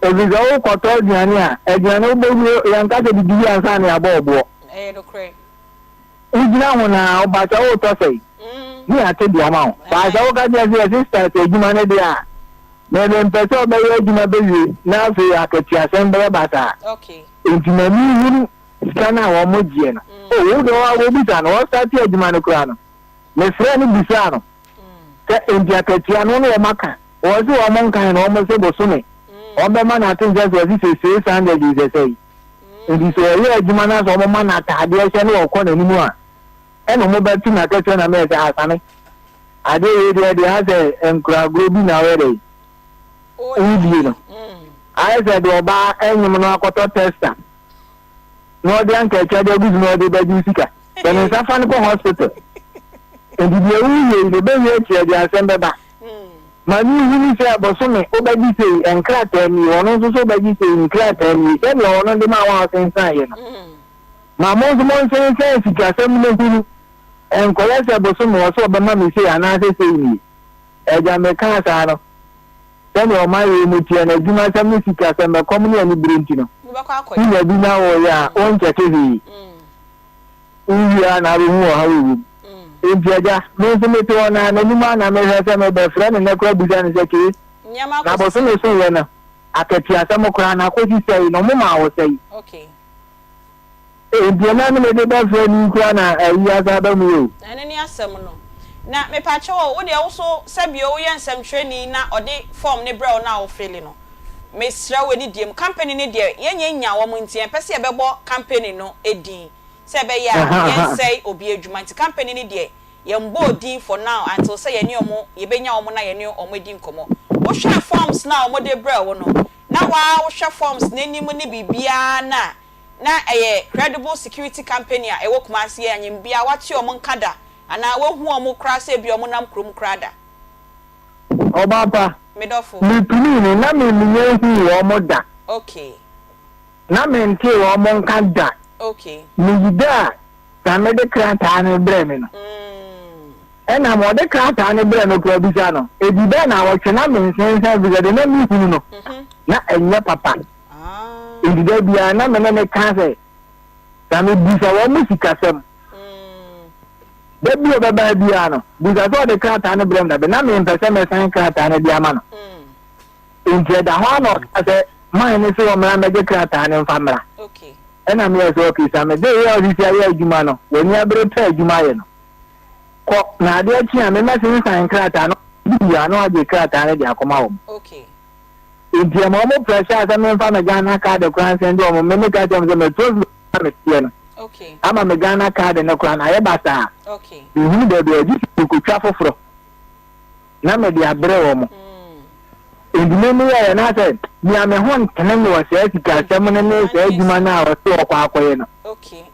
ɛfiri sɛ wokɔtɔ aduane a aduane wobɛwie yɛnka sɛ didi wie ansa na yɛabɔ ɔboɔ wogyina ho na woba sɛ wotɔ sɛe ne yɛate de ama wo baa sɛ woka kyerɛ sɛ yɛse start adwuma no deɛ a meme mpɛ sɛ ɔbɛyɛ adwuma bɛwie na afei akatuasɛm bɛyɛ basaa enti m'ani hunu sika no a wɔn gyeɛ no o wo deɛ wɔbisa no wɔstarte adwuma no koraa no Mefrɛɛ no bisaa no sɛ enti akatua no ne wɔn aka? Wɔse wɔn nkae no, wɔn se bosome wɔn bɛma no ate nsɛ sɛ wɔse sɛ 600 sɛ sɛi. Enti sɛ ɔyɛ adwuma na sɛ wɔn ma no ataadeɛ hyɛ na ɔkɔ n'anim a, ɛna wɔn bɛto no akatua na mɛyɛ sɛ asane. Adeɛ wei deɛ deɛ asɛ nkuragorɔ bi na ɔyɛ dɛ wodie no. Ayɛ sɛ deɛ ɔbaa ɛnyem no akɔtɔ tester. na ɔde anka atwa de agu so na ɔde bɛgye wo sika. Sɛ ne nsa fa no kɔ hospital. Nti deɛ woyɛ yi no bɛwie akyire ɛde asɛm bɛba. Ma ne nhunu sɛ bosome wobɛgye sei nkrataa nie, ɔno nso so wobɛgye sei nkrataa nie, sɛdeɛ ɔno de maa wo a wosensaneeɛ no. Ma mo nso monsensan sikasɛm no hunu. Ɛnkɔyɛ sɛ bosome ɔse ɔbɛma me sei anaasɛ sei nie. Agya mekaa saa no. Sɛnea ɔman wei mu teɛ no, adwumasɛm ne sikasɛm, ɛkɔm ne anibere nti no, wonya bi na woyɛ a, wonkyɛke hwee. Wowie a na wobɛhu ɔhaw a ɛwɔ mu. Enti agya, me nso mete hɔ no ara, n'anim ara na mehwɛ sɛ mebɛfrɛ no nnɛ koraa abisa no sɛ, Kee, na bosome soeɛ no, akatuasɛm koraa no, akɔsi sɛn, na wɔmaa wo sɛn? Enti ɛnɛ no mede bɛfrɛ no yi koraa na ayi asan aba mu yi o. Ɛno ne asɛm no. Na mepakyɛw o, wo deɛ wo so sɛbio woyɛ nsɛmtwerɛni na ɔde form no brɛ wo no a wo fille no, mesrɛ wo anidie mu, company no deɛ yɛnyɛ nnya wɔn nti yɛmpɛ sɛ yɛbɛbɔ company no din sɛ ɛbɛyɛ a yɛnsɛe obi adwuma nti company no deɛ yɛmbɔɔ din for now until sɛ yɛne wɔn yɛbɛnya wɔn na yɛne wɔn adi nkɔmmɔ. Wohwɛɛ forms no a wɔde brɛɛ wo no na waa wohwɛ forms no anim ne biribiara no a, na ɛyɛ credible security company a ɛwɔ Kumasi yi anyim bia wate wɔn nka da anaa wahu wɔn koraa sɛ ebia wɔn nam kurom koraa da. Ɔbaa pa, Me dɔfo. me pinii no na me menya nhuu wɔn da. Okay. Na me ntee wɔn nka da. Okay. Me yi da a na me de krataa no brɛ me no. Ɛna ma ɔde krataa no brɛ me koraa bisa no, edi bɛn naawɔtwe na me nsensan efisɛ deɛ na me hunu no na ɛnyɛ papa. Enti da biara na me ne no ka sɛ, Na mebisa wɔn mo sikasɛm. Da bi a ɔbɛba biara no, bisa sɛ ɔde krataa no brɛ me dabi. Na mempɛ sɛ mɛsan krataa no de ama no. Enti ɛda hɔ ara na ɔkaa sɛ man no sɛ ɔmmra mmɛgye krataa no mfa mmra. Ɛna meyɛɛ sɛ okay, sɛ mede yɛ ɔsisi ayɛ adwuma no, w'ani abere pɛ adwuma ayɛ no. Kɔ, na adeɛ kye a memmɛsensan krataa no wie a na wagye krataa no de akɔma wɔn. Enti ɛma wɔn pressure sɛ memfa me Ghana card koraa nsɛnde wɔn. Me meka kyerɛ wɔn sɛ meto so a meteɛ no ama me Ghana card no koraa no ayɛ basaa. Menhunu baabi a gye sɛ mekɔtwa foforɔ na mede abrɛ wɔn. Enti me meyɛeɛ na sɛ nea me ho ntene me wɔ saa sikasɛm no ne saa adwuma no a ɔse ɔkɔ akɔyɛ no.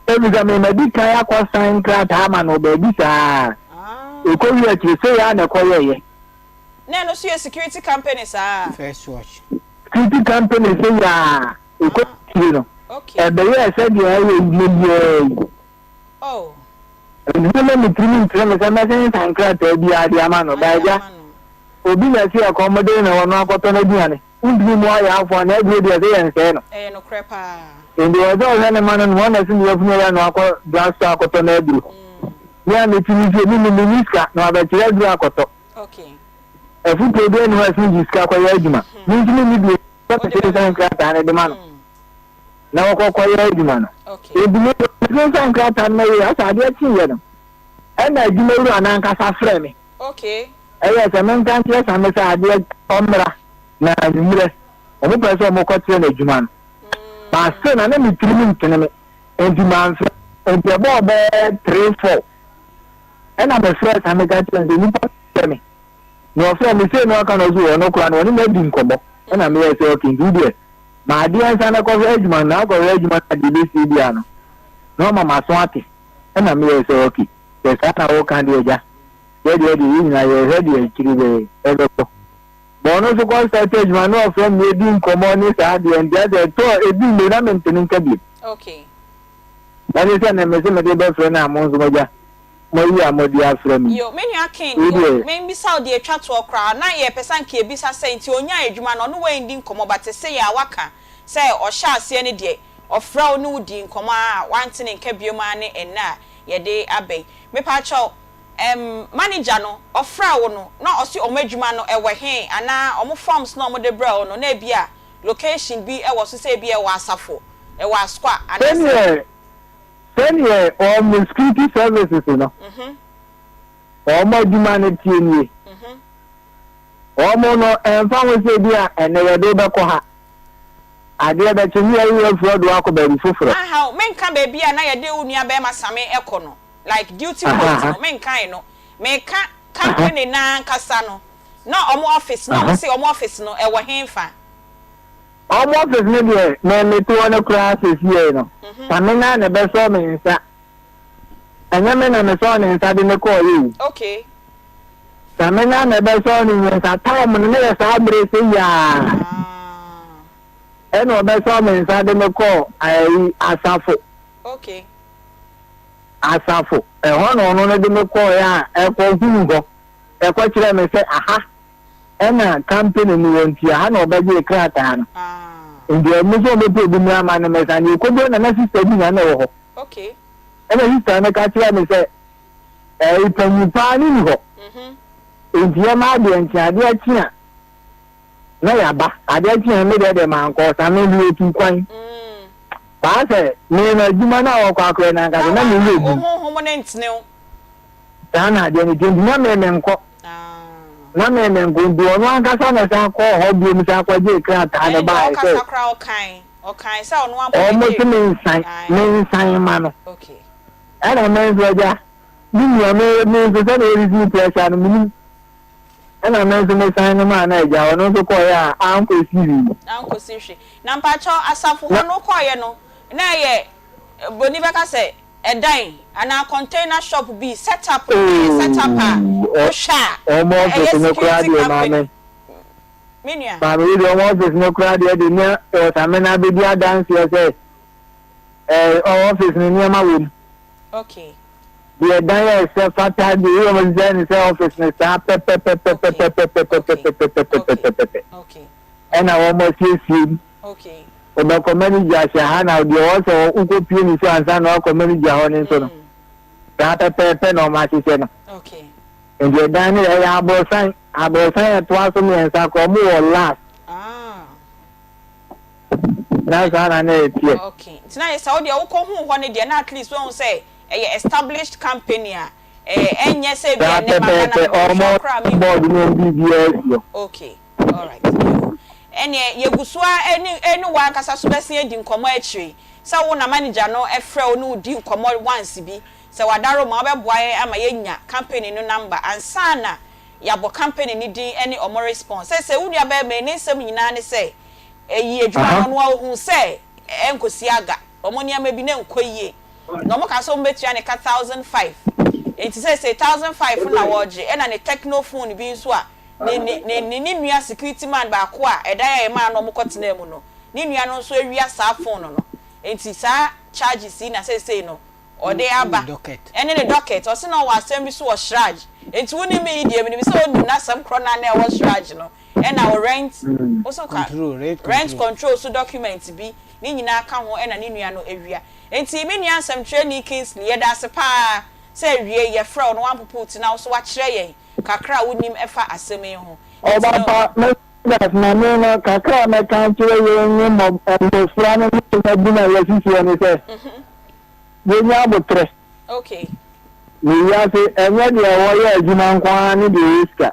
Efisɛ me madi kan akɔsan nkrataa ama no wɔ baabi saa. Ɛkɔwie akyire sei ara na ɛkɔyɛeɛ. Na ɛno nso yɛ security company saa? First watch. Security company sɛ yi a ɛkɔ akyire no ɛbɛyɛɛ sɛdeɛ ɛyɛ yi nnɛ yi ara yi. Oh. Ɛnti na me tirim nkyerɛ me sɛ mɛsensan nkrataa biara de ama no. But agya, obi na ɛse ɛkɔm de no na ɔno akɔtɔ n'aduane. Wontumi mmoa ayarefoɔ anaa aduro deɛ ɛsɛ yɛnsɛe no. Ɛyɛ nokorɛ paa. Enti wɔ sɛ ɔhwɛ ne mma no no wɔn na ɛse ne yafunu yɛ no akɔ drug store akɔtɔ n'aduro. Me a mete me fie me nim menni sika na wabɛkyerɛ aduro akɔtɔ. Afutuo biara nni hɔ a ɛsene gye sika kɔyɛ adwuma. Me nso menni bi sɛ mesensan nkrataa no de ma no na wɔkɔ kɔyɛ adwuma no. Enti me nso mesensan nkrataa no ma wie asɛ adeɛ kyeeɛ no ɛna adwuma wura no ankasa frɛ me. Ɛyɛ sɛ menka nkyerɛ Same sɛ adeɛ ɔmmra na anwummerɛ wɔn pɛ sɛ wɔn kɔkyerɛ no adwuma no. But still na na me tirim ntene me enti mamfrɛ. Enti ɛbɔɔ bɛyɛ 3, 4 Ɛna me frɛɛ Same ka kyerɛɛ no sɛ nipa no frɛ me na ɔfrɛ me sei na waka na ɔse ɔno koraa no ɔne me adi nkɔmmɔ ɛna me yɛɛ sɛ okay nti wo deɛ ma adeɛ nsa na kɔhwɛ adwuma no na akɔhwɛ adwuma no a deɛ ɛbɛsie biara no na wama m'aso ate ɛna me yɛɛ sɛ okay sɛ saa na woka deɛ agya yɛ deɛ deɛ yɛ nyinaa yɛhwɛ deɛ akyiri bɛyɛ ɛbɛkɔ ma ɔno nso kɔ start adwuma na ɔfrɛ me yɛdi nkɔmmɔ ne saa deɛ nti asɛ ɛtɔ ɛdu mmiri na mente ne nka bio. Okay. Ɛne sɛ ne mese mede bɛfrɛ no a mo nso moagya moayi a mode afrɛ me yi. Yo, me nua King, Wei deɛ. Membisa wo deɛ ɛtwa toɔ koraa, na yɛpɛ sɛ anka yɛbisa sɛ nti ɔnyaa adwuma no ɔne wo anndi nkɔmmɔ but sesei a waka sɛ ɔhyɛ aseɛ no deɛ ɔfrɛ wo ne wo dii nkɔmmɔ a wante ne nka biom ara ne ɛnnɛ a yɛde aba yi. Mepakyɛw, ɛm manager no ɔfrɛɛ wo no na ɔse ɔmo adwuma no ɛwɔ he anaa ɔmo forms no a ɔmo de brɛɛ wo no na ebia location bi wɔ so sɛ ebia ɛwɔ asafo, ɛwɔ askwa anaasɛ. Sɛdeɛ sɛdeɛ wɔn security services no wɔn adwuma no teɛ nie. Wɔn no ɛmfa ho sɛ bi a ɛnɛ yɛde wo bɛkɔ ha, adeɛ bɛkye ne yɛayi wo afiri hɔ de wo akɔ baabi foforɔ. Aha o, menka baabi a na yɛde wo nua barima Same kɔ no, like duty post no, menkae no. Meka company no ankasa no. Na ɔmo office na ɔmo se ɔmo office no ɛwɔ henfa? Ɔmo office no deɛ me mete hɔ no koraa sesiei no Same naa na ɛbɛsɔɔ me nsa ɛnyɛ me na mesɔɔ ne nsa de no kɔɔeɛ o. Okay. Same naa na ɛbɛsɔɔ ne nsa time no na yɛ saa bere sei aa ɛna ɔbɛsɔɔ me nsa de me kɔɔ ayi asafo. Okay. Asafo ɛhɔ na ɔno no de me kɔɔeɛ a ɛkɔ huu hɔ. Ɛkɔkyerɛɛ me sɛ aha. Ɛna company no wɔ nti ɛha na ɔbɛgyee krataa no. Nti ɔmo sɛ ɔbɛpɛ obi mmra ma no mmɛsa no. Yɛkɔduru na na sister bi na na ɛwɔ hɔ. Ɛna sister no ka kyerɛɛ me sɛ ɛɛ panyin paa no nni hɔ. Nti yɛma adeɛ nkye adeɛ kye a na yɛaba. Adeɛ kye a me deɛ deɛ mankɔ ɔsame no yɛtuu kwan. Paa sɛ me no adwuma no a wɔkɔ akɔyɛ no ankasa na menyɛ bi. Saa na adeɛ no teɛ nti na me menkɔ. Na me menkɔ nti ɔno ankasa na san kɔɔ hɔ biom san kɔgyee krataa no baeɛ sɛ ɔmo se mensan mensan ma no. Ɛna me nso agya me nua me me nso sɛdeɛ wɔsisi me pressure no menim. Ɛna me nso mesan no maa no agya ɔno nso kɔeɛ a ankɔsi hwee. Ankɔsi hwee. Na mpakyɛw asafo hɔ no wokɔeɛ no na ɛyɛ broni bɛka sɛ Ɛdan anaa container shop bi set up no ɛyɛ set up a wohwɛ a Wɔn ɛyɛ office no koraa security deɛ company maame. me nua. Maame yi deɛ wɔn office no koraa deɛ de nea ɔsame no abɛdi adanseɛ sɛ ɛɛ office no nneɛma wɔ mu. Okay. Deɛ dan a ɛsɛ fata deɛ yi wɔn hyehyɛ ne sɛ office no saa Okay. Okay. pɛpɛpɛpɛpɛpɛpɛpɛpɛpɛpɛpɛ Okay. ɛna wɔn asiesie mu. Okay. Wobɛkɔ manager hyɛ ha na deɛ ɔwɔ sɛ wokɔpie ne so ansa na wakɔ manager hɔ no nso no, saa pɛpɛɛpɛ na wɔahyehyɛ no. Okay. Nti ɛdan no ɛyɛ aborosan, aborosan ɛtoa so mmiɛnsa koraa wɔn wɔ last. Ah. Na saa na na ɛteɛ. Okay. Nti na yɛ sɛ wo deɛ wokɔ huu hɔ no deɛ na at least woahu sɛ ɛyɛ established company a ɛnyɛ sɛ ebi Saa a nnɛ maba na pɛpɛɛpɛ, mebɛhwɛ wɔn koraa menhu. board ne wɔn biribiara si hɔ. Okay. Alright yoo. Ɛneɛ yɛgu so ara ɛne ɛne wo ankasa so bɛsen adi nkɔmmɔ akyire yi. Sɛ wo na manager no frɛ wo ne wo di nkɔmmɔ once bi. Sɛ wadaro ma wobɛboa yɛn ama yɛanya company no number ansa na yɛabɔ company no din ɛne ɔmo response. Seesei wo nua barima yi ne nsɛm nyinaa ne sɛ ɛyi adwuma no ɔno ara ohuu sɛ ɛnkɔsi aga. Ɔmo nneɛma bi na ɛnkɔ yie. Na ɔmo kaa sɛ ɔmo bɛtua ne ka 1005. Enti seesei 1005 no na wɔregye ɛna ne Tecno phone bi nso a Ne ne ne ne ne nua security man baako a ɛdan a yɛmaa no wɔkɔtenaa mu no, ne nua no nso awia saa phone no. Enti saa charges yi na seesei no ɔde aba. Ɛne ne docket. Ɔse na ɔwɔ asɛm bi so wɔ Shraj. Enti wo ne me yi deɛ menim sɛ ɔnim n'asɛm korɔ no a na ɛwɔ Shraj no. Ɛna wo rent, wo so ka rent control so document bi, ne nyinaa ka ho ɛna ne nua no awia. Enti me nua nsɛmtwerɛni Kingsley, yɛda ase pa ara sɛ awiei yɛfrɛ wo na woampopo wo ti na wo nso woakyerɛ yɛn kakra a wonim fa asɛm yi ho. Enti Ɔba no. pa, Mɛdas, na me no, kakra a mɛka akyerɛ yɛn ne mmofra no ne mmabun a yɛasisi ne sɛ, yɛnya aboterɛ. Okay. Ne wiase, ɛnyɛ deɛ wɔyɛ adwuma nko ara ne deɛ ɛyɛ sika.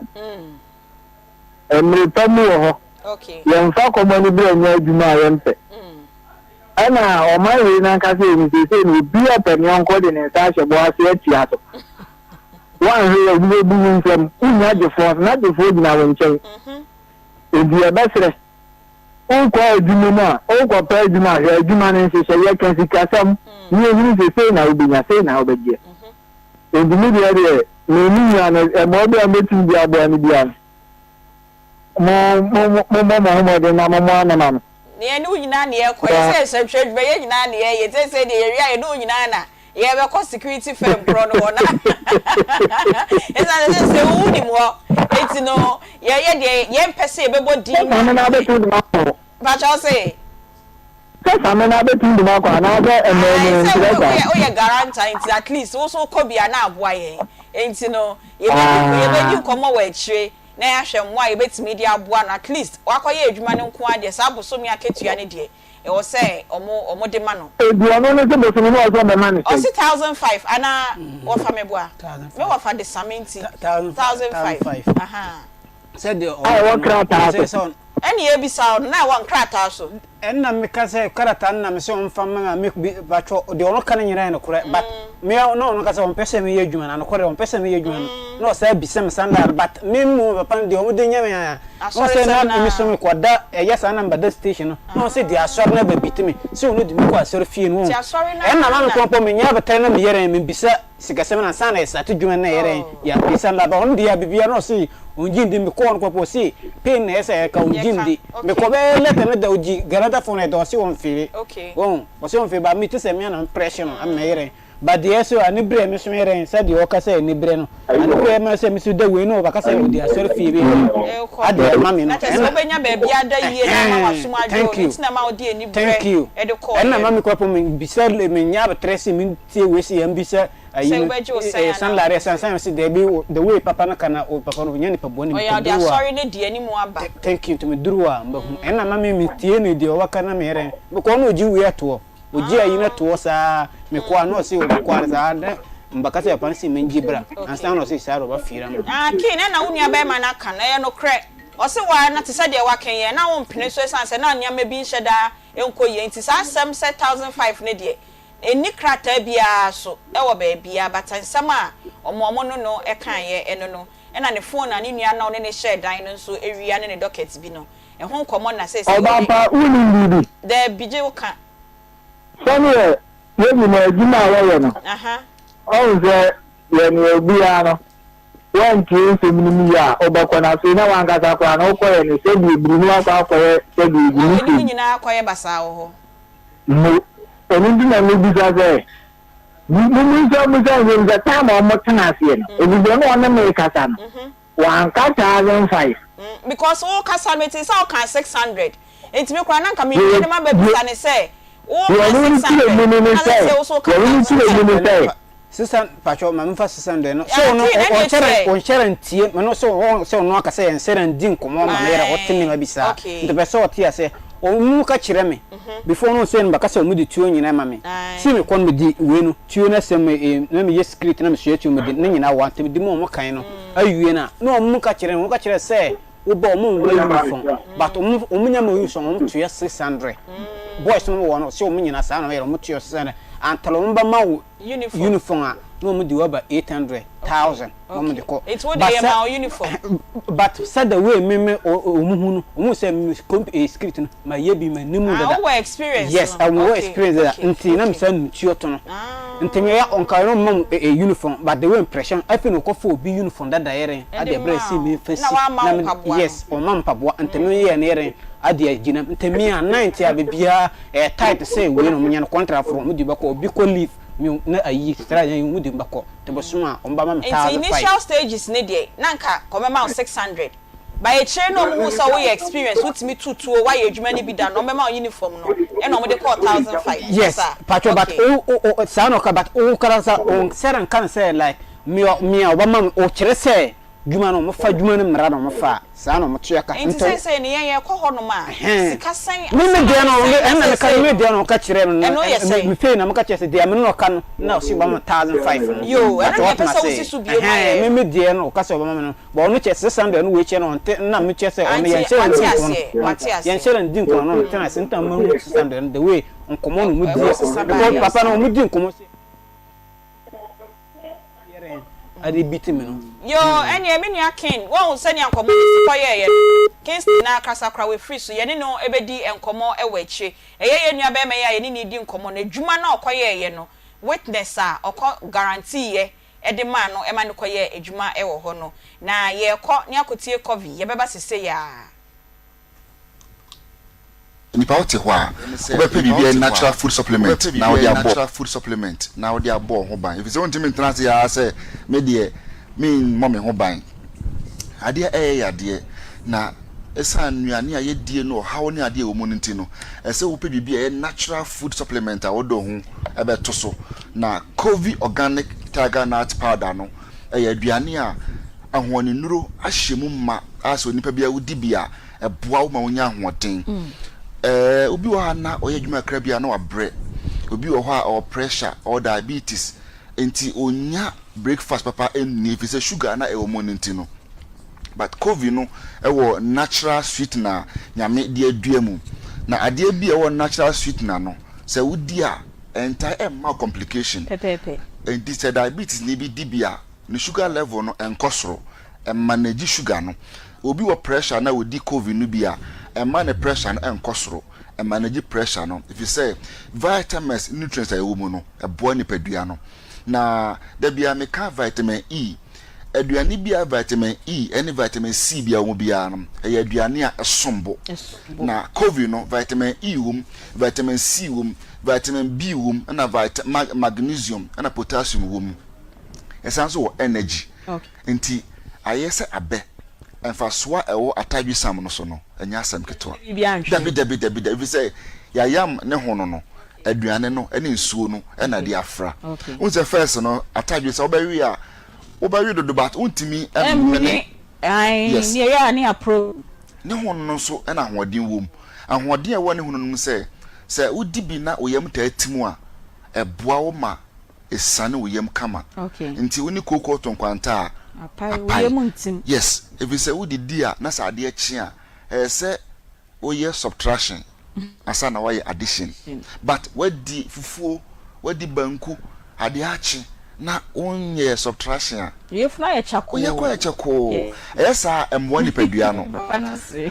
Mmere pa mu wɔ hɔ. Okay. Yɛmfa kɔm aniberɛ nyɛ adwuma a yɛmpɛ. Ɛna ɔman wei no ankasa yi no, seesei no, obiara pɛ ne yɔnko de ne nsa ahyɛ bɔ ase atia so. Woanhwɛ yie a, obi bɛbu wo nsam. Wonnya gyefoɔ nso, na gyefoɔ gyina wo nkyɛn. Enti yɛbɛsrɛ, wokɔ adwuma mu a, wokɔpɛ adwuma a, hwɛ adwuma no nhyehyɛeɛ, ka sikasɛm, na yɛhunu sɛ sei na wobɛnya, sei na wobɛgyeɛ. Enti me deɛ deɛ, me me nua no, mmoa bi a mɛtumi de aboa no biara no, mo, mo, mommɔ mo ho mmɔden na mommoa no ma me. Na yɛne wo nyinaa na yɛkɔ. Yɛ sɛ nsɛntwerɛ adwuma, yɛn nyinaa na yɛyɛ. Seesei deɛ yɛwie a, yɛne wo nyinaa na yɛbɛkɔ security firm korɔ no hɔ na ɛsiane sɛ seesei wo wonim hɔ nti no, yɛyɛ deɛ yɛmpɛ sɛ yɛbɛbɔ din Sɛ same no abɛtumi de makɔ hɔ. Mpakyɛ wo se? Sɛ same no abɛtumi de makɔ anaasɛ ɛmɛ Ae no sɛ nkyerɛ saa. woyɛ woyɛ guarantor nti at least wo nso wokɔ bi a na aboa yɛn nti no yɛbɛdi yɛbɛdi nkɔmmɔ wɔ akyire. na yɛahwɛ mmoa a yɛbɛtumi de aboa no, at least wakɔyɛ adwuma no nko ara deɛ, saa bosome akatua no deɛ, ɛwɔ sɛ wɔn wɔde ma no. Enti ɔno no se bosome no ɔsɛ ɔbɛma no sɛn? Ɔse 1005 anaa wɔfa me boa? Me wɔfa de same nti 1005 ahaa. A ɛwɔ krataa so. Ɛne yɛbisa wo no na ɛwɔ nkrataa so. Ɛna meka sɛ krataa no na mese ɔmfa mma me me batwɔ deɛ ɔno ka no nyinaa yɛ nokorɛ but me na ɔno ka sɛ ɔmpɛ sɛ meyɛ adwuma no anokorɛ ɔmpɛ sɛ meyɛ adwuma no na ɔsaa bisa me saa ndaa but me mu papa no deɛ ɔmo de nyɛ me a na ɔsɛ na me so mekɔ da ɛyɛ saa na meba da station no na ɔsɛ deɛ asɔre no aba bi te me sɛ ɔno de me kɔ asɔre fie no ɛna ma me kɔnkɔ menyɛ abɛtɛrɛ na meyɛ dɛn mebisa sikasɛm no ansa na yɛsate dwuma no na ɛyɛ dɛn yɛabisa no aba ɔno deɛ biribiara na ɔse ɔngye ndi mekɔɔ no kɔpɛ ɔse pain na ɛyɛ sɛ ɛka ɔngye ndi mekɔ bɛyɛ lɛtɛ no da ɔgyi garanta fo no ɛda ɔse ɔmfeele wɔn ɔse ɔmfeele ba mete sɛ mea na mprɛhyɛ no ama ɛyɛ dɛn. But deɛ so aniberɛ me so me yɛrɛ sɛ deɛ ɔka sɛ aniberɛ no aniberɛ ma sɛ me so da wei no ɔbɛka sɛ ɔde asɔre fie bi adeɛ ama me no Na kyerɛ sɛ ɛna wobɛnya baabi ada yie na ama w'asom ɛhɛn adwo thank no you nti na ɛma wode aniberɛ thank you de ɛna kɔeɛ ma no. me kora po me bisa me nya abotire sɛ me tie wei sɛ yɛn bisa ayi Sɛ no wobɛgye wo sɛn eh, anaa sanlare wobɛgye san san sɛ daabi the way papa no ka na o papa no ɔnyɛ nipa bɔne Ɔyɛ nipa ɔde duru a asɔre no di anim aba. thank you nti me duru a mbɛhu ɛna ma me me tie no deɛ ɔwaka na me yɛrɛ mekɔ ɔno ɔgye wei atoɔ Ogyee ayi no toɔ saa mekɔ a na ɔse ɔbɛkɔ ara saa na mbɛka sɛ papa no se mengye bra ansa na ɔse saa de ɔbɛfeera me. Ah King ɛna wo nua bɛɛma no aka no ɛyɛ nokorɛ ɔse waa na tesɛ deɛ waka yi na wo mpene so ɛsiane sɛ na nneɛma bi nhyɛ da nkɔ yie nti saa asɛm sɛ 1005 no deɛ ɛnni krataa biara so ɛwɔ baabiara but nsɛm a ɔmo ɔmo ne no kaeɛ ɛno no ɛna ne phone a ne nua no a ɔne no hyɛɛ dan no nso awia ne ne docket bi no Ɛho nkɔmmɔ na seesei Ɔba wɔde. pa, wonim biribi? Daabi, gye wo ka. Sɛdeɛ yɛn nyinaa adwuma a yɛyɛ no, Aha. ɔhu sɛ yɛn deɛ obiara no, woantie nsɛm no mu yie a, wobɛkɔ no afei na w'ankasa koraa no wokɔyɛ no sɛdeɛ biri no wakɔ akɔyɛ sɛdeɛ Na gyimi w'anim sei. nyinaa akɔyɛ basaa wɔ hɔ. Mo, ɛno nti na mebisa sɛ, mommisa mmisa nsɛm sɛ time a wɔtena aseɛ no, ɛfiri sɛ na ɔne me rekasa no, Wanka 1005. Mm because wo kasa no me tee sɛ wo kaa 600 nti me koraa na nka me nua no ma bɛ bisa ne sɛ wo Deɛ kaa ɔno ne 600 kyerɛ mu no ne na sɛ, sɛ wo so wo kaa deɛ ɔno ne kyerɛ mu ne sɛ. Sisan pacho ma menfa sisan deɛ no sɛ Ah ɔno King ɛne ɔnhyɛda kyerɛ. ɔnhyɛda ntie me no sɛ ɔwɔ sɛ ɔno aka sɛ yɛnhyɛda ndi nkɔmmɔ ma me yɛrɛ ɔte nneɛma bi saa Okay. nti pɛ sɛ ɔte aseɛ ɔmo ka kyerɛ me before no sɛ no bɛka sɛ ɔmo de tuo nyinaa ma me si me kɔ no mede wei no tuo no asɛm eh, na meyɛ secret na mesua tuo mede ne nyinaa wɔ nti mede ma ɔmo kan no awie no a na ɔmo ka kyerɛ no ɔmo ka kyerɛ sɛ wobɛ ɔmo mma uniform but ɔmo ɔmo nya ma uniform ɔmo tua 600 boys no wɔ no sɛ ɔmo nyinaa saa na ɔmo yɛ ɔmo tua 600 until ɔmo bɛma wo uniform a na ɔmo de wo aba 800 thousand na ɔmo de kɔ Nti wo but deɛ sɛ yɛmaa wo uniform? but sɛ the way me me ɔmo hu no ɔmo hu sɛ me comp eh script no ma yɛ bi ma nim Ah dada wo wɔ experience yes no ɛwɔ okay experience dada okay nti na me okay saa nim tuo to no ah. nti me yɛ ɔnka no mma mo eh eh uniform but the way impression afei na ɔkɔ fa obi uniform dada yɛrɛn Ɛde ade ɛbrɛ maa si wo me nfa na si wamma na wo me mpaboa no. yes ɔmma me mpaboa nti me yɛ no yɛrɛn ade agyina nti me a night a biribiara ɛyɛ tight sɛ wei na ɔmo nyɛ no contract foro ɔmo de bɛkɔ obi kɔ leave me na ayi sra yɛn ɔmo de bɛkɔ nti bosom a ɔmo ba ma me Nti 1005. initial stages no deɛ na nka kɔmɛma wo 600 but akyire no ɔmo huu sɛ woyɛ experience wotumi tu tuo woayɛ adwuma no bi da no ɔmo bɛma wo uniform no ɛna ɔmo de kɔɔ 1005 Yes saa patro but okay. o o o saa na ɔka but o kara sa o sɛra nka no sɛ like me ɔ me a ɔbɛma me ɔkyerɛ sɛ dwuma no ɔmo fa dwuma no mmara na ɔmo fa a saa na ɔmo tua ka Nti nti seesei no yɛn yɛkɔ hɔ nom a ɛhɛn sika sɛn me me ansa deɛ no sɛn na ɛna meka seesei me no deɛ no ɔka kyerɛ me no ɛno yɛ me sɛn? me pay na meka kyerɛ sɛ deɛ me ne ɔka no na ɔsi ɔbɛma me 1005 no Yoo ɛno patro na ɔtena yɛpɛ sɛ ase wosi so bio ma ɛhɛn yɛn. me me deɛ no ɔka sɛ ɔbɛma me no But ɔno kyɛ 600 no wei kyɛ no ɔnte nna me kyɛ sɛ ɔno Ante yɛn hyɛ wate ndi nkɔmɔ aseɛ no wate yɛn aseɛ. hyɛ ndi nkɔmɔ no ɔnte ase nta ma hu 600 no the way nkɔmɔ no ɔmo di Ɛwɔ sesa because baayɛ. papa no ɔmo di nkɔmɔ sɛ yɛrɛ ade bi ti mi no. Yoo ɛneɛ me nua King woahu sɛnea nkɔmmɔ no si kɔyɛeɛ no? Kingston no akasa koraa wafiri so yɛne no bɛdi nkɔmmɔ wɔ akyire. Ɛyɛ yɛn nua barima yi a yɛne no redi nkɔmmɔ no adwuma no a ɔkɔyɛeɛ no witness a ɔkɔ guarantee-yɛ de maa no ma no kɔyɛɛ adwuma wɔ hɔ no. Na yɛrekɔ ne akɔtie Covey, yɛbɛba sesei ara. Nipa wote hɔ a, wobɛpɛ biribi a ɛyɛ natural food supplement na wode abɔ natural food supplement na wode abɔ wo ho ban efisɛ wontumi ntena ase ara sɛ me deɛ memmɔ me ho ban. Adeɛ ɛyɛ yadeɛ na ɛsiane nnuane a yɛdie no ɔhaw ne adeɛ a ɛwɔ mu no nti no, ɛsɛ wopɛ biribi a ɛyɛ natural food supplement a wode wo ho bɛto so Na Covey Organic Tiger Nut Powder no yɛ aduane a ahoɔdennuro ahyɛ mu ma a sɛ onipa biara wodi bi a, ɛboa wo ma wonya ahoɔden. Ɛɛ, obi wɔ hɔ a na ɔyɛ adwuma kakra bi a na wabrɛ. Obi wɔ hɔ a ɔwɔ pressure, ɔwɔ diabetes, nti ɔnnya breakfast papa nni ɛfiri sɛ sugar na ɛwɔ mu no nti no. But Covey no wɔ natural sweetener a Nyame de adua mu. Na adeɛ bi a ɛwɔ natural sweetener no, sɛ wodi a, ɛntae mma wo complication. Pɛpɛɛpɛ. Enti sɛ diabetes ni bi di bi a, ne sugar level no nkɔ soro. Ɛmanage sugar no. Obi wɔ pressure na odi Covey no bi a, ɛmma ne pressure no nkɔ soro. Ɛmanage pressure no efisɛ vitamins ne nutrients a ɛwɔ mu no, ɛboa nipadua no. Na da biara meka vitamin E. Aduane bi a vitamin E ne vitamin C biara wɔ mu biara no, ɛyɛ aduane a ɛsom bo. Na Covey no, vitamin E wom, vitamin C wom, vitamin B wom, ɛna vit mag magnesium ɛna potassium wom. Ɛsan nso wɔ energy. Nti ayɛ sɛ abɛ. Mfasoɔ a ɛwɔ atadwesam no so no, ɛnyɛ asɛm ketewa. Dabi, dabi, dabi, dabi, ɛfiri sɛ yɛayam ne hono no, aduane no ne nsuo no na ɛde afra. Wohu sɛ first no, atadwe sɛ wobɛwe a, wobɛwe dodo but wontumi mmene. Yes. Ne hono no nso na ahoɔden wom. Ahoɔden a ɛwɔ ne hono no mu sɛ, sɛ wodi bi na wo yam taa tim a, ɛboa wo ma esiane wo yam kama. Nti wo ne kooko to nkwanta a, apae. Yes, efisɛ wodidi a na sɛ adeɛ kye a, ɛyɛ sɛ woyɛ subtraction ansa na woayɛ addition. But woadi fufuo, woadi banku, adeɛ akye na wonyɛɛ subtraction a, Yafunu ayɛ kyakoo. Wo yafunu ayɛ kyakoo. Ɛyɛ saa a, ɛmmoa nipadua no.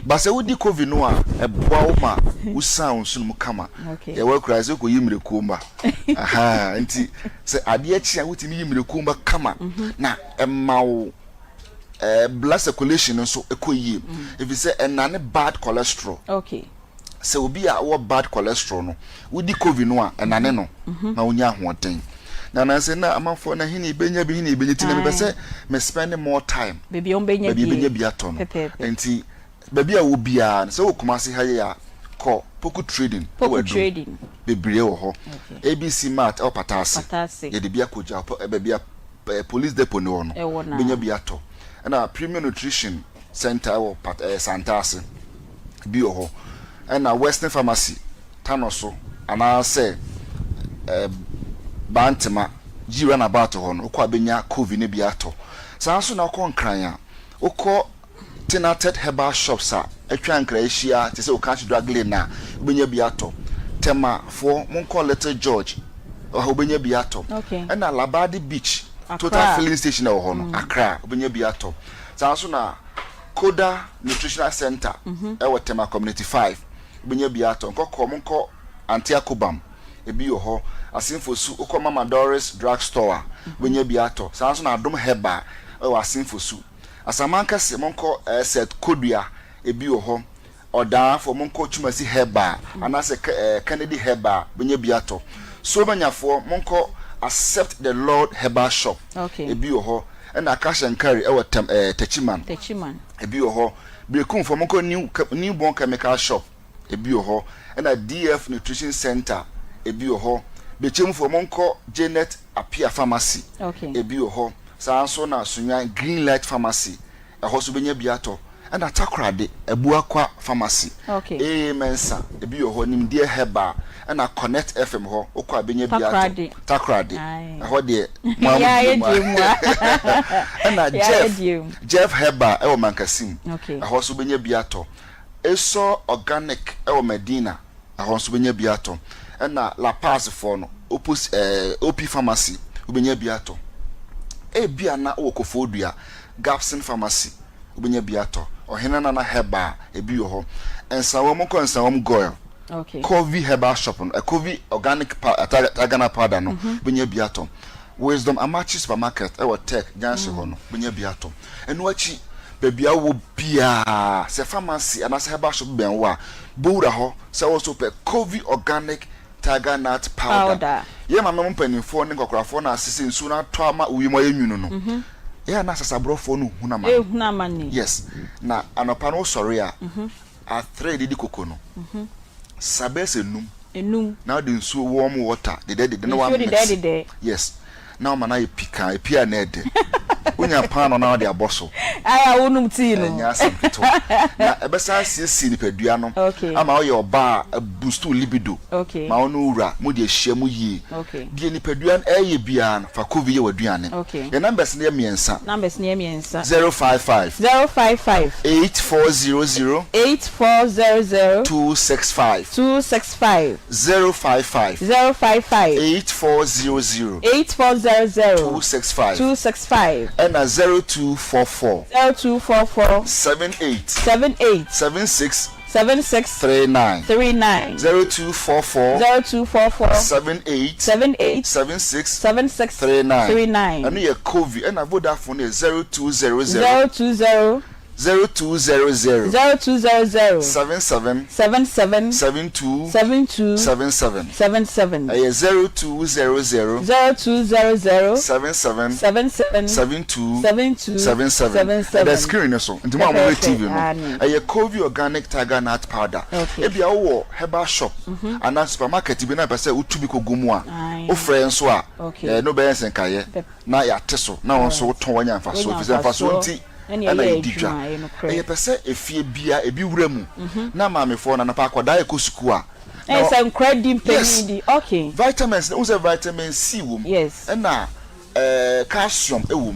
But sɛ wodi kovi no a, ɛboa wo ma wosian wo nsono mu kama. Yɛwɔ akuraa sɛ wokɔyi mmirekuo mma. Ahaa, nti sɛ adeɛ kye a, wotumi yi mmirekuo mma kama na ɛma wo eh, blood circulation no nso kɔ yie. Ɛfiri sɛ ɛnane bad cholesterol. Sɛ obi a ɔwɔ bad cholesterol no, wodi kovi no a, ɛnane no ma wonya ahoɔden. Na nansa na amanfoɔ na hene ebenya bi hene ebenya ti na mepɛ sɛ me spend more time baabi a wɔbɛnya bi ebenya bi atɔ no. Nti baabi a wɔ biara no, sɛ wɔ Kumasi ha yi a, kɔ Poku Trading wɔ Adum, bebree wɔ hɔ. ABC Mart wɔ Pataase, yɛde bi akɔgya hɔ, baabi a police depot no wɔ no, wobɛnya bi atɔ. Ɛna Premium Nutrition Center wɔ Pat ɛɛ Santase bi wɔ hɔ. Ɛna Western Pharmacy, Tano so anaasɛ ɛɛ Bantema, G runabout hɔ no, wokɔ a bɛnya Covi no bi atɔ. Saa nso na wokɔ Nkran a, wokɔ Tinated Herbal Shops a atwa Nkran ahyia te sɛ Okashi Drug Lane a, wobɛnya bi atɔ. Tema foɔ, monkɔ Little George, ɛhɔ wobɛnya bi atɔ. Ɛna Labadi Beach, Total Filling Station a ɛwɔ hɔ no, Accra, wobɛnya bi atɔ. Saa ara nso na Koda Nutritional Centre wɔ Tema Community 5, wobɛnya bi atɔ. Nkɔkɔɔ, monkɔ Auntie Akobam, ebi wɔ hɔ. Asenfosu, wokɔ Mama Doris Drug Store a, wobɛnya bi atɔ. Saa ara nso na Adom Herbal wɔ Asenfosu. Asamankɛse, monkɔ Seth Kodua, ebi wɔ hɔ. Ɔdaafoɔ, monkɔ Twumasi Herbal anaasɛ Kennedy Herbal, wobɛnya bi atɔ. Somanyafoɔ, monkɔ Accept the Lord Herbal Shop, ebi wɔ hɔ. Ɛna Cash and Carry wɔ Tɛm ɛɛ Techiman, ebi wɔ hɔ. Berekumfoɔ, monkɔ New New Born Chemical Shop, ebi wɔ hɔ. Ɛna DF Nutrition Centre, ebi wɔ hɔ. Bekyemfoɔ, monkɔ Janet Appiah Pharmacy, ebi wɔ hɔ. Saa ara nso na Sunyani Green Light Pharmacy, Ɛhɔ nso wobɛnya bi atɔ. Ɛna Takoradi, Abuakwa Pharmacy, AA Mensah, ebi wɔ hɔ, Nimdeɛ Herbal, ɛna Connect FM hɔ, wokɔ a bɛnya bi atɔ. Takoradi, ɛhɔ deɛ mo ara mo deɛ mu a. Ɛna Jeff, Jeff Herbal ɛwɔ Mankasim, ɛhɔ nso wobɛnya bi atɔ. Esor Organic ɛwɔ Medina. Ɛhɔ nso wobɛnya bi atɔ. Ɛna La Paz foɔ no, Opus ɛɛ OP Pharmacy, wobɛnya bi atɔ. Ebia na wowɔ Koforidua, Gabson Pharmacy, wobɛnya bi atɔ. Ɔhene Nana Herbal, ebi wɔ hɔ. Nsawam, monkɔ Nsawam Goil, Okay. Covey Herbal Shop no, eh, Covey Organic pa, eh, Tiger Nut Powder no, wobɛnya bi atɔ. Wisdom Amakye Supermarket ɛwɔ Tech Junction hɔ no, wobɛnya bi atɔ. Ɛno akyi, baabi a wowɔ biara, sɛ pharmacy anaasɛ herbal shop bɛn wo a, bɔ wura hɔ sɛ wo nso wopɛ Covey Organic Tiger Nut Powder. Powder. Yɛn maame mo mpanimfoɔ ne nkwakorafoɔ no ase sɛ nsuo no atɔ ama wiem ayɛ nwunu no, ɛyɛ a na asasaborɔfoɔ no hunu amane. Ɛhunu amane. Yes. Na anɔpa no wosɔre a, Atere didi koko no, sa bɛyɛ sɛ num. Enum. Na wode nsuo warm water dedɛdedɛ na Nsuo wa mix. dedɛdedɛ. Yes. Na wama no ayɛ pikaa, epi a na ɛdɛ. Wonya paano na wode abɔ so. Ayɛ a wonom tii no. Ɛnyɛ asɛm ketewa. Na ɛbɛsan asiesie nipadua no Okay. ama woyɛ ɔbaa a, aboost wo libido. Okay. Ma wo ne wo wura mode ahyia mu yie. Okay. Deɛ nipadua no ɛyɛ biara no, fa Kovi yɛ w'aduane. Okay. Yɛn numbers no yɛ mmiɛnsa. Numbers no yɛ mmiɛnsa. 055. 055. 8400. 8400. 265. 265. 055. 055. 8400. 8400. 265. 265. Ɛna 0244. 0244. 78. 78. 76. 76 39. 39. 0244 0244 78 78 76 76 39. 39. Ɛno yɛ Kovi. Ɛna Vodafone yɛ 0200 020 0200 0200 77 77 72 72 77. 77. Ɛyɛ 0200 0200 77 77 72 72 77. 77. Ɛda screen no so. Nti mo a mohwɛ Pɛpɛɛpɛ, TV no, aane. ɛyɛ Kovi Organic Tiger Nut Powder. Okay. Ebia wowɔ herbal shop anaa supermarket bi na pɛ sɛ wotu bi kɔgu mu a, Ae. wofrɛ yɛn nso a, Okay. yɛne wo bɛyɛ nsenkaeɛ Pɛp. na yɛate so na wo nso wotɔn woanya mfasoɔ Woanya ɛfiri sɛ mfasoɔ mfasoɔ nti ɛna ɛna yɛyɛ yɛdi dwa. adwuma, ɛyɛ nokorɛ. Ɛyɛ pɛ sɛ efie biara ebi wura mu na maamefoɔ no anɔpa akwadaa rekɔ sukuu a na Ɛyɛ sɛ nkora di mpanyin Yes. di. Okay. Vitamins no, wohu sɛ vitamin C wɔ mu Yes. ɛna ɛɛ calcium wɔ mu.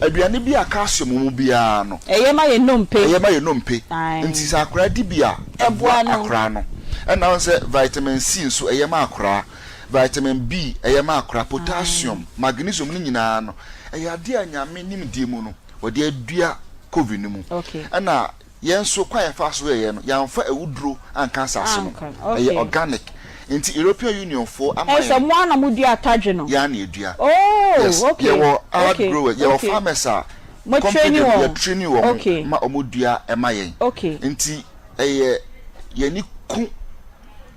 Aduane bi a calcium wɔ mu biara no. Ɛyɛ ma yɛn nnompe. Ɛyɛ ma yɛn nnompe. Ae. Nti sɛ akwadaa di bi a, Ɛboa ɛboa no. akwadaa no. Ɛna wohu sɛ vitamin C nso ɛyɛ ma akwadaa, vitamin B ɛyɛ ma akwadaa, potassium, magnesium ne nyinaa no, ɛyɛ adeɛ a Nyame nimdeɛ mu no, wɔde adua covid no mu. Okay. Ɛna Yɛn nso, kwan a yɛfaa so yɛeɛ no, yɛamfa awuduro anka asase no. Anka, Ɛyɛ okay. organic. Nti European Union foɔ ama Ɛyɛ sɛ yɛn. mo ara na modua atadwe no? Yɛn ara na yɛdua. Oh, Yes, okay, yɛwɔ hard okay, growers, yɛwɔ okay. farmers a Mo company traini no wɔn? yɛ traini wɔn Okay. ma wɔdua ma yɛn. Okay. Nti ɛyɛ yɛn ani ku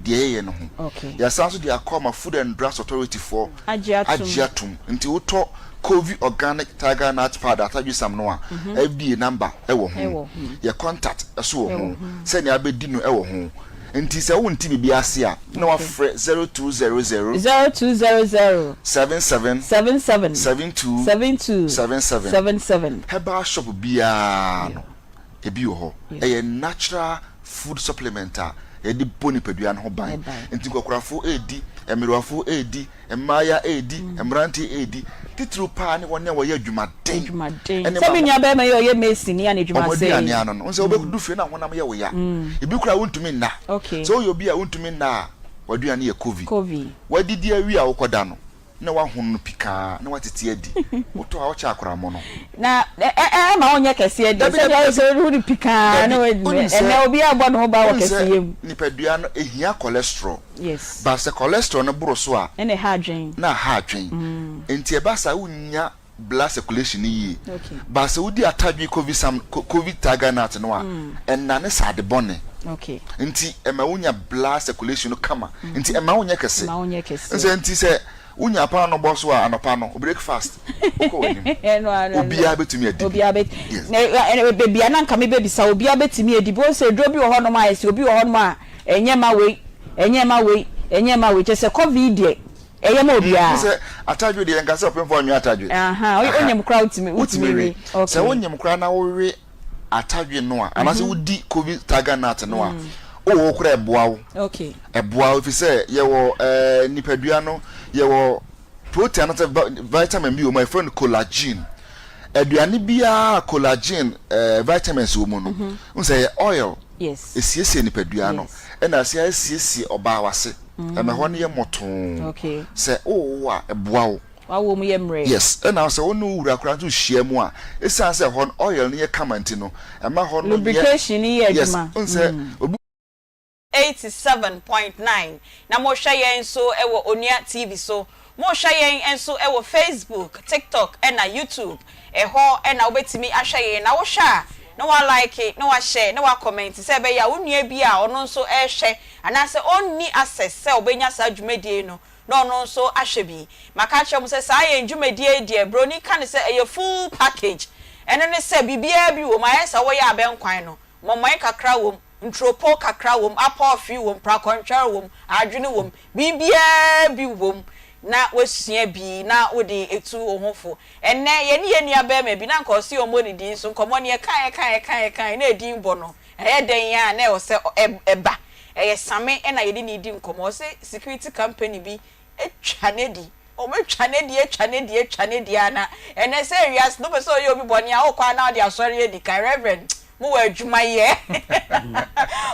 deɛ yɛyɛ no ho. Yɛasan nso de akɔ ama Food and Drugs Authority foɔ Agye atom. agye atom. Nti wotɔ Kovi Organic Tiger Nut Powder atadwesam no a, FDA number wɔ ho. Ɛwɔ ho. Yɛ contact nso wɔ Ɛwɔ ho. ho. Sɛnea abɛdi no wɔ ho. Nti sɛ wonte biribi ase a, na wafrɛ 0200 0200 77 77 72 72 77. 77. Herbal shop biara no, ebi wɔ hɔ. Ɛyɛ natural food supplement a yɛde bɔ nipadua no ho ban. Nti nkwakorafo redi, mmerewafo redi, mmaaya redi, mmerante redi. Titiriw paa ne wɔn a wɔyɛ adwumaden. Adwumaden. Sɛ me nua barima yi a ɔyɛ mason yi a n'adwuma Wɔn sɛe. aduane ano no, wohu sɛ wobɛdu fie na honam yɛ wo ya. Ebi koraa wontumi nna. Okay. Sɛ woyɛ obi a wontumi nna a, w'aduane yɛ kovi. Kovi. Woadidi awie a wokɔda no, na wahono no pikaa na watete adi. Wotɔ a wokyɛ akoramono. Na ɛma wonyɛ kɛseɛ deɛ, Dabi, sɛdeɛ dabi, ɔyɛ sɛ dabi. wohu no pikaa na Dabi, wadi no. wonim sɛ, Ɛnnɛ obiara bɔ ne ho ban wɔ wonim sɛ kɛseyɛ mu. nipadua no ɛhia cholesterol. Yes. But sɛ cholesterol no boro so a, Ɛna ɛha adwene. na aha adwene. Nti ɛba saa a wonnya blood circulation no yie. Okay. But sɛ wodi atadwe covid sam, covid tiger nut no a, ɛnnane sɛ ade bɔne. Okay. Nti ɛma wonya blood circulation no kama. Nti ɛma wonyɛ kɛse. Ɛma wonyɛ kɛse. Nsɛ nti sɛ wonya paano bɔ so a anɔpa no, breakfast, wokɔ w'anim. Ɛno ara no. Obiara bɛtumi adi bi. Obiara bɛ Yes. Na ɛ baabi a na nka mebɛbisa, obiara bɛtumi adi bi. Wohu sɛ aduro bi wɔ hɔnom a yɛse obi wɔ hɔnom a ɛnyɛ mma wei, ɛnyɛ mma wei, ɛnyɛ mma wei. Kyerɛ sɛ covid deɛ ɛyɛ ma obiara. Wohu sɛ atadwe deɛ yɛnka sɛ ɔpemfoɔ nwe atadwe. Aha, wonyem koraa wotumi Wotumi wotumi we. we. Okay. Sɛ wonyem koraa na wowe atadwe no a, anaasɛ wodi covid tiger nut no a, wowɔ hɔ koraa ɛboa wo. Okay. Ɛboa wo efisɛ yɛwɔ ɛɛ nipadua no yɛwɔ protein anaasɛ vitamin bi wɔ mu a yɛfrɛ no collagen. Aduane biara a collagen ɛɛ vitamins wɔ mu no, wohu sɛ ɛyɛ oil. Yes. Esiesie nipadua no Yes. ɛna ɛsan esiesie ɔbaa w'ase. Ɛma ɛhɔ no yɛ mmɔtoo. Okay. Sɛ wowo a ɛboa wo. W'awoɔ mu yɛ mmerɛ. Yes, ɛna sɛ wo ne wo wura koraa nso hyia mu a, ɛsiane sɛ ɛhɔ no oil no yɛ kama nti no, ɛma hɔ no yɛ. Lubrication no yɛ Yes, adwuma. wohu sɛ obi. 87.9 na mohwɛ yɛn nso wɔ Onua TV so. Mohwɛ yɛn nso wɔ Facebook, TikTok ɛna YouTube. Ɛhɔ na wobɛtumi ahwɛ yɛn. Na wohwɛ a, na wa like, na wa share, na wa comment sɛ ɛbɛyɛ a wo nua bi a ɔno nso rehwɛ anaasɛ ɔnni access sɛ ɔbɛnya saa dwumadie yi no, na ɔno nso ahwɛ bi. Maka akyerɛ mo sɛ saa yɛn dwumadie yi deɛ, broni ka no sɛ ɛyɛ full package. Ɛno ne sɛ biribiara bi wɔ mu, ayɛ sɛ woyɛ abɛnkwan no, mɔmɔe kakra wɔ mu, nturopoo kakra wɔ mu, apɔɔfee wɔ mu, prakɔntwɛre wɔ mu, adwene wɔ mu, biribiara bi wɔ mu na woasua bi na wode atu wo ho fo. Ɛnnɛ, yɛne yɛn nuabarima bi, na anka ɔse ɔmmɔ ne din so, nkɔmmɔ no yɛkaeɛ kaeɛ kaeɛ kaeɛ na edin bɔ no, ɛyɛ dɛn ara a na ɛwɔ sɛ ɛba. Ɛyɛ Same na yɛne no redi nkɔmmɔ. Ɔse security company bi atwa no adi. Wɔatwa no adi, atwa no adi, atwa no adi ara na ɛnnɛ sɛ wiase no wopɛ sɛ ɔyɛ obi bɔne a, wokɔ a na wode asɔre adi kan. Reverend, Mowɔ adwuma yɛ.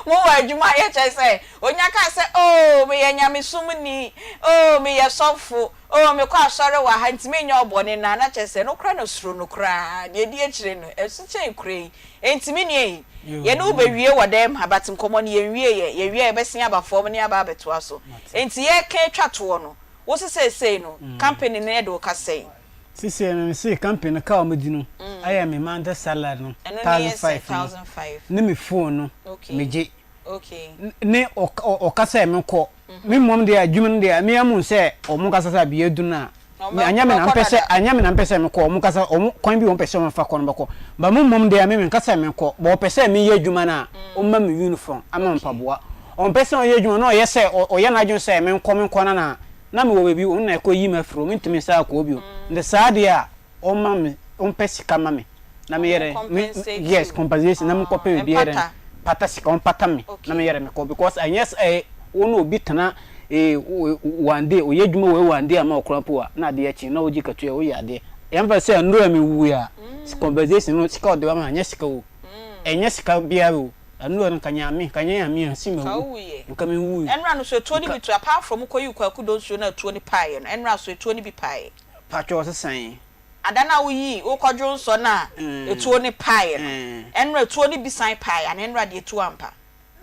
Mowɔ adwuma yɛ kyerɛ sɛ, onya kaa sɛ, Oh, meyɛ nyamesomni. Oh, meyɛ sɔfo. Oh, mekɔ asɔre wɔ ha, nti menyɛ ɔbɔne no a, na kyerɛ sɛ, no koraa na suro no koraa. Deɛ ɛdi akyire no, ɛso kyɛn kuro yi. Enti me nua yi, yɛne wo bɛwie wɔ dɛm ha, but nkɔmmɔ no yɛnwieɛ. Yɛwie a, yɛbɛsen aba fam ne aba abɛtoa so. Enti yɛreka atwa toɔ no, wo se seesei no, company no de wo ka sɛn? Sesei no, mese company no car a wɔdi no ayɛ me monthly salary no, 1,500 no, ne me phone no, megye. Ne ɔka sɛ menkɔ. Me mmom deɛ adwuma no deɛ me amu sɛ wɔn kasa sɛ abia duru no a anyɛ me na mpɛ sɛ anyɛ me na mpɛ sɛ mekɔ wɔn kasa wɔn kwan bi wɔn pɛ sɛ wɔn fa kɔ no bɛkɔ ba mo mmom deɛ me menka sɛ menkɔ ba wɔpɛ sɛ meyɛ adwuma no a wɔn ma me uniform ama me mpaboa wɔn pɛ sɛ ɔyɛ adwuma no ɔyɛ sɛ ɔyɛ n'adwene sɛ menkɔ menkɔ na na na mewɔ baabi wɔn na ɛkɔ yi me afiri hɔ mentumi nsa akɔ bio nti saa deɛ a ɔma me ɔmpɛ sika ma me na me yɛrɛ me yes compensation na me kɔ pɛ biribi yɛrɛ pata sika ɔmpata me na me yɛrɛ me kɔ because ɛnyɛ sɛ eh, wo ne obi tena eh, one day oyɛ adwuma wɔ one day ama ɔkora mpo a na adeɛ akyi na wogye katua woyɛ adeɛ yɛmfa sɛ nnura me wuyi a compensation no sika ɔde ba ma ɛnyɛ sika o ɛnyɛ sika biara o nnura no nka nyame nka nyɛ nyame a si ma wu nka me wuyi ɛnura no so etuo no bi tu apart from kɔyi kwaku donsuo na etuo no paeɛ no ɛnura so etuo no bi paeɛ. Pakyɛ ɔsesan. Ada no a woyii wo kɔdwo nsɔ no a etuo no paeɛ no, ɛnora etuo no bi san paeɛ anaa ɛnora deɛ etuo ampa?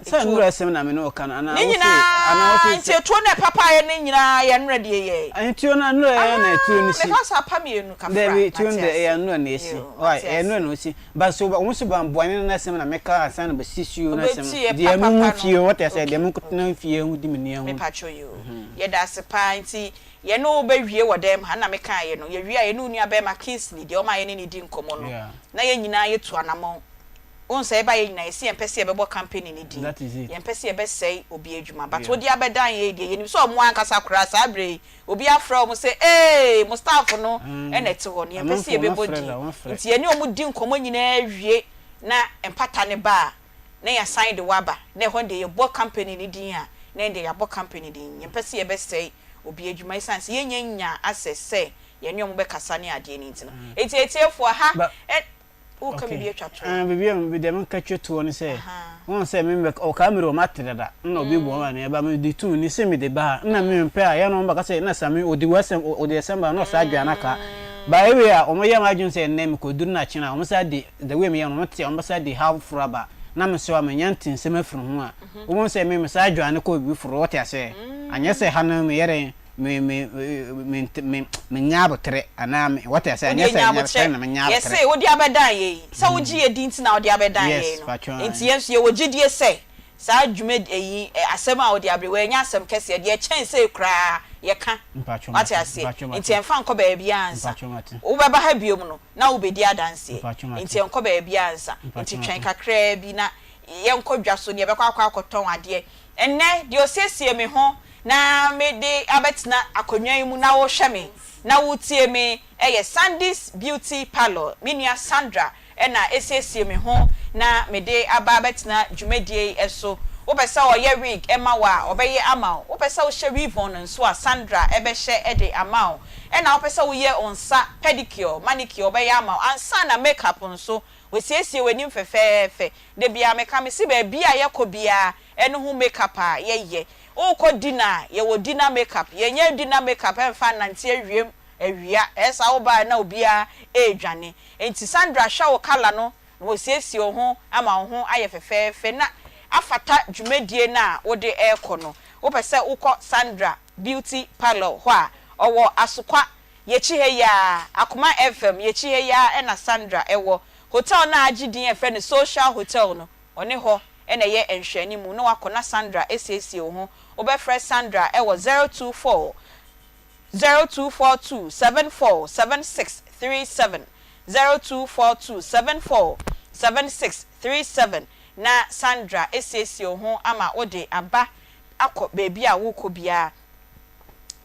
Sɛ nnora asɛm na me ne wo ka no anaa Ne wo se anaa wo nyinaa se nti etuo no a ɛpapaeɛ no nyinaa yɛ nnora deɛ yɛɛ. Etuo no nnora yɛ na etuo no si. Meka sɛ apa mmienu kafra Dabi etuo mate no deɛ ɛyɛ ase. nnora na esi. Yoo Why mate ɛyɛ ase. nnora na osi but so wɔn so ban bɔne no asɛm na meka ansa na bɛsi suo no asɛm Wobɛti yɛ deɛ papapa me ho no fie wɔte aseɛ deɛ okay me okay. tena fie ho di me nua ho. Mepakyɛw yoo yɛda ase paa nti Yɛne wo bɛwie wɔ dɛm ha, na mekaeɛ no, yɛwie a yɛne wo nuabarima Kingsley, deɛ ɔma yɛne no di nkɔmmɔ no, na yɛn nyinaa yɛtu anamɔn. Wohu sɛ yɛba yɛn nyinaa, yɛse yɛmpɛ sɛ yɛbɛbɔ company no din, yɛmpɛ sɛ yɛbɛsɛe obi adwuma, but wode abɛdan yɛn yi deɛ, yɛnim sɛ wɔn ankasa koraa saa berɛ yi, obi afrɛ wɔn sɛ, Ee, mo staff no na ɛte hɔ no, yɛmpɛ sɛ yɛbɛbɔ din. Nti yɛne wɔn di nkɔmmɔ nyinaa wie na mpata no ba a, na yɛasan de wo aba, na ɛhɔ no deɛ yɛbɔ company no din a, na ɛndeɛ yɛabɔ company din. Yɛmpɛ sɛ yɛbɛsɛe obi adwuma esiane sɛ yɛnnya nnya access sɛ yɛne wɔn bɛkasa ne adeɛ no nti no. Enti atiefoɔ, ha Ba ɛ, woreka okay. biribi atwa toɔ? Ah, biribi a me deɛ menka twa toɔ ne sɛ, wohu sɛ me mɛ ɔkaa mmiri wɔn ate dada, nna obi bɔ wɔn aneɛ, ba mede tum ni sɛ mede ba ha, nna me mempɛ a, yɛ na wɔn bɛka sɛ, nna Sami ɔdi w'asɛm, ɔde asɛm ba na ɔsaa dwane aka. Ba ewie a, wɔn yɛ wɔn adwene sɛ nnɛ mekɔduru na akyena, wɔn saa de, the way meyɛ no, wɔn te a, wɔn bɛsa de haw foforɔ aba, na me nso a menya nte nsɛm afiri ho a, Wobɛhu sɛ me mesaa dwane kɔ biribi foro, wote aseɛ? Anyɛ sɛ ha no meyɛ dɛn, me, me, me, me, menya aboterɛ, anaa me, wote aseɛ? Wode Anyɛ sɛ anya nyɛ aboterɛ. sɛ na menya aboterɛ. Yɛse wode abɛdan yɛn yi, sɛ wogye yɛn di nti na wode abɛdan Yes, yɛn no. patwɔ Nti ae. yɛn nso yɛwɔ gyidie sɛ saa dwumadi ayi, asɛm a wode abrɛ yi, ɛnyɛ asɛm kɛseɛ, deɛ ɛkyɛn sei koraa yɛka. Mpatwɔ Wate mate, aseɛ? mpatwɔ Nti mate. ɛmfa nkɔ baabiara ansa. Mpatwɔ mate. Wobɛba ha biom no, na wobɛdi adanseɛ. Mpatwɔ mate. Nti ɛnkɔ baabiara ansa. Mpatwɔ Nti twɛn mate. kakraa bi na yɛnkɔ dwa so na yɛbɛkɔ akɔ akɔtɔn adeɛ. Ɛnnɛ, deɛ ɔsiesie me ho na mede abɛtena akonnwa yi mu na wohwɛ me na wotie me yɛ Sandy's Beauty Parlour. Me nua Sandra na ɛsiesie me ho na mede aba abɛtena dwumadie yi so. Wopɛ sɛ ɔyɛ wig ma wo a, ɔbɛyɛ ama wo. Wopɛ sɛ wohyɛ weave-on nso a, Sandra bɛhyɛ de ama wo. Ɛna wopɛ sɛ woyɛ wo nsa pedicure, manicure, ɔbɛyɛ ama wo. Ansa na makeup nso, wasiesie w'anim fɛfɛɛfɛ. Da biara meka mese baabi a yɛkɔ biara ɛno ho make up a yɛyɛ. Wokɔ dinner a yɛwɔ dinner make up. Yɛnyɛ dinner make up ɛmfa nnante awiem awia. Ɛyɛ saa woba a na obiara redwane. Enti Sandra hwɛ wo colour no na wasiesie wo ho ama wo ho ayɛ fɛfɛɛfɛ na afata dwumadie no a wode rekɔ no. Wopɛ sɛ wokɔ Sandra Beauty Parlour hɔ a, ɔwɔ Asokwa Yɛkyi ha yi ara, Akoma FM, yɛkyi ha yi ara na Sandra wɔ. Hotel no a agye din a yɛfrɛ no Social Hotel no, ɔne hɔ na ɛyɛ nhwɛanimu na woakɔ na Sandra asiesie wo ho. Wobɛfrɛ Sandra wɔ 024 0242 74 7637, 0242 74 7637 na Sandra asiesie wo ho ama wode aba akɔ baabi a worekɔ biara.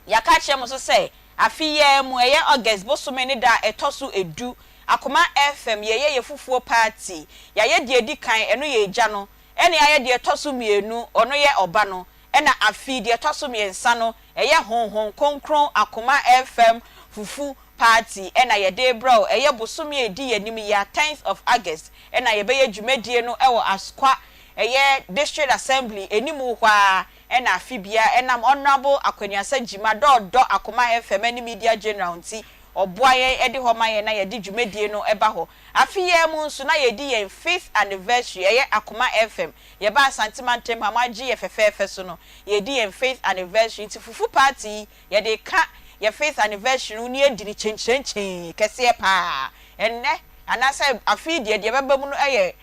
Yɛaka akyerɛ mo nso sɛ, afe yi ara mu, ɛyɛ August bosome ne da a ɛtɔ so du, Akoma FM, yɛyɛ yɛ fufuo party. Yɛayɛ deɛ ɛdi kan, ɛno yɛ Agya no, ɛna yɛayɛ deɛ ɛtɔ so mmienu, ɔno yɛ Ɔba no, ɛna afe yi deɛ ɛtɔ so mmiɛnsa no, ɛyɛ Honhom Kronkron Akoma FM. Fufu Party na yɛde rebrɛ wo. Ɛyɛ bosome a ɛdi yɛn anim yi ara, tenth of August na yɛbɛyɛ dwumadie no wɔ Asokwa, ɛyɛ District Assembly anim hɔ ara na afe biara ɛnam Honourable Akwaniasa Gyima Dɔɔdɔ Akoma FM ne Media General nti ɔboa yɛn de hɔ ma yɛn na yɛde dwumadie no ba hɔ. Afe yi ara mu nso na yɛredi yɛn fifth anniversary, ɛyɛ Akoma FM, yɛba Asante Mantam ha moagye yɛ fɛfɛɛfɛ so no, yɛredi yɛn fifth anniversary nti fufu party yi yɛde reka yɛn fifth anniversary no na yɛadi no kyenkyerenkyee kɛseɛ pa ara. Ɛnnɛ anaasɛ afe yi deɛ, deɛ ɛbɛba mu no yɛ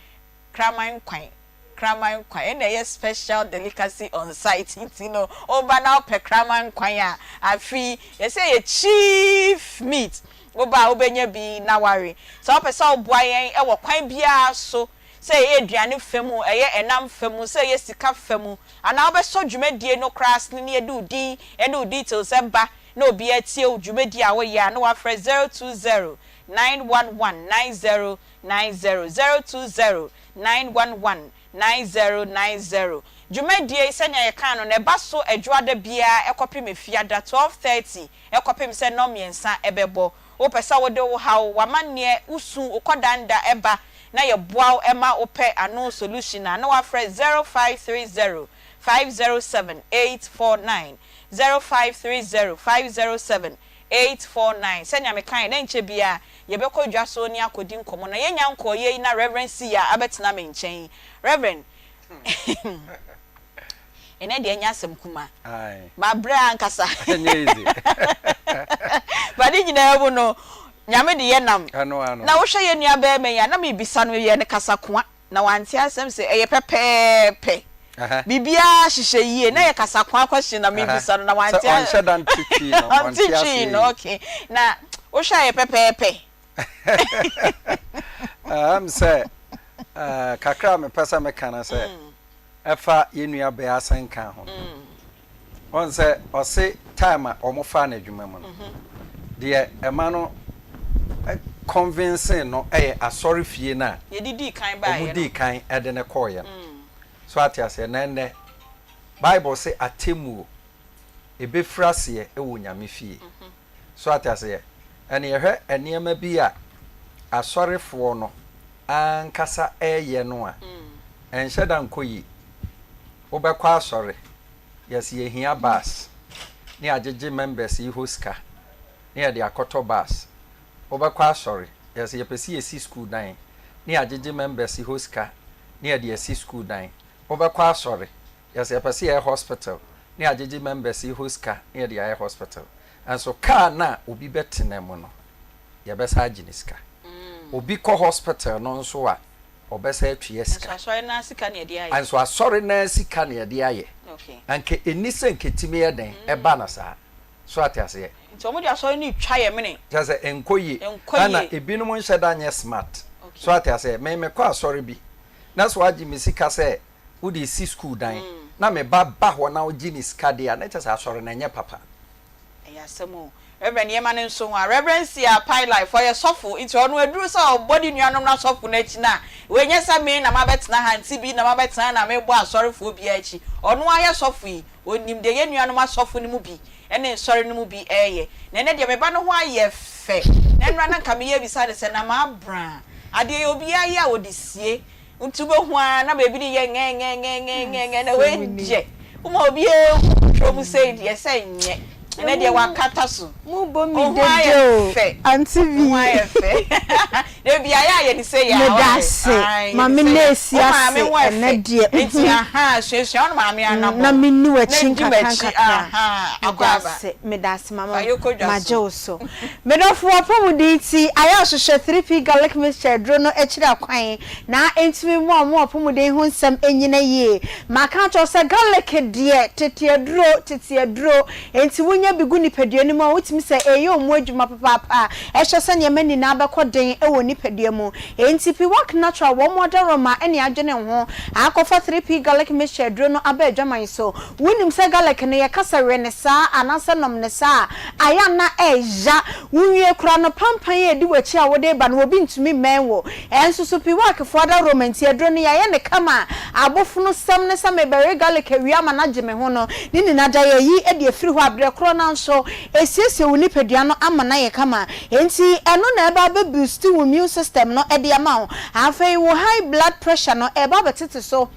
kraman nkwan. Kraman nkwan ɛna ɛyɛ special delicacy on site nti no woba na wopɛ kraman nkwan a, afe yi yɛsɛ ɛyɛ chief meat, woba a wobɛnya bi na woawe. Sɛ wopɛ sɛ woboa yɛn wɔ kwan biara so, sɛ ɛyɛ aduane fa mu, ɛyɛ ɛnam fa mu, sɛ ɛyɛ sika fa mu, anaa wobɛsɔ dwumadie no koraa asene na yɛde wo din ne wo details ba na obiara atie wo dwumadie a woyɛ a na woafrɛ 020 911 9090, 020 911 9090. Dwumadie yi sɛnea yɛkaa no no ɛba so Adwoada biara kɔpem Efiada 12:30 kɔpem sɛ nnɔnmiɛnsa bɛbɔ. Wopɛ sɛ wode wo haw, w'amanneɛ, wo su, wo kɔdanda ba na yɛboa wo ma wopɛ ano solution a, na woafrɛ 0530 507 849, 0530 507 849. Sɛnea mekaeɛ no, ɛnkyɛ biara yɛbɛkɔ dwa so ne akɔdi nkɔmmɔ. Na yɛnnya nkɔeɛ yi na Rev. Siya abɛtena me nkyɛn yi. Rev. Ɛnɛ deɛ ɛnyɛ asɛm kuma. Mabrɛ ankasa. Ɛnyɛ easy. But ne nyinaa mu no, Nyame de yɛ nam. Na wohwɛ yɛn nua barima yi a, na mebisa no, meyɛɛ no kasakoa, na wante asɛm sɛ ɛyɛ pɛpɛɛpɛ. Biribiara hyehyɛ yie. Na ɛyɛ kasakoa question na mebisa no, na wante. Sɛ ɔnhyɛ da nte Twi no, ɔnte aseɛ yie. No, okay. Na wohwɛ a ɛyɛ pɛpɛɛpɛ. Ɛm sɛ kakra a mepɛ sɛ meka no sɛ, ɛfa yɛn nua bea asɛnka ho no, wɔn sɛ ɔse time a wɔn faa no adwuma mu no, deɛ ɛma no convince no yɛ asɔre fie no a wɔn dii kan de no kɔɔeɛ no. So ate aseɛ? Na ɛnnɛ Bible se atemmuo ɛbɛfiri aseɛ wɔ Nyame fie. So ate aseɛ? Ɛne yɛhwɛ nneɛma bi a asɔrefoɔ no ankasa reyɛ no a, ɛnhyɛ da nkɔ yie. Wobɛkɔ asɔre, yɛse yɛhia bus, ne yɛagyegye members yi hɔ sika ne yɛde akɔtɔ bus. Wobɛkɔ asɔre, yɛse yɛpɛ sɛ yɛsi sukuu dan, ne yɛagyegye members yi hɔ sika ne yɛde asi sukuu dan. Wobɛkɔ asɔre, yɛse yɛpɛ sɛ yɛyɛ hospital, ne yɛagyegye members yi hɔ sika ne yɛde ayɛ hospital. Nso car no a obi bɛtena mu no, yɛbɛsan agye ne sika. Obi kɔ hospital no nso a, ɔbɛsan atua sika. Nso asɔre no ara sika na yɛde ayɛ. Nso asɔre no ara sika na yɛde ayɛ. Anka ɛnni sɛ nka ɛtumi yɛ dɛn ɛba no saa. So ate aseɛ? Nti wɔn de asɔre no retwa yɛn mene. Kyerɛ sɛ ɛnkɔ yie. Ɛnkɔ yie. Ɛna ebinom nhyɛ da nyɛ smart. So ate aseɛ? Me mekɔ asɔre bi na sɛ wɔagye me sika sɛ wode resi sukuu dan na me ba ba hɔ na wogye ne sika deɛ a, na kyerɛ sɛ asɔre no ɛnyɛ papa. Ɛyɛ asɛm o. Reverend nneɛma no nso ho a. Reverend Sia Pai Life ɔyɛ sɔfo nti ɔno aduru sɛ ɔbɔ ne nuanom no asɔfo no akyi no a, wei nyɛ sɛ me na mabɛtena ha nti bi na mabɛtena ha na mebɔ asɔrefoɔ biara akyi. Ɔno ara yɛ sɔfo yi, ɔnim deɛ yɛn nuanom asɔfo no mu bi ne nsɔre no mu bi reyɛ. Na ɛnnɛ deɛ me ba no ho ayɛ fɛ. Na nnora na nka meyɛ bisa no sɛ na mabra a? Adeɛ yi obiara yɛ a ɔde sie. Nti wobɛhu ara na baabi no yɛ ngɛngɛngɛngɛngɛ na wei deɛ woma obiara hu twerɛ mu sei deɛ sɛ nyɛ ɛnɛ deɛ wakata so Mobɔ me Wo ho dede ayɛ o, fɛ Auntie Wo V. ho ayɛ fɛ Da bi ayɛ a yɛde sɛ yɛ a Meda ɔyɛ ase. Ae yɛde Maame sɛ yɛ Nurse Wo maame ase ho ayɛ ɛnɛ fɛ deɛ. Nti ahaa suasua wo ne maame Na anabɔ menni na w'akyi di nkakra m'akyi nkakra. ahaa Meda akɔ aba ase, meda ase mama, Fa yɛ kɔ dwa magye so. wo so. Me dɔfo w'apɔmuden nti, ayɛ a hwehwɛ 3P Garlic Mixture aduro no akyiri akwan na ɛntumi mmoa wo ma w'apɔmuden ho nsɛm nnyina yie. Maka akyerɛ wo sɛ garlic deɛ, tete aduro, tete aduro, enti wonya bi gu nipadua no mu a wotumi sɛ ɛreyɛ wo mu adwuma papaapa, ɛhwɛ sɛ nneɛma nyinaa bɛkɔ den wɔ nipadua mu. Enti Piwak Natural wɔn adaworoma ne adwene ho akɔfa 3P Garlic Mixture aduro no aba adwaman so. Wonim sɛ garlic no yɛka sɛ we no saa anaasɛ nom no saa a, ayɛ a na ɛya. Wonwie koraa no, pampan a ɛdi w'akyi a wode reba no, obi ntumi mmɛn wo. Ɛnso so Piwakfoɔ adaworoma nti, aduro no yɛayɛ no kama a abofonosɛm ne sɛ mebɛwe garlic awie ama no agye me ho no, ne nyinaa da yɛayi de afiri hɔ a berɛ korɔ. korɔ no ara nso ɛsiesie wo nipadua no ama no ayɛ kama. Enti ɛno na ɛba abɛ boost wo immune system no de ama wo. Afei wo high blood pressure no ɛba abɛtete so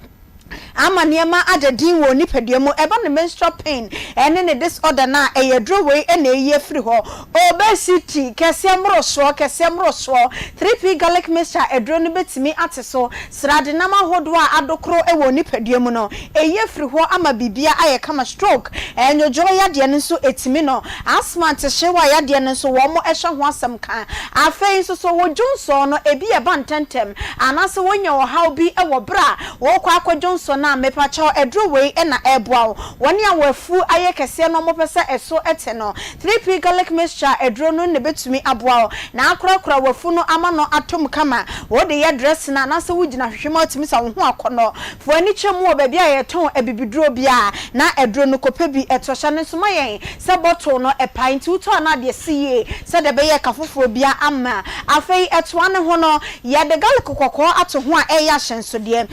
ama nneɛma ada din wɔ wo nipadua mu. Ɛba no menstrual pain ne ne disorder no a, ɛyɛ aduro wei na ɛyi afiri hɔ. Obesity, kɛseɛ mmorosoɔ, kɛseɛ mmorosoɔ, 3P garlic mixture aduro no bɛtumi ate so. Sradenam ahodoɔ a adokoro wɔ nipadua mu no, ɛyi afiri hɔ ama biribiara ayɛ kama. Stroke, nnwodwoɔ yadeɛ no nso ɛtumi no. Asthma, ntehyeewa yadeɛ no nso wɔn hwɛ ho asɛm ka. Afei nso so wo dwonsɔ no ebi ɛba ntɛntɛm anaasɛ wonya ɔhaw bi wɔ berɛ a worekɔ akɔ dwonsɔ no a, mepakyɛw aduro wei na ɛreboa wo. Wɔn a wɔn afu ayɛ kɛseɛ na wɔpɛ sɛ ɛso te no, 3P Garlic Mixture aduro no na ɛbɛtumi aboa wo na akorakora w'afu no ama no atɔ mu kama. Wode yɛ dressing anaasɛ wogyina ahwehwɛ mu a wotumi sa wo ho akɔnnɔ. Fa w'ani kyerɛ mu wɔ baabi a yɛtɔn abibiduro biara na aduro no kɔpɛ bi tɔ. Hyɛ no nso ma yɛn sɛ bottle no pae nti wotɔ a na ade asi yie sɛdeɛ ɛbɛyɛ ɛka foforɔ biara amma. Afei ɛtoa ne ho no, yɛde garlic kɔkɔɔ ato ho a ɛreyɛ ahyɛnsodeɛ.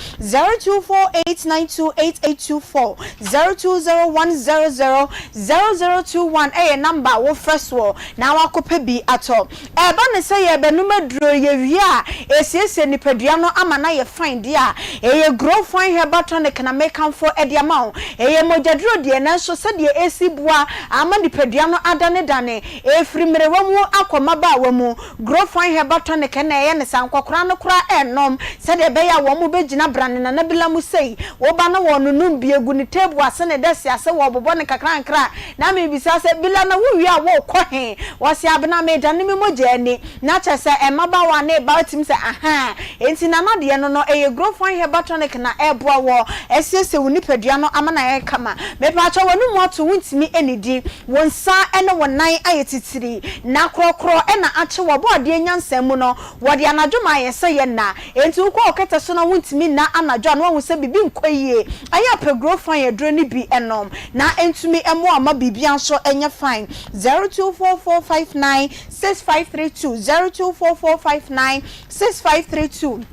0248928824, 0201000021 yɛ number a wofrɛ soɔ na woakɔpɛ bi atɔ. Ɛba no sɛ yɛrebɛnom aduro, yɛwie a, ɛsiesie nipadua no ama no ayɛ fine deɛ a, ɛyɛ Grow Fine Herbal Tonic na mekamfo de ama wo. Ɛyɛ mogyaduro deɛ, nanso sɛdeɛ ɛsi boa ama nipadua no adanedane, ɛfiri mmerewa mu akɔ mmabaawa mu. Grow Fine Herbal Tonic na ɛyɛ no saa. Nkɔkoraa no koraa renom sɛdeɛ ɛbɛyɛ a wɔn bɛgyina brane nanabila mu sei. Wo ba no wɔrenonom bi agu ne table ase ne desk ase, wɔrebobɔ no nkakrankra. Na mebisa sɛ, Bila na wowie a worekɔ he? Ɔse, Abena, meredane me mogya ani. Na kyerɛ sɛ mmabaawa ne ba tumi sɛ, Ahaa. Enti Nana deɛ no no, ɛyɛ Grow Fine Herbal Tonic na ɛreboa wɔ asiesie wo nipadua no ama no ayɛ kama. Mepaakyɛw, w'anomu ato, wontumi nnidi, wo nsa ne wo nan ayɛ titiri, na korɔkorɔ na akye wo. Ɔbɔadeɛ nyansa mu no, wɔde anadwo maa yɛn sɛ yɛnna. Enti wokɔ wo kɛtɛ so na wontumi nna anadwo a, na woahu sɛ biribi nkɔ yie. Ɛyɛ a pɛ Grow Fine aduro no bi nom na ɛntumi mmoa wo mma biribiara nso nyɛ fine. 0244596532, 0244596532.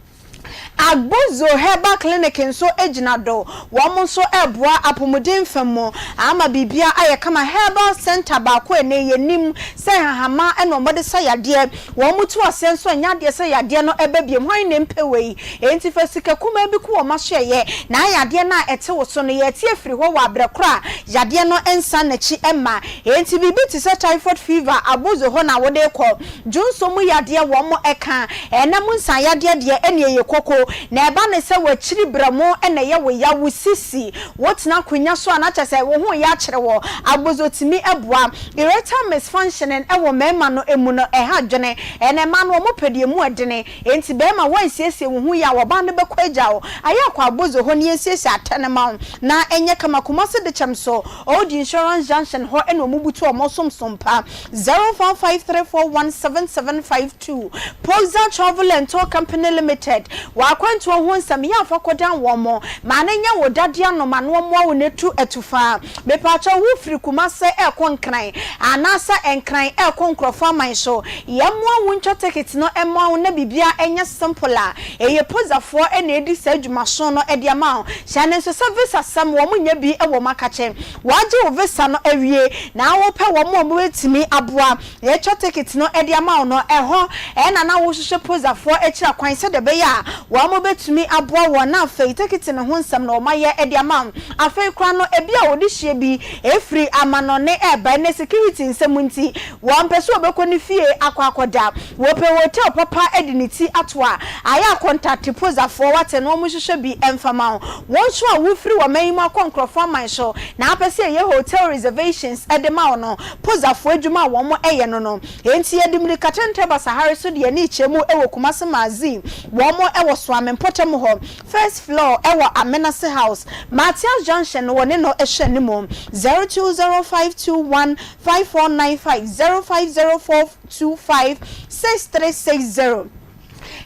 Agbozo Herbal Clinic nso gyina do. Wɔn nso reboa apomuden fa mu ama biribiara ayɛ kama. Herbal centre baako a ɛnnɛ yɛnim sɛ nhahama na wɔde sa yadeɛ. Wɔn tu aseɛ nso ɛnyɛ adeɛ sɛ yadeɛ no ɛba biom. Hwan na ɛmpɛ wei? Enti fa sika kumaa bi ko wɔn asoɛeɛ na yadeɛ no a ɛte wo so no yɛte afiri hɔ wɔ aberɛ korɔ a yadeɛ no nsan n'akyi mma. Enti biribi te sɛ typhoid fever, abozo hɔ na wode rekɔ. Dwonsɔ mu yadeɛ wɔn ɛka. Ɛna mu nsan yadeɛ deɛ ɛne ɛyɛ koko. Na ɛba no sɛ w'akyiri berɛmo na ɛyɛ wo ya, wo sisi, wotena akonya so a na kyerɛ sɛ wo ho reyɛ akyere wo. Abozo tumi boa. Erectile misfunctioning wɔ mmarima no mu no ɛha adwene. Ɛna mmaa no wɔn pɛ deɛ emu ɛdene. Enti barima woansiesie wo ho yie a ɔbaa no bɛkɔ agya wo. Ayɛ akɔ abozo hɔ na yɛnsiesie atɛ no ma wo na ɛnyɛ kama. Kumasi Dekyɛm so Old Insurance Junction hɔ na wɔn butu wɔn somsom pa. 0553417752 Poxa Travel and Tour Company Limited Wɔ akwantuo ho nsɛm yɛ a fa kɔdan wɔn ma no nyɛ wo dadeɛ ano ma no mmoa wo na tu atufaa. Mepaakyɛw wo firi Kumase ɛrekɔ Nkran anaasɛ Nkran ɛrekɔ nkorɔfoɔ aman so yɛmmoa wo ntwa ticket no mmoa wo na biribiara ɛnyɛ simple a ɛyɛ Poxafoɔ na ɛdi saa dwumaso no de ama wo. Hyɛ no nso sɛ visa sɛm wɔn nyɛ bi wɔ mu akakye. Wɔagye wo visa no awie na wopɛ wɔn a wɔbɛtumi aboa na yɛatwa ticket no de ama wo no, ɛhɔ na na wohwehwɛ Posafoɔ akyiri akwan sɛdeɛ ɛbɛyɛ a wɔbɛtumi aboa wo na afei tekiti no ho nsɛm no wɔayɛ de ama wo. Afei koraa no ebia wo dehyeɛ bi firi amanɔne reba, ɛnnɛ security nsɛm nti wɔmpɛ sɛ wɔbɛkɔ ne fie akɔ akɔda. Wɔpɛ hotel papa de ne ti ato a, ayɛ a kɔntakte Posafoɔ wate na wɔnhwehwɛ bi mfa ma wo. Wo nso a wofiri ɔman yi mu akɔ nkurɔfoɔ aman so na wopɛ sɛ yɛyɛ hotel reservations de ma wo no, Posafoɔ adwuma a wɔyɛ no no. Enti yɛde mmirika tɛntɛn ba Sahare so de yɛn ani rekyerɛ mu wɔ Kumasi Magazine, wɔn wɔ Soame mpɔtam hɔ, first floor wɔ Amenase House, Mathias Junction no wɔne no hyɛ anim, 0205215495, 0504256360.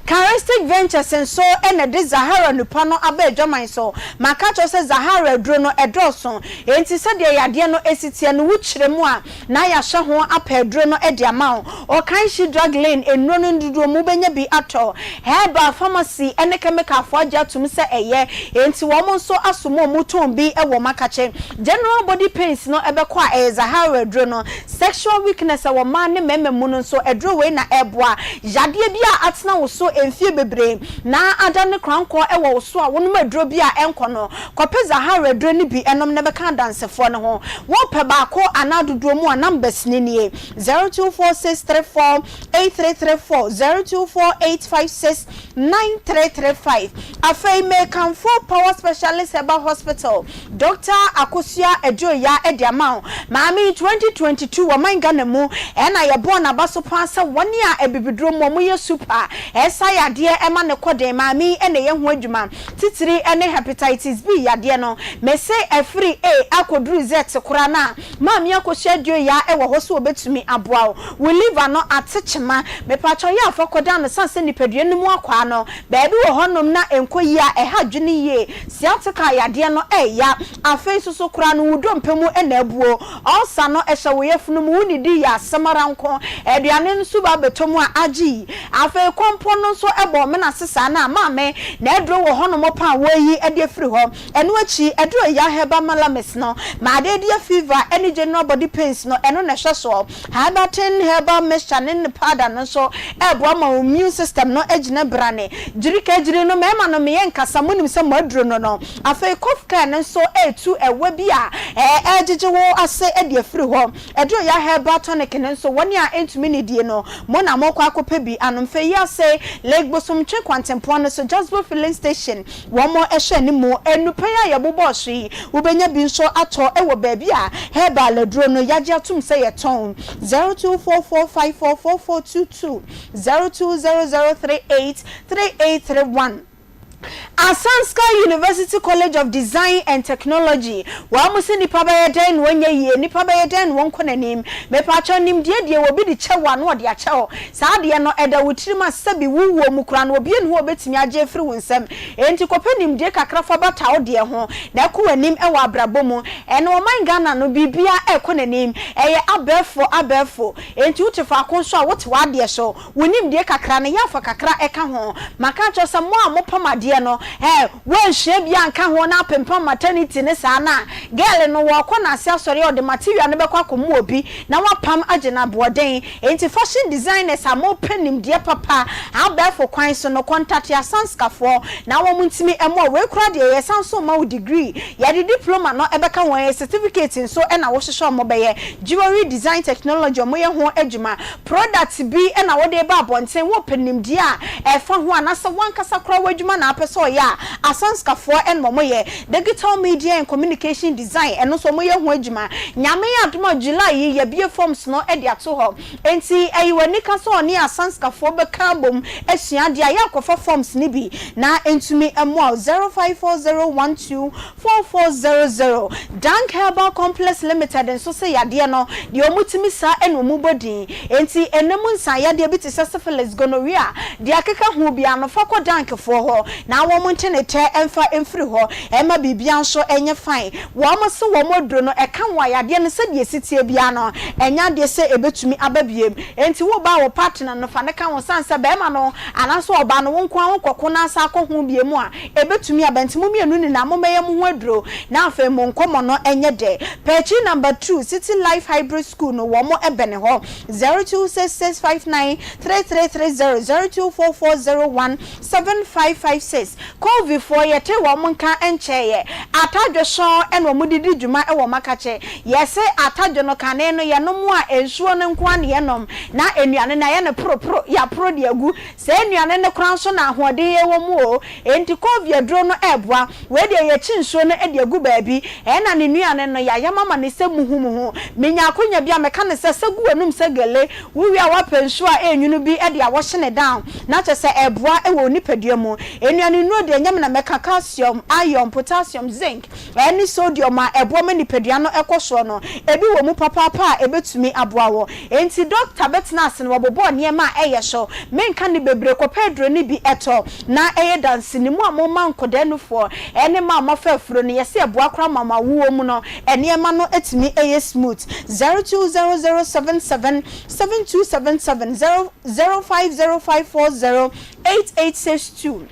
Charistic Ventures nso na ɛde Zahara nnupa no aba adwaman so. Maka akyerɛ wo sɛ Zahara aduro no, ɛdɔɔso. Enti sɛdeɛ yadeɛ no si teɛ no, wokyerɛ mu a, na yɛahyɛ ho apɛ aduro no de ama wo. Okanshi Drug Lane nnuro no dodoɔ mu wobɛnya bi atɔ. Herbal pharmacy ne chemical foɔ agye atom sɛ ɛyɛ, enti wɔn nso aso mu a wɔtɔn bi wɔ Makakye. General body pains no bɛkɔ a, ɛyɛ Zahara aduro no. Sexual weakness a wɔ mmaa ne mmarima mu no nso, aduro wei na ɛboa. Yadeɛ bi a atena wo so mfie bebree na adane korankɔ wɔ wo so a wonom aduro bi a ɛnkɔ no, kɔpɛ Zahara aduro no bi nom na bɛka adansefoɔ no ho. Wopɛ baako anaa dodoɔ mu a, numbers no nie, 024634 8334, 024856 9335. Afei mekamfo Power Specialist Herbal Hospital, Dɔkta Akosua Aduoya de ama wo. Maame yi 2022 ɔman Ghana mu ɛna yɛbɔɔ n'aba so paa sɛ wɔn a abibiduro mu wɔyɛ super ɛsa yadeɛ ɛma no kɔ den. Maame yi na ɛyɛ ho adwuma titiri ɛne Hepatitis B yadeɛ no. Mese ɛfiri A akɔduru Z koraa no a Maame Akosua Aduoya wɔ hɔ sɛ ɔbɛtumi aboa wo. Wo liver no ate kyema. Mepakyɛw yɛ a fa kɔdan no sane sɛ nipadua no mu akwaa no baabi wɔ hɔnom na ɛnkɔ yie a ɛha adwene yie. Sciatica yadeɛ no ɛya. Afei nso so koraa no wo dompe mu na abuo. Ulcer no ɛhyɛ wo yafunu mu, wo nnidi yɛ asɛm ara nko. Aduane no nso ba bɛtɔ mu a agye yi. Afei kɔmpɔ no nso ɛbɔ wo mene ase saa no a maame na aduro wɔ hɔnom paa a wɔreyi de afiri hɔ. Ɛno akyi aduro ya herbal malamis no ma adeɛ fever ne general body pains no ɛno na ɛhwɛ soɔ. Herbatin herbal mixture ne ne powder no nso ɛboa ma wo immune system no gyina brane. Gyirika gyiri no mmarima no meyɛ nkasa monim sɛ mo aduro no no. Afei cough care no nso ɛretu ɛwa bi a ɛregyegye wo ase de afiri hɔ. Aduro ya herbal tonic no nso wɔn a ɛntumi nnidie no mo na mokɔ akɔpɛ bi anom. Fei yi ase Lake Bosomtwe kwantempɔn no so Jasbo filling station Wɔhwɛ no mu. Nnupɛn a yɛbobɔɔ so yi, wobɛnya bi nso atɔ wɔ baabi a herbal aduro no yɛagye atom sɛ yɛtɔn, 0244544422, 0200383831. Asanska University College of Design and Technology, Wɔn se nipa bɛyɛ dɛn na ɔnyɛ yie, nipa bɛyɛ dɛn na ɔnkɔ n'anim. Mepaakyɛw nimdeɛ deɛ obi de kyɛ wo a na ɔde akyɛ wo. Saa adeɛ no, ɛda wo tirim a sɛbi wo wuo mu koraa no obi nni hɔ a ɔbɛtumi agye afiri wo nsam. Enti kɔpɛ nimdie kakra fa bata wo deɛ ho na ɛkɔ w'anim wɔ abrabɔ mu. Ɛnnɛ ɔman Ghana no biribiara ɛrekɔ n'anim. Ɛyɛ abɛɛfo abɛɛfo. Enti wote faako nso a wote w'adeɛ so. Wo nimdie kakra no yɛ a fa kakra ka ho. Maka akyerɛ wo sɛ mo a mopam adeɛ no, eh, Woansua bi anka ho na apempam maternity ne saa no a, girl no wɔɔkɔ n'ase asɔre a ɔde material no bɛkɔ akɔma obi na wapam agye no aboɔden. Enti fashion designers a mopɛ nimdeɛ papa abɛɛfo kwan so no kɔntate asanskafoɔ na wɔn ntumi mmoa wo. Wei koraa deɛ yɛsan nso mma wo degree, yɛde diploma no bɛka ho, ɛyɛ certificate nso na wohwehwɛ a wɔbɛyɛ. Jewelry design technology wɔyɛ ho adwuma. Product bi na wode reba abɔnten, worepɛ nimdeɛ a ɛfa ho anaasɛ w'ankasa koraa w'adwuma na wopɛ sɛ ɔyɛ a, Asanskafoɔ na wɔyɛ. Digital Media and Communication Design, ɛno nso wɔyɛ ho adwuma. Nyame adom a July yi yɛabue forms no de ato hɔ. Enti ɛyɛ w'anika sɛ ɔne Asanskafoɔ bɛka abom asua adeɛ a, yɛ akɔfa forms no bi na ɛntumi mmoa wo. 054012 4400. Dank Herbal Complex Limited nso se yadeɛ no, deɛ wɔtumi sa na wɔbɔ din. Enti ɛnɛ mu nsa yadeɛ bi te sɛ syphilis, gonorrhea, deɛ akeka ho biara no, fa kɔ Dank foɔ hɔ na wɔn nte ne tɛ mfa mfiri hɔ mma biribiara nso nyɛ fine. Wɔn se wɔn aduro no, ɛka wo a, yadeɛ no sɛdeɛ ɛsi teɛ biara no, ɛnyɛ adeɛ sɛ ɛbɛtumi aba biom. Enti wo ba a wo partner no, fa no ka ho. Sane sɛ barima no anaasɛ ɔbaa no, wo nko ara wokɔko na asan akɔ ho biom a, Ɛbɛtumi aba, nti mo mmienu nyinaa mommɛyɛ mo ho aduro na afei mo nkɔmmɔ no nyɛ dɛ. Pɛɛkyi number two, City Life Hybrid School no wɔn bɛne hɔ, 0266593330, 0244017556. Colville foɔ yɛtee wɔn nka nkyɛeɛ. Atadwe sɔn na wɔn de di dwuma wɔ Makakye. Yɛse atadwe no kane no yɛnom a nsuo no nko ara na yɛnom na nnuane no ayɛ no poroporo, yɛaporo de agu. Saa nnuane no koraa nso na ahoɔden wɔ mu o. Enti Kovi aduro no ɛɛboa. Wei deɛ yɛkyi nsuo no de agu baabi. Ɛna ne nnuane no yɛayam ama no sɛ muhumuhu. Menya akonya bi a meka no sɛ, sɛ gu w'anum sɛ gele. Wowie a woapɛ nsuo a ɛnwunu bi de awɔhye no down. Na kyerɛ sɛ ɛɛboa wɔ wo nipadua mu. Nnuane. Nnuane nnuro deɛ, ɛnyɛ me na mɛka, calcium, iron, potassium, zinc, ne sodium a ɛboa ma nipadua no kɔ soɔ no, ebi wɔ mu papaapa a ɛbɛtumi aboa wo. Enti dɔkta bɛtena ase na wabobɔ nneɛma a ɛyɛ so. Menka no bebree, kɔpɛ aduro no bi tɔ na ɛyɛ danseni. Mo a moma nkɔdaa nufoɔ ne mmaa a moafa afuro no, yɛse ɛboa koraa ma mo awoɔ mu no nneɛma no tumi yɛ smooth. 020077 7277, 050540 8862.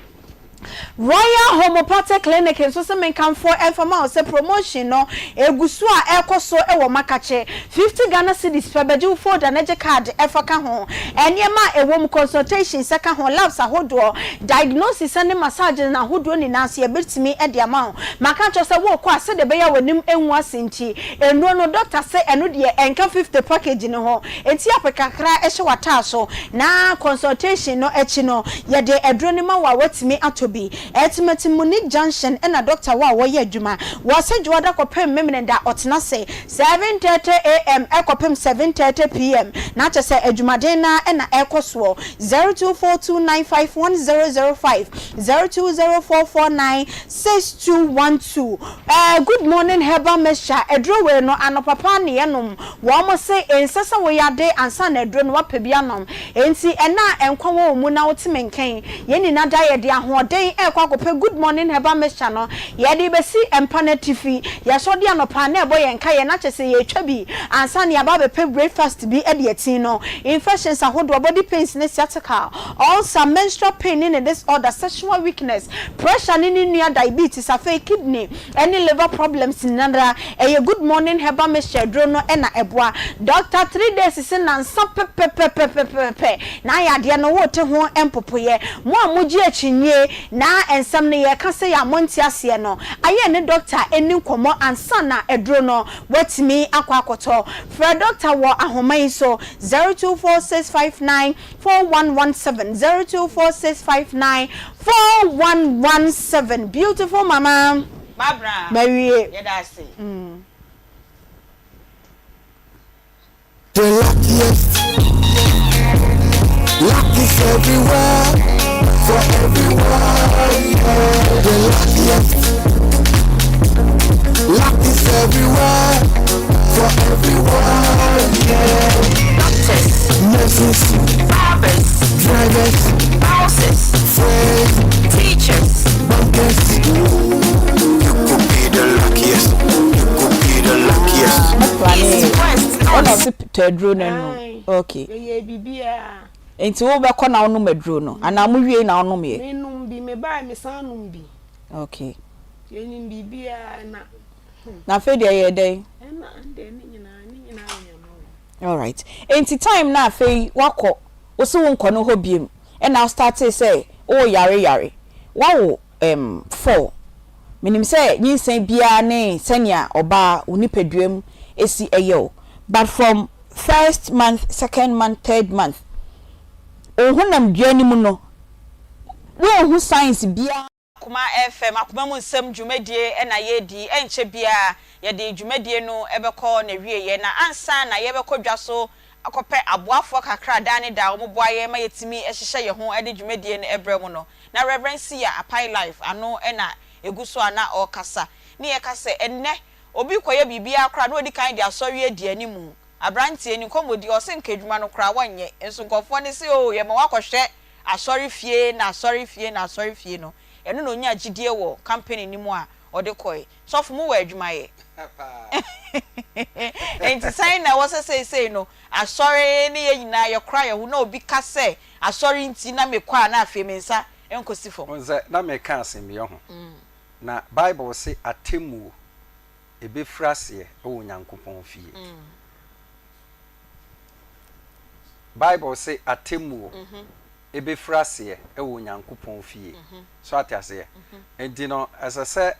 Royal Homeopathic Clinic nso se menkamfoɔ mfa ma wo sɛ promotion no ɛgu so a ɛrekɔ so wɔ Makakye. 50 Ghana cedis pɛ bɛgye wo folder na gye card fa ka ho. Nneɛma a ɛwɔ mu, consultations ka ho, labs ahodoɔ, diagnosis ne massage no ahodoɔ nyinaa nso yɛbɛtumi de ama wo. Maka akyerɛ wo sɛ worekɔ a sɛdeɛ ɛbɛyɛ a w'anim ngu ase nti, nnuro no doctor se ɛno deɛ ɛnka 50 package no ho. Enti apɛ kakra hyɛ w'ataaso na consultation no akyi no yɛde aduro no ma wo a woatumi atɔ bi. Ultimate Munich Junction na dɔkta wɔ a wɔyɛ adwuma wɔ sɛ Dwoada kɔpem Memeneda ɔtena ase 7:30 AM kɔpem 7:30 PM na kyerɛ sɛ adwumaden no ara na ɛrekɔ soɔ. 0242951005, 0204496212 Ɛɛ Good Morning Herbal Mixture aduro wei no anɔpa paa na yɛnom Wɔn se ensɛ sɛ woyɛ ade ansa na aduro no woapɛ bi anom. Enti ɛnnɛ a nkwa wɔ wo mu na wote me nka yi, yɛn nyinaa da yɛde ahoɔden rekɔ akɔpɛ Good Morning Herbal Mixture no, yɛde rebɛsi mpa no atifi. Yɛsɔre anɔpa a na ɛbɔ yɛn nkaeɛ na kyerɛ sɛ yɛretwa bi ansa na yɛaba abɛpɛ breakfast bi de ati no. Infections ahodoɔ, body pains ne sciatica, ulcer, menstrual pain ne ne disorder, sexual weakness, pressure ne ne nua diabetes, afei kidney, Ɛne liver problems nyinara ɛyɛ good morning herbal mixture aduro no na ɛboa. Doctor 3 days se nansa pɛpɛpɛpɛpɛpɛ na ayɛ adeɛ no wote ho mpopoeɛ. Mo a mogye akyinnye na nsɛm no yɛka sei a monte aseɛ no ayɛ ne doctor ɛni nkɔmmɔ ansa na aduro no watumi akɔ akɔtɔ. Frɛ doctor wɔ ahoma yi so 024659 4117 024659 4117 Beautiful mama Barbara, mawie. Yɛda ase. The luckiest, luck is everywhere for everyone. Yeah. The luckiest, luck is everywhere for everyone. Yeah. Doctors, Nurses, barbers, drivers, bouncers, friends, teachers, bankers. You could be the luckiest. You could be the luckiest. east, west, Ɛna north. ɔse tɔ aduro no nom. Ae, Okay. yɛyɛɛ biribiara. Nti wobɛkɔ na wonom aduro no anaa mo wiei na wonom yɛ? Menom bi, mebae mesan nom bi. Okay. Yɛnim biribiara na hmm. Na afei deɛ ɛyɛɛ dɛn? Ɛna ɛndeɛ ne nyinaa, ne nyinaa yɛ Nyame o. Alright. Nti time no a afei woakɔ, wose wonkɔ no hɔ biom, ɛna wo startee sɛ woyare yare. Woawo um four. Menim sɛ nyinsɛn biara ne sɛnea ɔbaa wo nipadua mu si yɛ wo. But from first month, second month, third month, wo honamdua no mu no, wonhu signs biara. Akoma FM, Akoma mu nsɛm dwumadie na yɛredi, ɛnkyɛ biara yɛde dwumadie no bɛkɔ n'awieɛ. Na ansa na yɛbɛkɔ dwa so akɔpɛ aboafoɔ kakra a daa ne daa wɔboa yɛn ma yɛtumi hyehyɛ yɛn ho de dwumadie no brɛ mo no, na Rev. Siya Apai Life ano na ɛgu so a na ɔrekasa. Ne yɛka sɛ ɛnnɛ obi rekɔyɛ biribiara koraa na ɔdi kan de asɔre adi animu. Aberanteɛ ni, nkɔmmɔdi, ɔse nka adwuma no koraa wɔnyɛ, nso nkurɔfoɔ no se oo yɛma woakɔhwɛ Asɔre fie na asɔre fie na asɔre fie no, ɛno na onyaa gyidie wɔ company no mu a ɔde kɔe. Sɔfo mo wɔ adwuma yɛ. Enti sɛn na ɛwɔ sɛ seisei no asɔre ne yɛn nyinaa yɛkora yɛn ho na obi ka sɛ asɔre nti na mekɔ a na afei me nsa nkɔsi fam. Wohu sɛ na mereka asɛm yi, ɔho. Na Bible se atemmuo ɛbɛfiri aseɛ wɔ Onyankopɔn fie. Bible se atemmuo bɛfiri aseɛ wɔ Onyankopɔn fie. So ate aseɛ? Enti no, ɛsɛ sɛ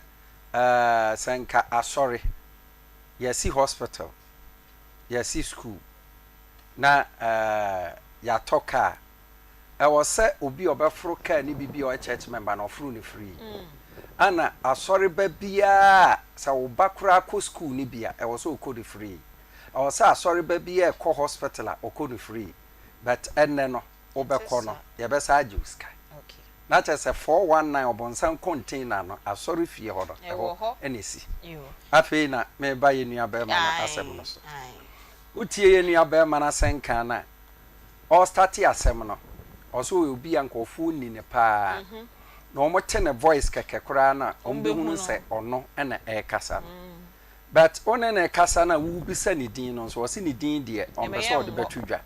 ɛɛ sɛ nka asɔre, yɛasi hospital, yɛasi school, na ɛɛ yɛatɔ car. Ɛwɔ sɛ obi a ɔbɛforo car no bi bi a ɔyɛ church member no, ɔforo no free. Ɛna asɔreba biara a, sɛ wo ba koraa kɔ school no bi a, ɛwɔ sɛ ɔkɔ no free. Ɛwɔ sɛ asɔre ba bi ɛkɔ hospital a ɔkɔ no free but ɛnɛ no wobɛkɔ no yɛbɛsan agye wo sika. Na kyerɛ sɛ 419 ɔbonsam container no asɔre fie hɔ no ɛhɔ na ɛsi. Afei na mereba yɛn nua barima no asɛm no so. Wotie yɛn nua barima no asɛnka no a, ɔrestate asɛm no, ɔse ɔyɛ obi a nkurɔfoɔ nni no paa. Na wɔte ne voice kɛkɛ koraa no a, wɔbɛhunu sɛ ɔno na ɛrekasa no. But wo ne no rekasa no a worebisa ne din no nso, ɔse ne din deɛ ɔmpɛ sɛ ɔde bɛto dwa.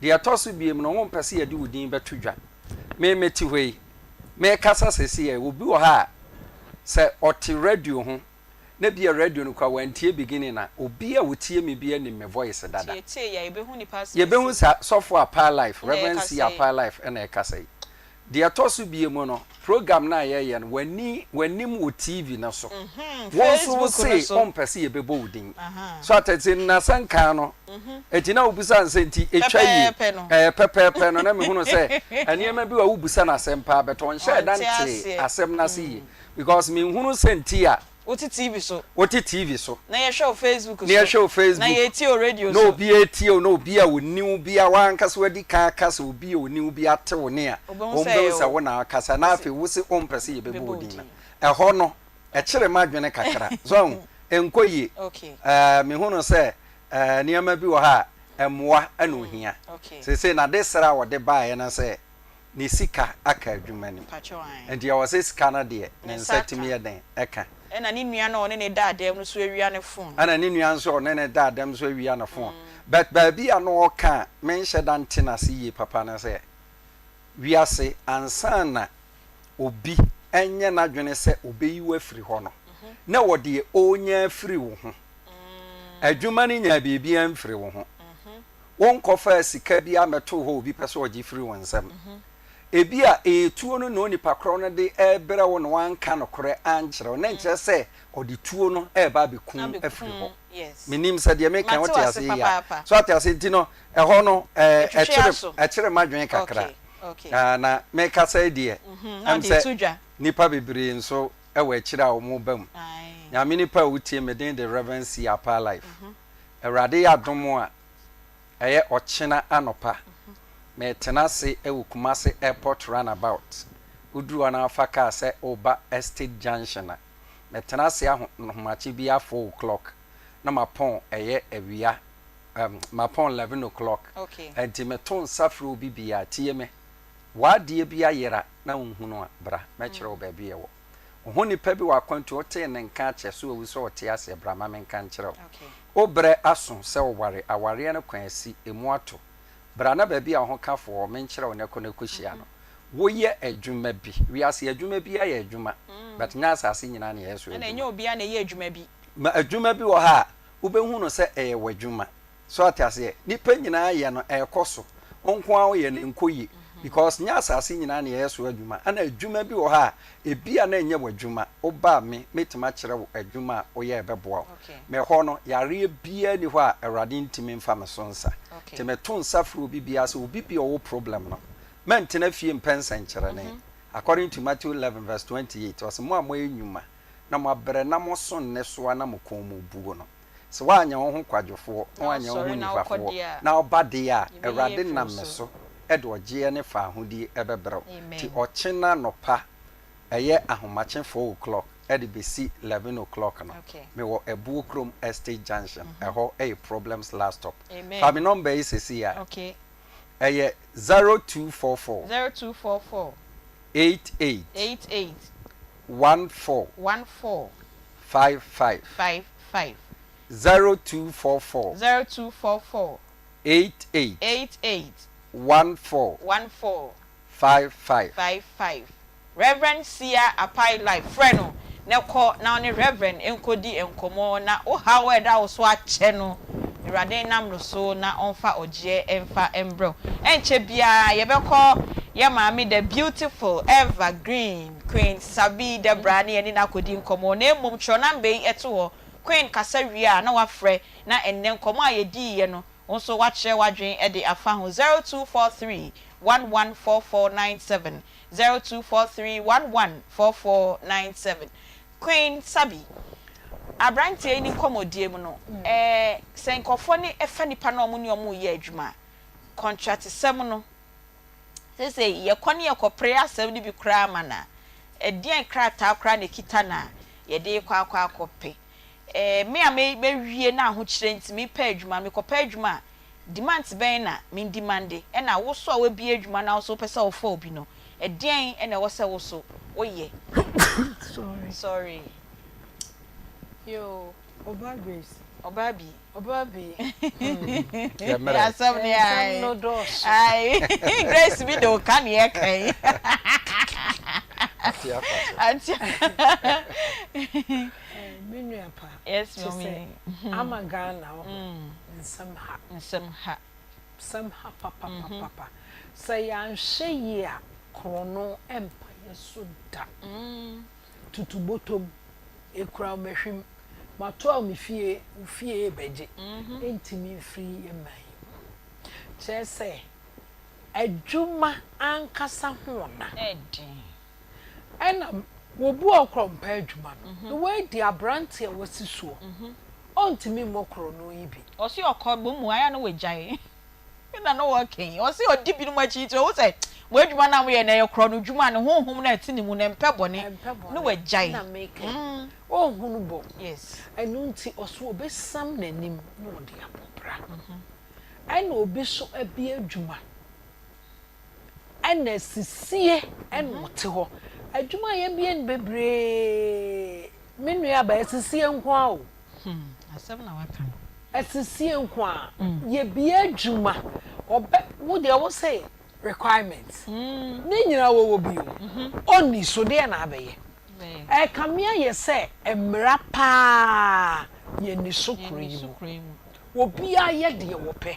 Deɛ ɛtɔ so biom no, wompɛ sɛ yɛde wo din bɛto dwa. Me mete hɔ yi, merekasa seesei yi, obi wɔ ha a, sɛ ɔte radio ho, na ebia radio no koraa wantie beginning a, obi a ɔtie me biara nim me voice dada. Yɛbɛhu sɛ Sɔfo Apaa Life, Rev. C. Apaa Life na ɛrekasa yi. Deɛ ɛtɔ so bio mu no, program no a yɛreyɛ no, w'ani, w'anim wɔ TV no so. Wo nso wo se wompɛ sɛ yɛbɛbɔ wo din. So ate nti n'asɛnka no, enti na wobisa no sɛ nti ɛtwa yie? Ɛyɛ pɛpɛɛpɛ no, na mehunu sɛ nneɛma bi wɔ a wobisa no asɛm paa, but ɔnhyɛɛ da ntee asɛm no ase yie. Because menhunu sɛ nti a Wote TV so. Wote TV so. Na yɛhwɛ wo Facebook so. Na yɛhwɛ wo Facebook. Na yɛtie wo radio so. Na obi retie wo, na obi a ɔnni wo biara, w'ankasa wadi kan aka sɛ obi a ɔnni wo biara te wo nne a, wɔbɛhu sɛ wo na worekasa. Na afei wose wompɛ sɛ yɛbɛbɔ wo din no. Ɛhɔ no, ɛkyere m'adwene kakra. So ahu? Ɛnkɔ yie. Ɛɛ, mehunu sɛ ɛɛ nneɛma bi wɔ hɔ a, mmoa na ɔhia. Seesei n'adesrɛ a ɔde baeɛ ne sɛ, ne sika aka adwuma no mu. Nti ɛwɔ sɛ sika no deɛ ne nsa tumi yɛ dɛn ɛka. Ɛna ne nua no a ɔne no da adam no nso awia ne phone. Ɛna ne nua nso a ɔne no da adam nso awia ne phone. But baabi a na ɔka a menhyɛ da nte no ase yie papa ne sɛ, wiase ansa na obi nyɛ n'adwene sɛ ɔbɛyi wo afiri hɔ no, na ɛwɔ deɛ ɔrenya afiri wo ho. Adwuma no nyaa biribiara mfiri wo ho. Wonkɔfaa sika biara mmɛtoo hɔ a obi pɛ sɛ ɔgye firi wo nsam. Ebia ɛyɛ tuo no na onipa korɔ no de rebrɛ wo na wanka nokorɛ ankyerɛ wo, na ɛnkyerɛ sɛ ɔde tuo no reba abɛku wo afiri hɔ. Mennim sɛ deɛ meka yi wote aseɛ yie a. So ate aseɛ? Nti no, ɛhɔ no, ɛkyere, ɛkyere m'adwene kakra. Na mekasa yi deɛ, ɛm sɛ nnipa bebree nso wɔ akyire a wɔreba mu. Nyame nipa a wotie me din de Rev. C. Apaa Life. Awurade yɛ adom a, ɛyɛ ɔkyena anɔpa, meretena ase wɔ Kumasi Airport Runabout. Woduru hɔ na wofa kaa sɛ woreba Estate Junction a, mɛtena ase ahomakye biara 4 o'clock na mapɔn ɛyɛ awia, um, mapɔn 11 o'clock. Ɛnti meto nsa frɛ obi biara, tie me, w'adeɛ bi ayera na wonhunu a, bra, mɛkyerɛ wo baabi a ɛwɔ. Wo ho nipa bi wɔ akwantu a wotee ne nka akyɛ so awu sɛ ɔte aseɛ bra ma menka nkyerɛ wo. Wo berɛ aso sɛ woware, awareɛ no kwan asi, ɛmu ato. Bra na baabi a wo ho ka foɔ wɔ menkyerɛ wo na kɔ na kɔhyia no. Woyɛ adwuma bi, wiase adwuma biara yɛ adwuma but nyɛ asase nyinaa na yɛyɛ so Ɛna ɛnyɛ adwuma. obiara na ɛyɛ adwuma bi. Ma adwuma bi wɔ hɔ a wobɛhu no sɛ ɛyɛ w'adwuma. So ate aseɛ? Nnipa nyinaa yɛ no, ɛrekɔ so. Wo nko ara woyɛ no, ɛnkɔ yie. Because nyɛ asase nyinaa na yɛyɛ so adwuma. Ɛna adwuma bi wɔ hɔ a, ebia na ɛnyɛ w'adwuma. Woba a me, mɛtumi akyerɛ wo adwuma a woyɛ a ɛbɛboa wo. Me hɔ no, yareɛ biara nni hɔ a Awurade ntumi mfa me so nsa. Nti meto nsa frɛ obi biara sɛ, obi biara a ɔwɔ problem no, mɛntena fie mpɛ nsɛnkyerɛnne. According to Matthew 11 verse 28, ɔse, Mo a moayɛ nnwuma na moabrɛ na moso nnesoa na mo kɔn mu buo no, Sɛ woanyɛ wo ho kwadwofoɔ na woanyɛ wo ho nifafoɔ na woba deɛ a, Awurade nam me so de ɔgyeɛ ne faahodie bɛbrɛ wo. Nti ɔkyena anɔpa ɛyɛ ahomakye 4 o'clock de bɛsi 11 o'clock no, mewɔ Abuo Kurom Estate Junction, ɛhɔ yɛ Problems Last Stop. Fa me nɔmba yi seesei a, ɛyɛ 0244 88 14 55. 5. 0244. 0244. 88. 88. 14. 14. 55. 55. Rev. Sia Apai Life, frɛ no na kɔ na wo ne Rev. nkɔdi nkɔmmɔ na wo haw a ɛda wo so akyɛ no, Awurade nnam no so na ɔmfa ɔgyeɛ mfa mbrɛ wo. Ɛnkyɛ biara yɛbɛkɔ yɛn maame the beautiful evergreen Queen Sabi Debra ne yɛne no akɔdi nkɔmmɔ na mmom twerɛ number yi to hɔ, Queen kasa wie a na wafrɛ na ɛnnɛ nkɔmmɔ a yɛdiiɛ no wo nso woakyerɛ w'adwene de afa ho 0243 114497 0243 114497 Queen Sabi aberanteɛ yi ne nkɔmmɔdie mu no ɛɛ sɛ nkurɔfoɔ ne ɛfa nipa na wɔn ne wɔn reyɛ adwuma a kɔntratesɛm no. Seesei yɛkɔ ne yɛkɔpere asɛm no bi koraa ma no a, ɛdeɛn krataa koraa na ɛkita no a yɛde rekɔ akɔ akɔpɛ? Ɛɛ, me a mawie na ahokyerɛ nti merepɛ adwuma no, mekɔpɛ adwuma a, demands bɛn na mendemande? Ɛna wo nso a woabue adwuma na wo nso wopɛ sɛ wofa obi no, ɛdeɛn na ɛwɔ sɛ wo nso woyɛ? Sorry. Sorry. Yoo, Ɔbaa Grace. Ɔbaa bi. Ɔbaa bi. Hmm. Yɛ mmerɛ. Asɛm ne Nsɛm no dɔɔso. Ayi. Grace bi de wo ka ne yɛ ka yi. Ate afa so. Ate. Me nua pa. Yes, mommy. Kyesɛ ama Ghana wo ho nsɛm ha. Nsɛm ha. Nsɛm ha papapapapa. Sɛ yɛanhwɛ yie a korɔno ɛmpa yɛ so da. Tutu bɔtɔm. Ekura wo mɛhwim. Matoa me fie, wo fie rebɛgye. Ɛntumi mfiri yɛn man yi mu. Kyerɛ sɛ, adwuma ankasa ho na. Ɛden. Ɛna wɔbu a ɔkorɔ mpɛ adwuma no, na wadi aberanteɛ a wasi soɔ. Ɔntumi mmɔ korɔno yi bi. Ɔse ɔkɔ bɔ mu ayɛ a na wagyae. na na ɔreka yi, ɔse ɔdi binom akyi nti ɔhu sɛ mo adwuma no a moyɛ no ɛyɛ korɔno dwuma, ne honhom no a ɛte ne mu no ɛmpɛ bɔne, na wagyae. Na meka yi, ɔnhunu bɔ, ɛno nti ɔse ɔbɛsiam n'anim na ɔde abɔ bra. Ɛna obi nso abue adwuma, ɛna asisie ɛna ɔte hɔ. Adwuma a yɛabue no bebree, me nuabaa, asisie nko ara o. Hmm, asɛm na waka no. Asisie nko ara. Yɛbue adwuma, ɔbɛ, wo deɛ wo se requirement, ne nyinaa wɔwɔ bi o, ɔnni so, deɛ na abɛyɛ? Ɛrekame ayɛ sɛ mmara paa yɛnni so kuro yi mu. Obiara yɛ deɛ wɔpɛ.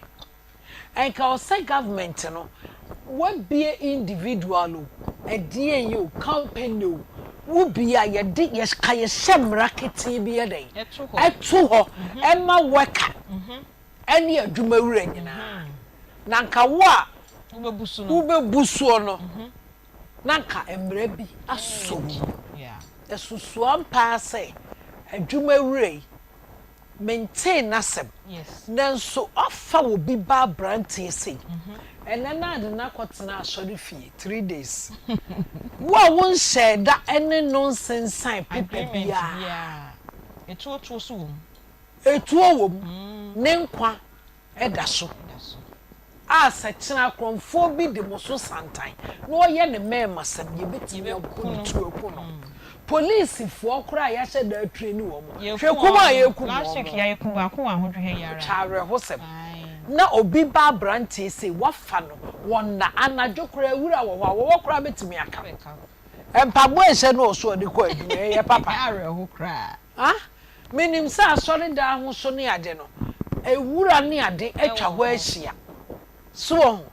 Nka ɔsɛ government no wabue individual o, ɛdeɛn o, company o, wo bue a yɛde yɛ ka yɛhyɛ mmara ketee bi yɛ dɛn ɛto hɔ ɛma worker ɛne adwuma wura nyinaa na nka wo a wobɛbu soɔ no na nka mmara bi asɔ mu. Ɛsusu ampa ara sɛ adwuma wura yi Mentee n'asɛm. Nanso ɔfa obi ba abranteɛ sei. Ɛnɛ na ade no akɔtena asɔrefie three days. Wo a wonhyɛɛ da ne no nsensan paper biara. Etuo tuo so wɔ mu. Etuo wɔ mu. Ne nkwa da so a sɛ kyena akorɔmfoɔ bi de mo so santan na ɔyɛ ne mmɛɛmasɛm yɛbɛtumi abɔ ne tuo aku no. Polisifoɔ koraa a yɛahyɛ da atraini wɔn, hwɛ kum a yɛkum wɔn. Twa awerɛhosɛm. Na obi ba aberanteɛ sei wafa no wɔnna anadwo koraa wura wɔ hɔ a wɔwɔ koraa bɛtumi aka no. Mpaboa a ɛhyɛ no wɔ so a ɔde kɔ adwuma ɛyɛ papa? Ah, menim sɛ asɔredan ho so ne ade no, nwura ne ade atwa hɔ ahyia. So woahu?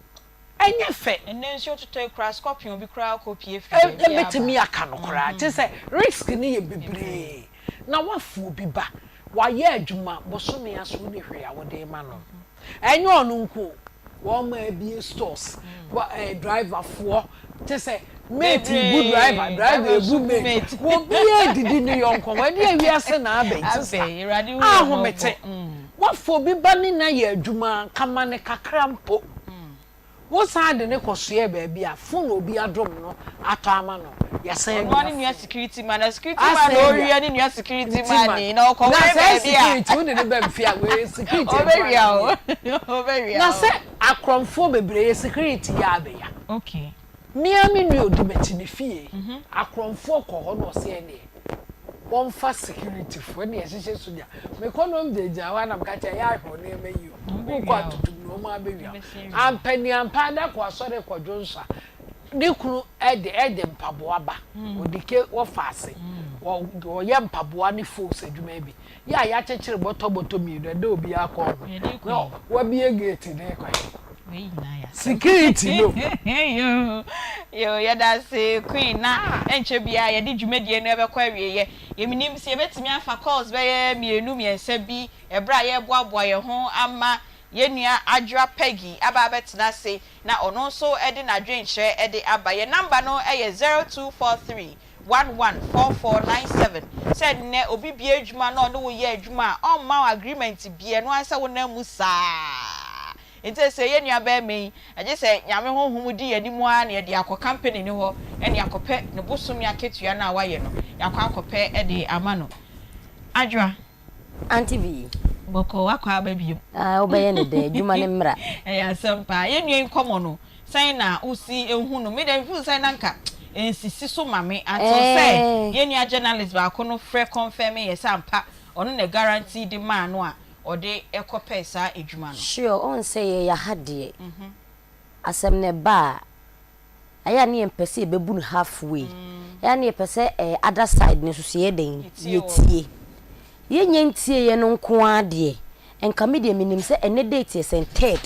Ɛnyɛ fɛ. Ɛnnɛ nsuo totɔ yi koraa, scorpion bi koraa kɔ pue firi baabi aba. Ɛbɛtumi aka no koraa. Kyerɛ sɛ, risk no yɛ bebree. Na woafa obi ba, wayɛ adwuma, bosome aso wonni hwee a wode rema no. Ɛnyɛ ɔno nko o, wɔn a abue stores, driver foɔ, kyɛ sɛ mate bu driver, driver ebu mate, obiara edidi ne yɔnko ho, ɛdeɛ wiase na aba yi sista, ahomete, wafa obi ba ne na yɛ adwuma, nka ma no kakra mpo. Wo san de no kɔ soɛ baabi a phone obi adom no atɔ ama no yasan Ɔno ara ne awia nua phone. security man na security man Asan na awia ɔwia ne nua security nti man man yi na ɔkɔ na ware saa baabi a security wo de no ba mfie a wei security nko ara ɔbɛwia na o ɔyɛ. ɔbɛwia Na o. sɛ akorɔmfoɔ bebree yɛ security yɛ abɛya. Okay. Me ara me nua odi m'akyi ne fie akorɔmfoɔ kɔ hɔ na ɔse ɛneɛ wɔmfa security foɔ ɛne ɛhyehyɛ sogya mekɔ na wɔn gyinagyina hɔ a na meka kyerɛ ɛyɛ ahwɛ wo nneɛma yie o wokɔ atutum na wɔn abɛwia wo ampa ni ampa ada kɔ asɔre kɔ dwonso a ne kunu ɛde ɛde mpaboa ba ɔde ke wɔfa ase wɔyɛ mpaboa ne fos adwuma bi Yɛ a yɛakyekyere bɔtɔ bɔtɔ mmienu ɛda obiara kɔn ho na wabue gate de rekɔ he? Security no. Yoo yoo yɛda ase Queen na ɛnkyɛ biara yɛde dwumadie no ɛbɛkɔ awieɛ. Yɛnnim sɛ yɛbɛtumi afa calls bɛyɛ mmienu mmiɛnsa bi ɛberɛ a yɛreboaboa yɛn ho ama yɛn nua Adwoa Peggy aba abɛtena ase na ɔno nso de n'adwenkyerɛ de aba. Yɛn number no yɛ 0243 114497 sɛ nnɛ obi bue adwuma na ɔne wo yɛ adwuma a ɔmma wo agreement bia ɛno ara sɛ wonam mu saa. Nti sɛ yɛn nua barima yi, gye sɛ Nyame honhom di yɛn anim ara na yɛde akɔ company no hɔ ne akɔpɛ ne bosome akatua no a wayɛ no, yɛakɔ akɔpɛ de ama no. Adwoa. Auntie Vee. Bɔkɔɔ, woakɔ aba biom. Ah, wobɛyɛ no dɛn, adwuma no mmra. Ɛyɛ asɛm paa. Yɛn nua yi nkɔmmɔ no, sɛn na wosi hu no? Me deɛ, me feel sɛ na nka ɛnsisi so ma me until sɛ yɛn nua journalist baako no frɛ confirm yɛ sɛ ampa ɔno na guarantee de maa no a ɔde kɔpɛɛ saa adwuma no. Sure, wohu sɛ yɛyɛ ha deɛ, asɛm no ɛba a, ɛyɛ a ne yɛmpɛ sɛ yɛbɛbu no half way. Ɛyɛ a ne yɛpɛ sɛ eh, other side no nso so yɛyɛ dɛn? Yɛtie. Yɛnnya ntieeɛ no nko ara deɛ, nka me deɛ menim sɛ ɛnnɛ date yɛ sɛn? Third.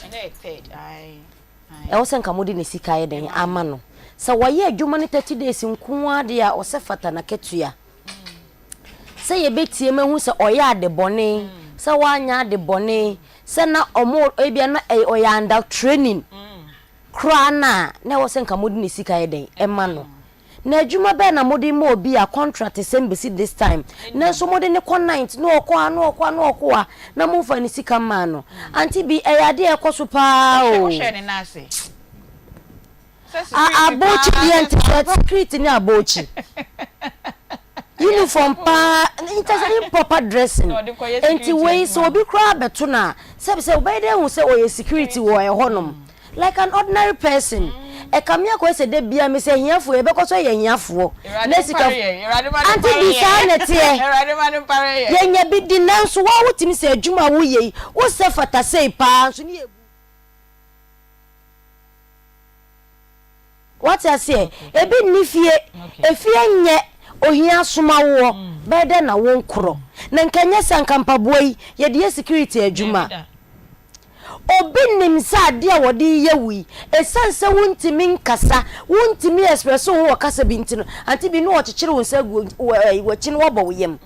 Ɛwɔ sɛ nka mode ne sika ayɛ dɛn? Ama no. Sɛ wayɛ adwuma no 30 days nko ara deɛ a, ɔsɛ fata n'akatua. Sɛ yɛbɛtie mu ahu sɛ ɔyɛ ade bɔne, sɛ wanyɛ ade bɔne, sɛ na ɔmo ebia na ɔyɛ under training koraa no a, na ɛwɔ sɛ nka mode ne sika yɛ dɛn? Ɛma no. Na adwuma bɛn na mode ma obi a contract sɛm bɛsi this time, nanso mode no kɔ night na ɔkɔ ha na ɔkɔ ha na ɔkɔ ha na momfa ne sika mmaa no. Auntie Bi, ɛyɛ adeɛ a ɛkɔ so paa o. Wohwɛ ne nan ase. A Abochi deɛ nte sɛ security ne abochi. Uniform paa nkyɛ sɛ improper dressing. Enti wei sɛ obi koraa bɛto no a, sɛbi sɛ wobɛyɛ dɛ ahu sɛ ɔyɛ security wɔ ɛhɔnom. Like an ordinary person. Ɛkame akɔyɛ sɛ da biara mesɛ ahiafoɔ yɛbɛkɔ so ayɛ ahiafoɔ. Na sika Auntie bi saa na ɛteɛ. Yɛnya bi di nanso wo a wotumi sɛ adwuma a woyɛ yi wosɛ fata sei paa nso ne yɛbu. Wate aseɛ? Ebi nni fie. Efie nyɛ ohia soma woɔ. Bɛyɛ dɛn na wonkorɔ? Na nka ɛnyɛ sɛ anka mpaboa yi, yɛde yɛ security adwuma. Obi nim sɛ adeɛ a wɔde reyɛ wo yi, ɛsiane sɛ wontumi nkasa, wontumi express wo ho wɔ kasa bi nti no, ante bi na wɔkyekyere wo nsa agu w'akyi na wɔabɔ wo yam.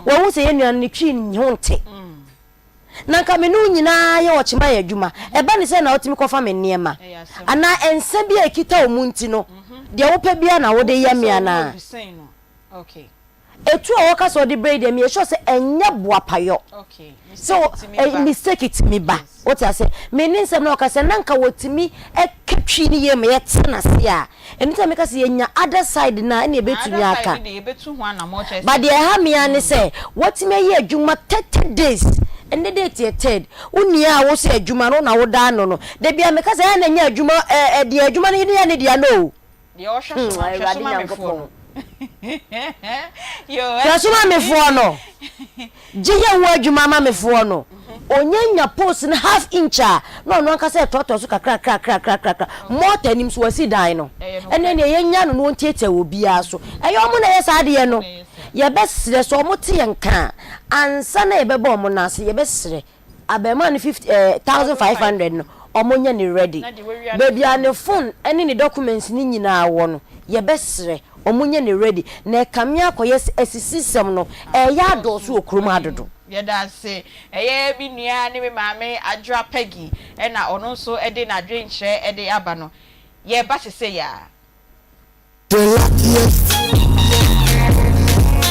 Wahu sɛ yɛn nua no ne twi ho nte. Na anka me ne wo nyinaa yɛ ɔkyema yɛ adwuma. Ɛba ne sɛ na wotumi kɔfa me nneɛma. Anaa nsa bi a ɛkita wo mu nti no, deɛ wopɛ biara na wode yɛ me anaa? Etu a wɔka sɛ ɔde brɛ yi deɛ, meyɛ sure sɛ ɛnyɛ boapayɔ. Sɛ mistake tumi ba. Wote aseɛ? Me ne nsɛm na ɔka sɛ na anka wɔtumi ka twi no yie ma yɛte no ase a, Ɛno nti na meka sɛ yɛnya other side no a ɛna yɛbɛtumi aka. But deɛ ɛha me ara ne sɛ watumi ayɛ adwuma 30 days, ɛnnɛ date yɛ third, wo nua a wo sɛ adwuma no wo na woda ano no, da biara meka sɛ ɛyɛ na ɛnyɛ adwuma ɛɛ deɛ adwuma no yɛ ne dea no o. Hmm, Awurade Nyankopɔn. Hwɛ so ma mefoɔ no. Gye yɛ ho adwuma ma mefoɔ no. Ɔnya nya post no half inch a na ɔno ankasa ɛtoatoa so kakrakrakrakrakra. Mortar nim so wasi dan no. Ɛnɛ neɛ yɛnya no na ɔntiatia wɔ biara so. Ɛyɛ ɔmo na ɛyɛ saa adeɛ no. Yɛbɛsrɛ sɛ ɔmo te yɛn nka a, ansa na yɛbɛba ɔmo nan ase yɛbɛsrɛ abarimaa no fifty ɛɛ 1500 no ɔmo nyɛ no ready. Baabi a ne phone ɛne ne documents no nyinaa wɔ no yɛbɛsrɛ ɔmo nyɛ no ready. Na ɛkame akɔyɛ sɛ asisisɛm no ɛɛyɛ adɔɔso wɔ kurom ha dodo. Yɛda ase. Ɛyɛ me nua ne me maame Adwoa Peggy na ɔno nso de n'adwenkyerɛ de aba no. Yɛreba sesei ara. The luckiest,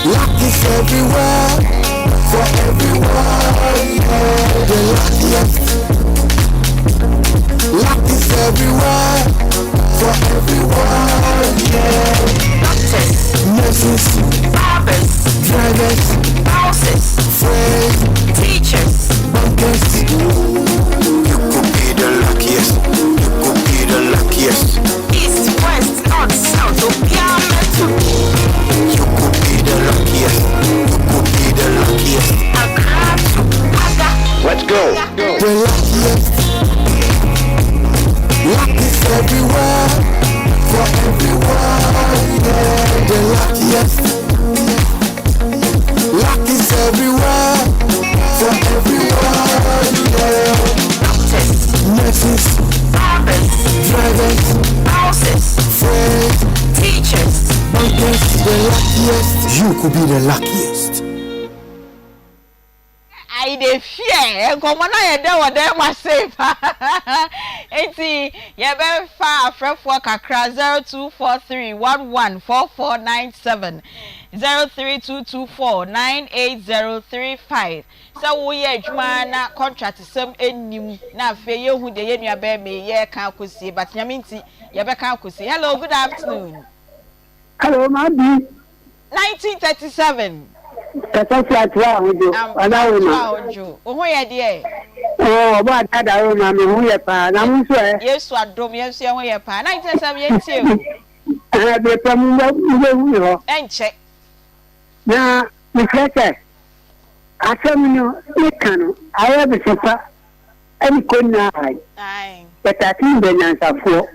luck is everywhere for everyone. Yeah. The luckiest, luck is everywhere for everyone. Yeah. Doctors, nurses, barbers, drivers, bouncers, friends, teachers, bankers. You could be the luckiest. You could be the luckiest. East, west, north, south, obiara mmɛto. You could be the luckiest. You could be the luckiest. Accra to Aga. Let's go. The luckiest. Luck is everywhere for everyone. Yeah. The luckiest. Luck is everywhere for everyone. Yeah. Doctors, nurses, barbers, drivers, bouncers, friends, teachers, bankers. The luckiest. You could be the luckiest. I dey fear. Nkɔmmɔ no ayɛ dɛ wɔ dan mu ase paa. Enti yɛbɛfa afrɛfoɔ kakra, 0243 11 4497, 03224 98035. Sɛ woyɛ adwuma na contract sɛm nnim na afei yɛnhu deɛ yɛn nua bɛɛma yi yɛreka akɔsie but Nyame nti yɛbɛka akɔsie. Hello, good afternoon. Hello, Mabi. 1937. Kasa fi atoa ahodwo. Ampa, atoa ahodwo. Wo ho yɛ deɛ? Oo, ɔbɔ adada o, ma me ho yɛ paa. Na mo nso ɛ? Yesu adom, yɛn nso yɛn ho yɛ paa. 1937, yɛntie o. Ɛhɛn, bere pa mu mobɛhu me hɔ. Ɛnkyɛ. Na mekyerɛ sɛ, asɛm no ne ka no ayɛ besepa ne konnaa ae. Yɛtate mbɛ nyansafoɔ.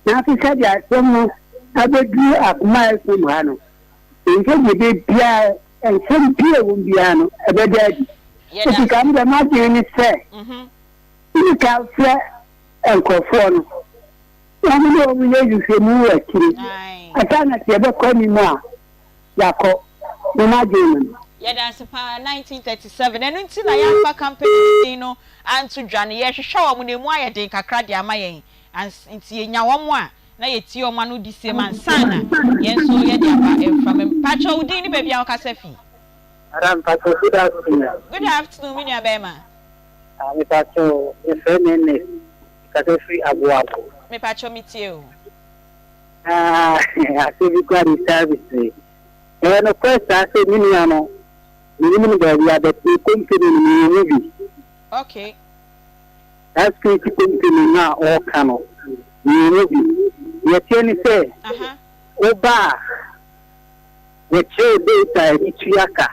Nanso sɛdeɛ asɛm no abɛduru akoma a ɛsom ha no, ɛnsɛ deɛ ɛbɛyɛ biara, nsɛm pii a ɛwɔ mu biara no, ɛbɛda adi. Enti ka me deɛ m'adwene ne sɛ, wodi kan frɛ nkurɔfoɔ no, na wɔn ne wɔn yɛ nhwehwɛmu wɔ akyire, ansa na sɛ yɛbɛkɔ anim a, yɛakɔ. Me m'adwene no no. Yɛda ase paa, 1937, ɛno nti na yɛamfa company no din no anto dwa no, yɛrehwehwɛ wɔn na ɛmu ayɛ den kakra de ama yɛn. Ans nti yɛnya wɔn a, na yɛtie wɔn ano di siem ansa na yɛn nso yɛde aba mframa mu. Mpakyɛw wo din ne baabi a wokasa fi? Madam mpakyɛw good afternoon. Good afternoon me nua bɛɛma. Ah mepakyɛw mefrɛ me Ernest mekasa firi Aboabo. Mepakyɛw metie o. Ah asɛm bi koraa de service yi. Ɛyɛ nokorɛ saa sɛ me nua no menim no baabi a but ne company no mewɔ mu bi. Okay. Saa security company no a ɔreka no, mewɔ mu bi. Deɛ ɛteɛ ne sɛ, woba a, yɛkyerɛ wo date a yɛde tua ka.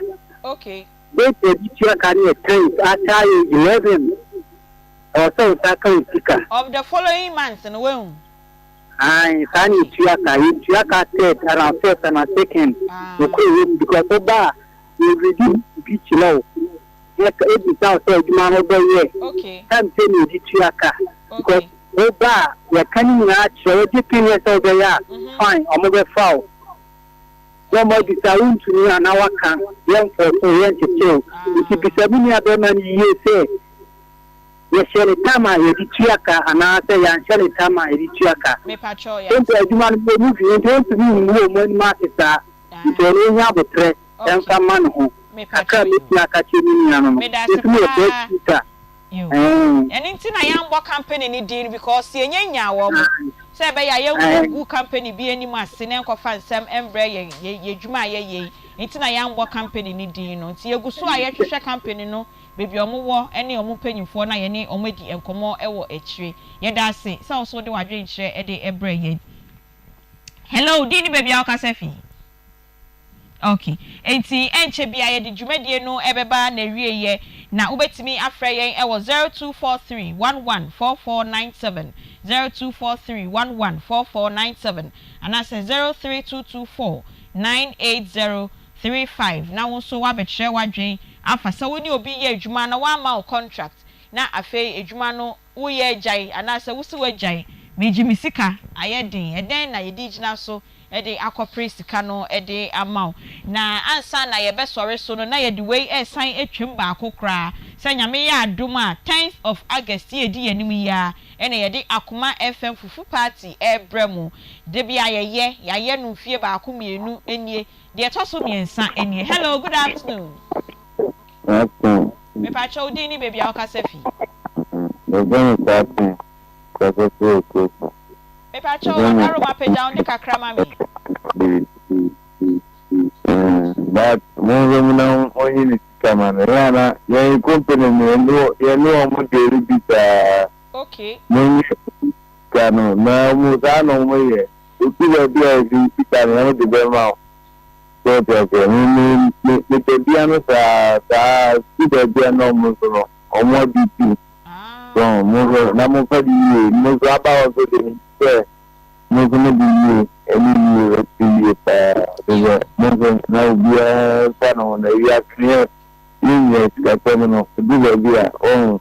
Date a yɛde tua ka no yɛ tenth, ataa yɛ 11. Ɛwɔ sɛ wo nsa ka wo sika. Of the following month no, wahu? Ae, saa na yɛtua ka. Yɛntua ka third anaa first anaa second. Nokorɛ wɔ mu because woba a, yɛredi bi kyerɛ wo. Yɛ ebisa wo sɛ adwuma no wobɛyɛ time sɛ na yɛde tua ka because woba a yɛka ne nyinaa kyerɛ wogye peneɛ sɛ wobɛyɛ a fine ɔmo bɛfa wo na ɔmo abisa wontumi anaa waka yɛmfɔɔso yɛnkyekye wo nti bisa me nua bɛrima no yie sɛ yɛhyɛ ne time a yɛde tua ka anaa sɛ yɛanhyɛ ne time a yɛde tua ka mpo adwuma no ɔmu fi nti ɔntumi mmu ɔmo anim ase saa nti ɔno ɔnya abotrɛ ɛmfa mma ne ho. Kakra a mɛtumi aka akyerɛ me nua no no, me nso meyɛ first speaker. Ɛɛn. Ɛno nti na yɛambɔ company no din no because yɛnnya nyaa wɔn. Sɛ ɛbɛyɛ a yɛnkɔgu company bi anim ase na ɛnkɔfa nsɛm mbrɛ yɛn yɛn adwuma a yɛyɛ yi nti na yɛambɔ company no din no. Nti yɛgu so a yɛhwehwɛ company no baabi a wɔwɔ ne wɔn mpanyimfoɔ no a yɛne wɔn adi nkɔmmɔ wɔ akyire. Yɛda ase sɛ wo nso wode w'adwenkyerɛ de brɛɛ yɛn. Hello, din ne baabi a wokasa fi? Ok, enti ɛnkyɛ biara yɛde dwumadie no bɛba n'awieɛ, na wobɛtumi afrɛ yɛn wɔ 0243 11 4497, 0243 11 4497, anaasɛ 03224 98035, na wo nso woabɛkyerɛ w'adwene afa sɛ wo ne obi yɛ adwuma na wamma wo contract, na afei adwuma no woreyɛ agyae anaasɛ wose woagyae, megye me sika, ayɛ den, ɛdɛn na yɛde gyina so de akɔpere sika no de ama wo. Na ansa na yɛbɛsɔre so no na yɛde wei resan atwam baako koraa, sɛ Nyame yɛ adom a tenth of August yi a ɛdi yɛn anim yi ara na yɛde Akoma FM Fufu Party rebrɛ mo. Da bi a yɛyɛ, yɛayɛ no mfie baako mmienu nie, deɛ ɛtɔ so mmiɛnsa nie. Hello, good afternoon. Afternoon. Mepakyɛ wo din ne baabi a wokasa fi. Mefrɛ me Kwame, kasa firi Okuoko. Mepakyɛw Ɔdaro ma pagya wo nne kakra ma me. But monhwɛ mu na monyi ne sika ma no yɛ ana yɛn company no yɛne wɔn deal bi saa. Okay. Monyi sika no na wɔn saa na wɔn yɛ odu baabi a yɛde sika no wɔn de bɛma wo. So ɔte aseɛ me me me mepɛ bia no saa saa du baabi a na wɔn nso no wɔn adi ti. So mo nso na momfa di yie, mo nso aba hɔ nso de menim sɛ mo nso modi yie ɛne yie bɛte yie paa te sɛ mo nso na obiara mfa ne ho na wiase no yɛ yɛnyɛ sikasɛm no ɛdu baabi a ɔhu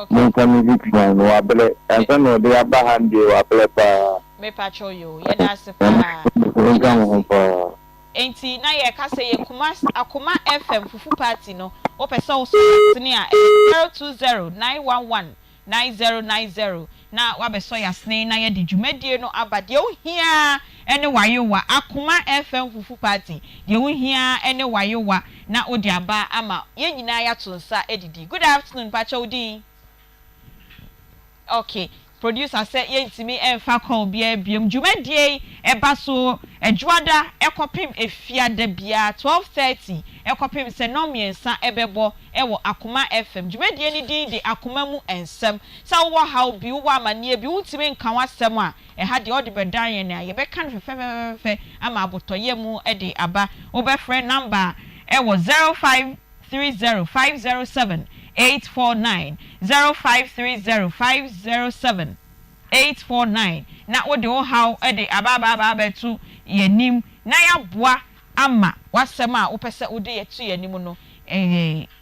momfa no nsi kwan no wabrɛ ansa na ɔde aba ha no deɛ wabrɛ paa Mepakyɛw yoo, yɛda ase paa. Nka mo ho paa. Enti na yɛreka sɛ yɛ Kumasi Akoma FM Fufu Party no, wopɛ sɛ wosɔ yɛn asene a, ɛyɛ 020 911 9090 na woabɛsɔ yɛn asene na yɛde dwumadie no aba. Deɛ wohia ara ne w'ayowa, Akoma FM Fufu Party, deɛ wohia ara ne w'ayowa na wode aba ama yɛn nyinaa yɛato nsa adidi. Good afternoon, mpakyɛ wo din? Ok producer sɛ yɛntumi mfa call biara biom. Dwumadie yi ɛba so Dwoada kɔpem Efiada biara 12:30 kɔpem sɛ nnɔnmiɛnsa bɛbɔ wɔ Akoma FM. Dwumadie no din de Akoma mu Nsɛm. Sɛ wowɔ haw bi, wowɔ amaneɛ bi, wontumi nka w'asɛm a, ɛha deɛ wode bɛdan yɛn a, yɛbɛka no fɛfɛfɛfɛfɛ ama abotɔyam de aba. Wobɛfrɛ number wɔ 05. 30 507 849 0530 507 849 na wode wo haw de aba aba aba abɛto yɛn anim na yɛaboa ama w'asɛm a wopɛ sɛ wode to yɛn anim no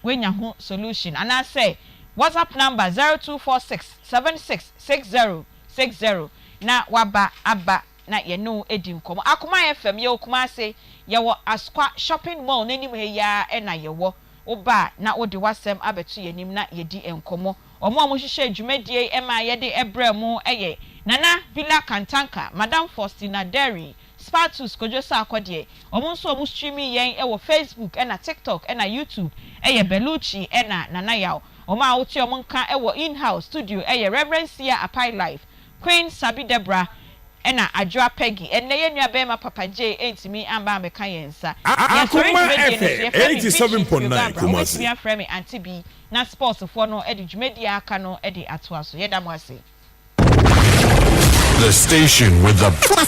woanya ho solution anaasɛ WhatsApp number 0246 76 60 60 na waba aba na yɛne wo adi nkɔmmɔ. Akoma FM, yɛwɔ Kumase, yɛwɔ Asokwa Shopping Mall no anim ha yi ara na yɛwɔ. Woba a na wode w'asɛm abɛto yɛn anim na yɛadi nkɔmmɔ. Wɔn a wɔhyehyɛɛ dwumadie yi maa yɛde brɛɛ mo yɛ Nana Villa Kantanka, Madam Faustina Derry, Spartus Kojo Sarkodie. Wɔn nso a wɔstreamii yɛn wɔ Facebook na TikTok na YouTube yɛ Bellucci na Nana Yaw. Wɔn a wote wɔn nka wɔ in-house studio yɛ Rev. Sia Apai Life, Queen Sabi Debra ɛna Adwoa Peggy. Ɛnnɛ yɛn nua bɛɛma Papa Jay ɛntumi amba ambɛka yɛn nsa. Yɛsɔre Akoma dwumadie no so, FM yɛfrɛ me 87.9 Beatrice Yoga Abra. Kumasi. Wobɛtumi afrɛ me Auntie B na sports foɔ no de dwumadie a aka no de atoa so. Yɛda mo ase. The station with the.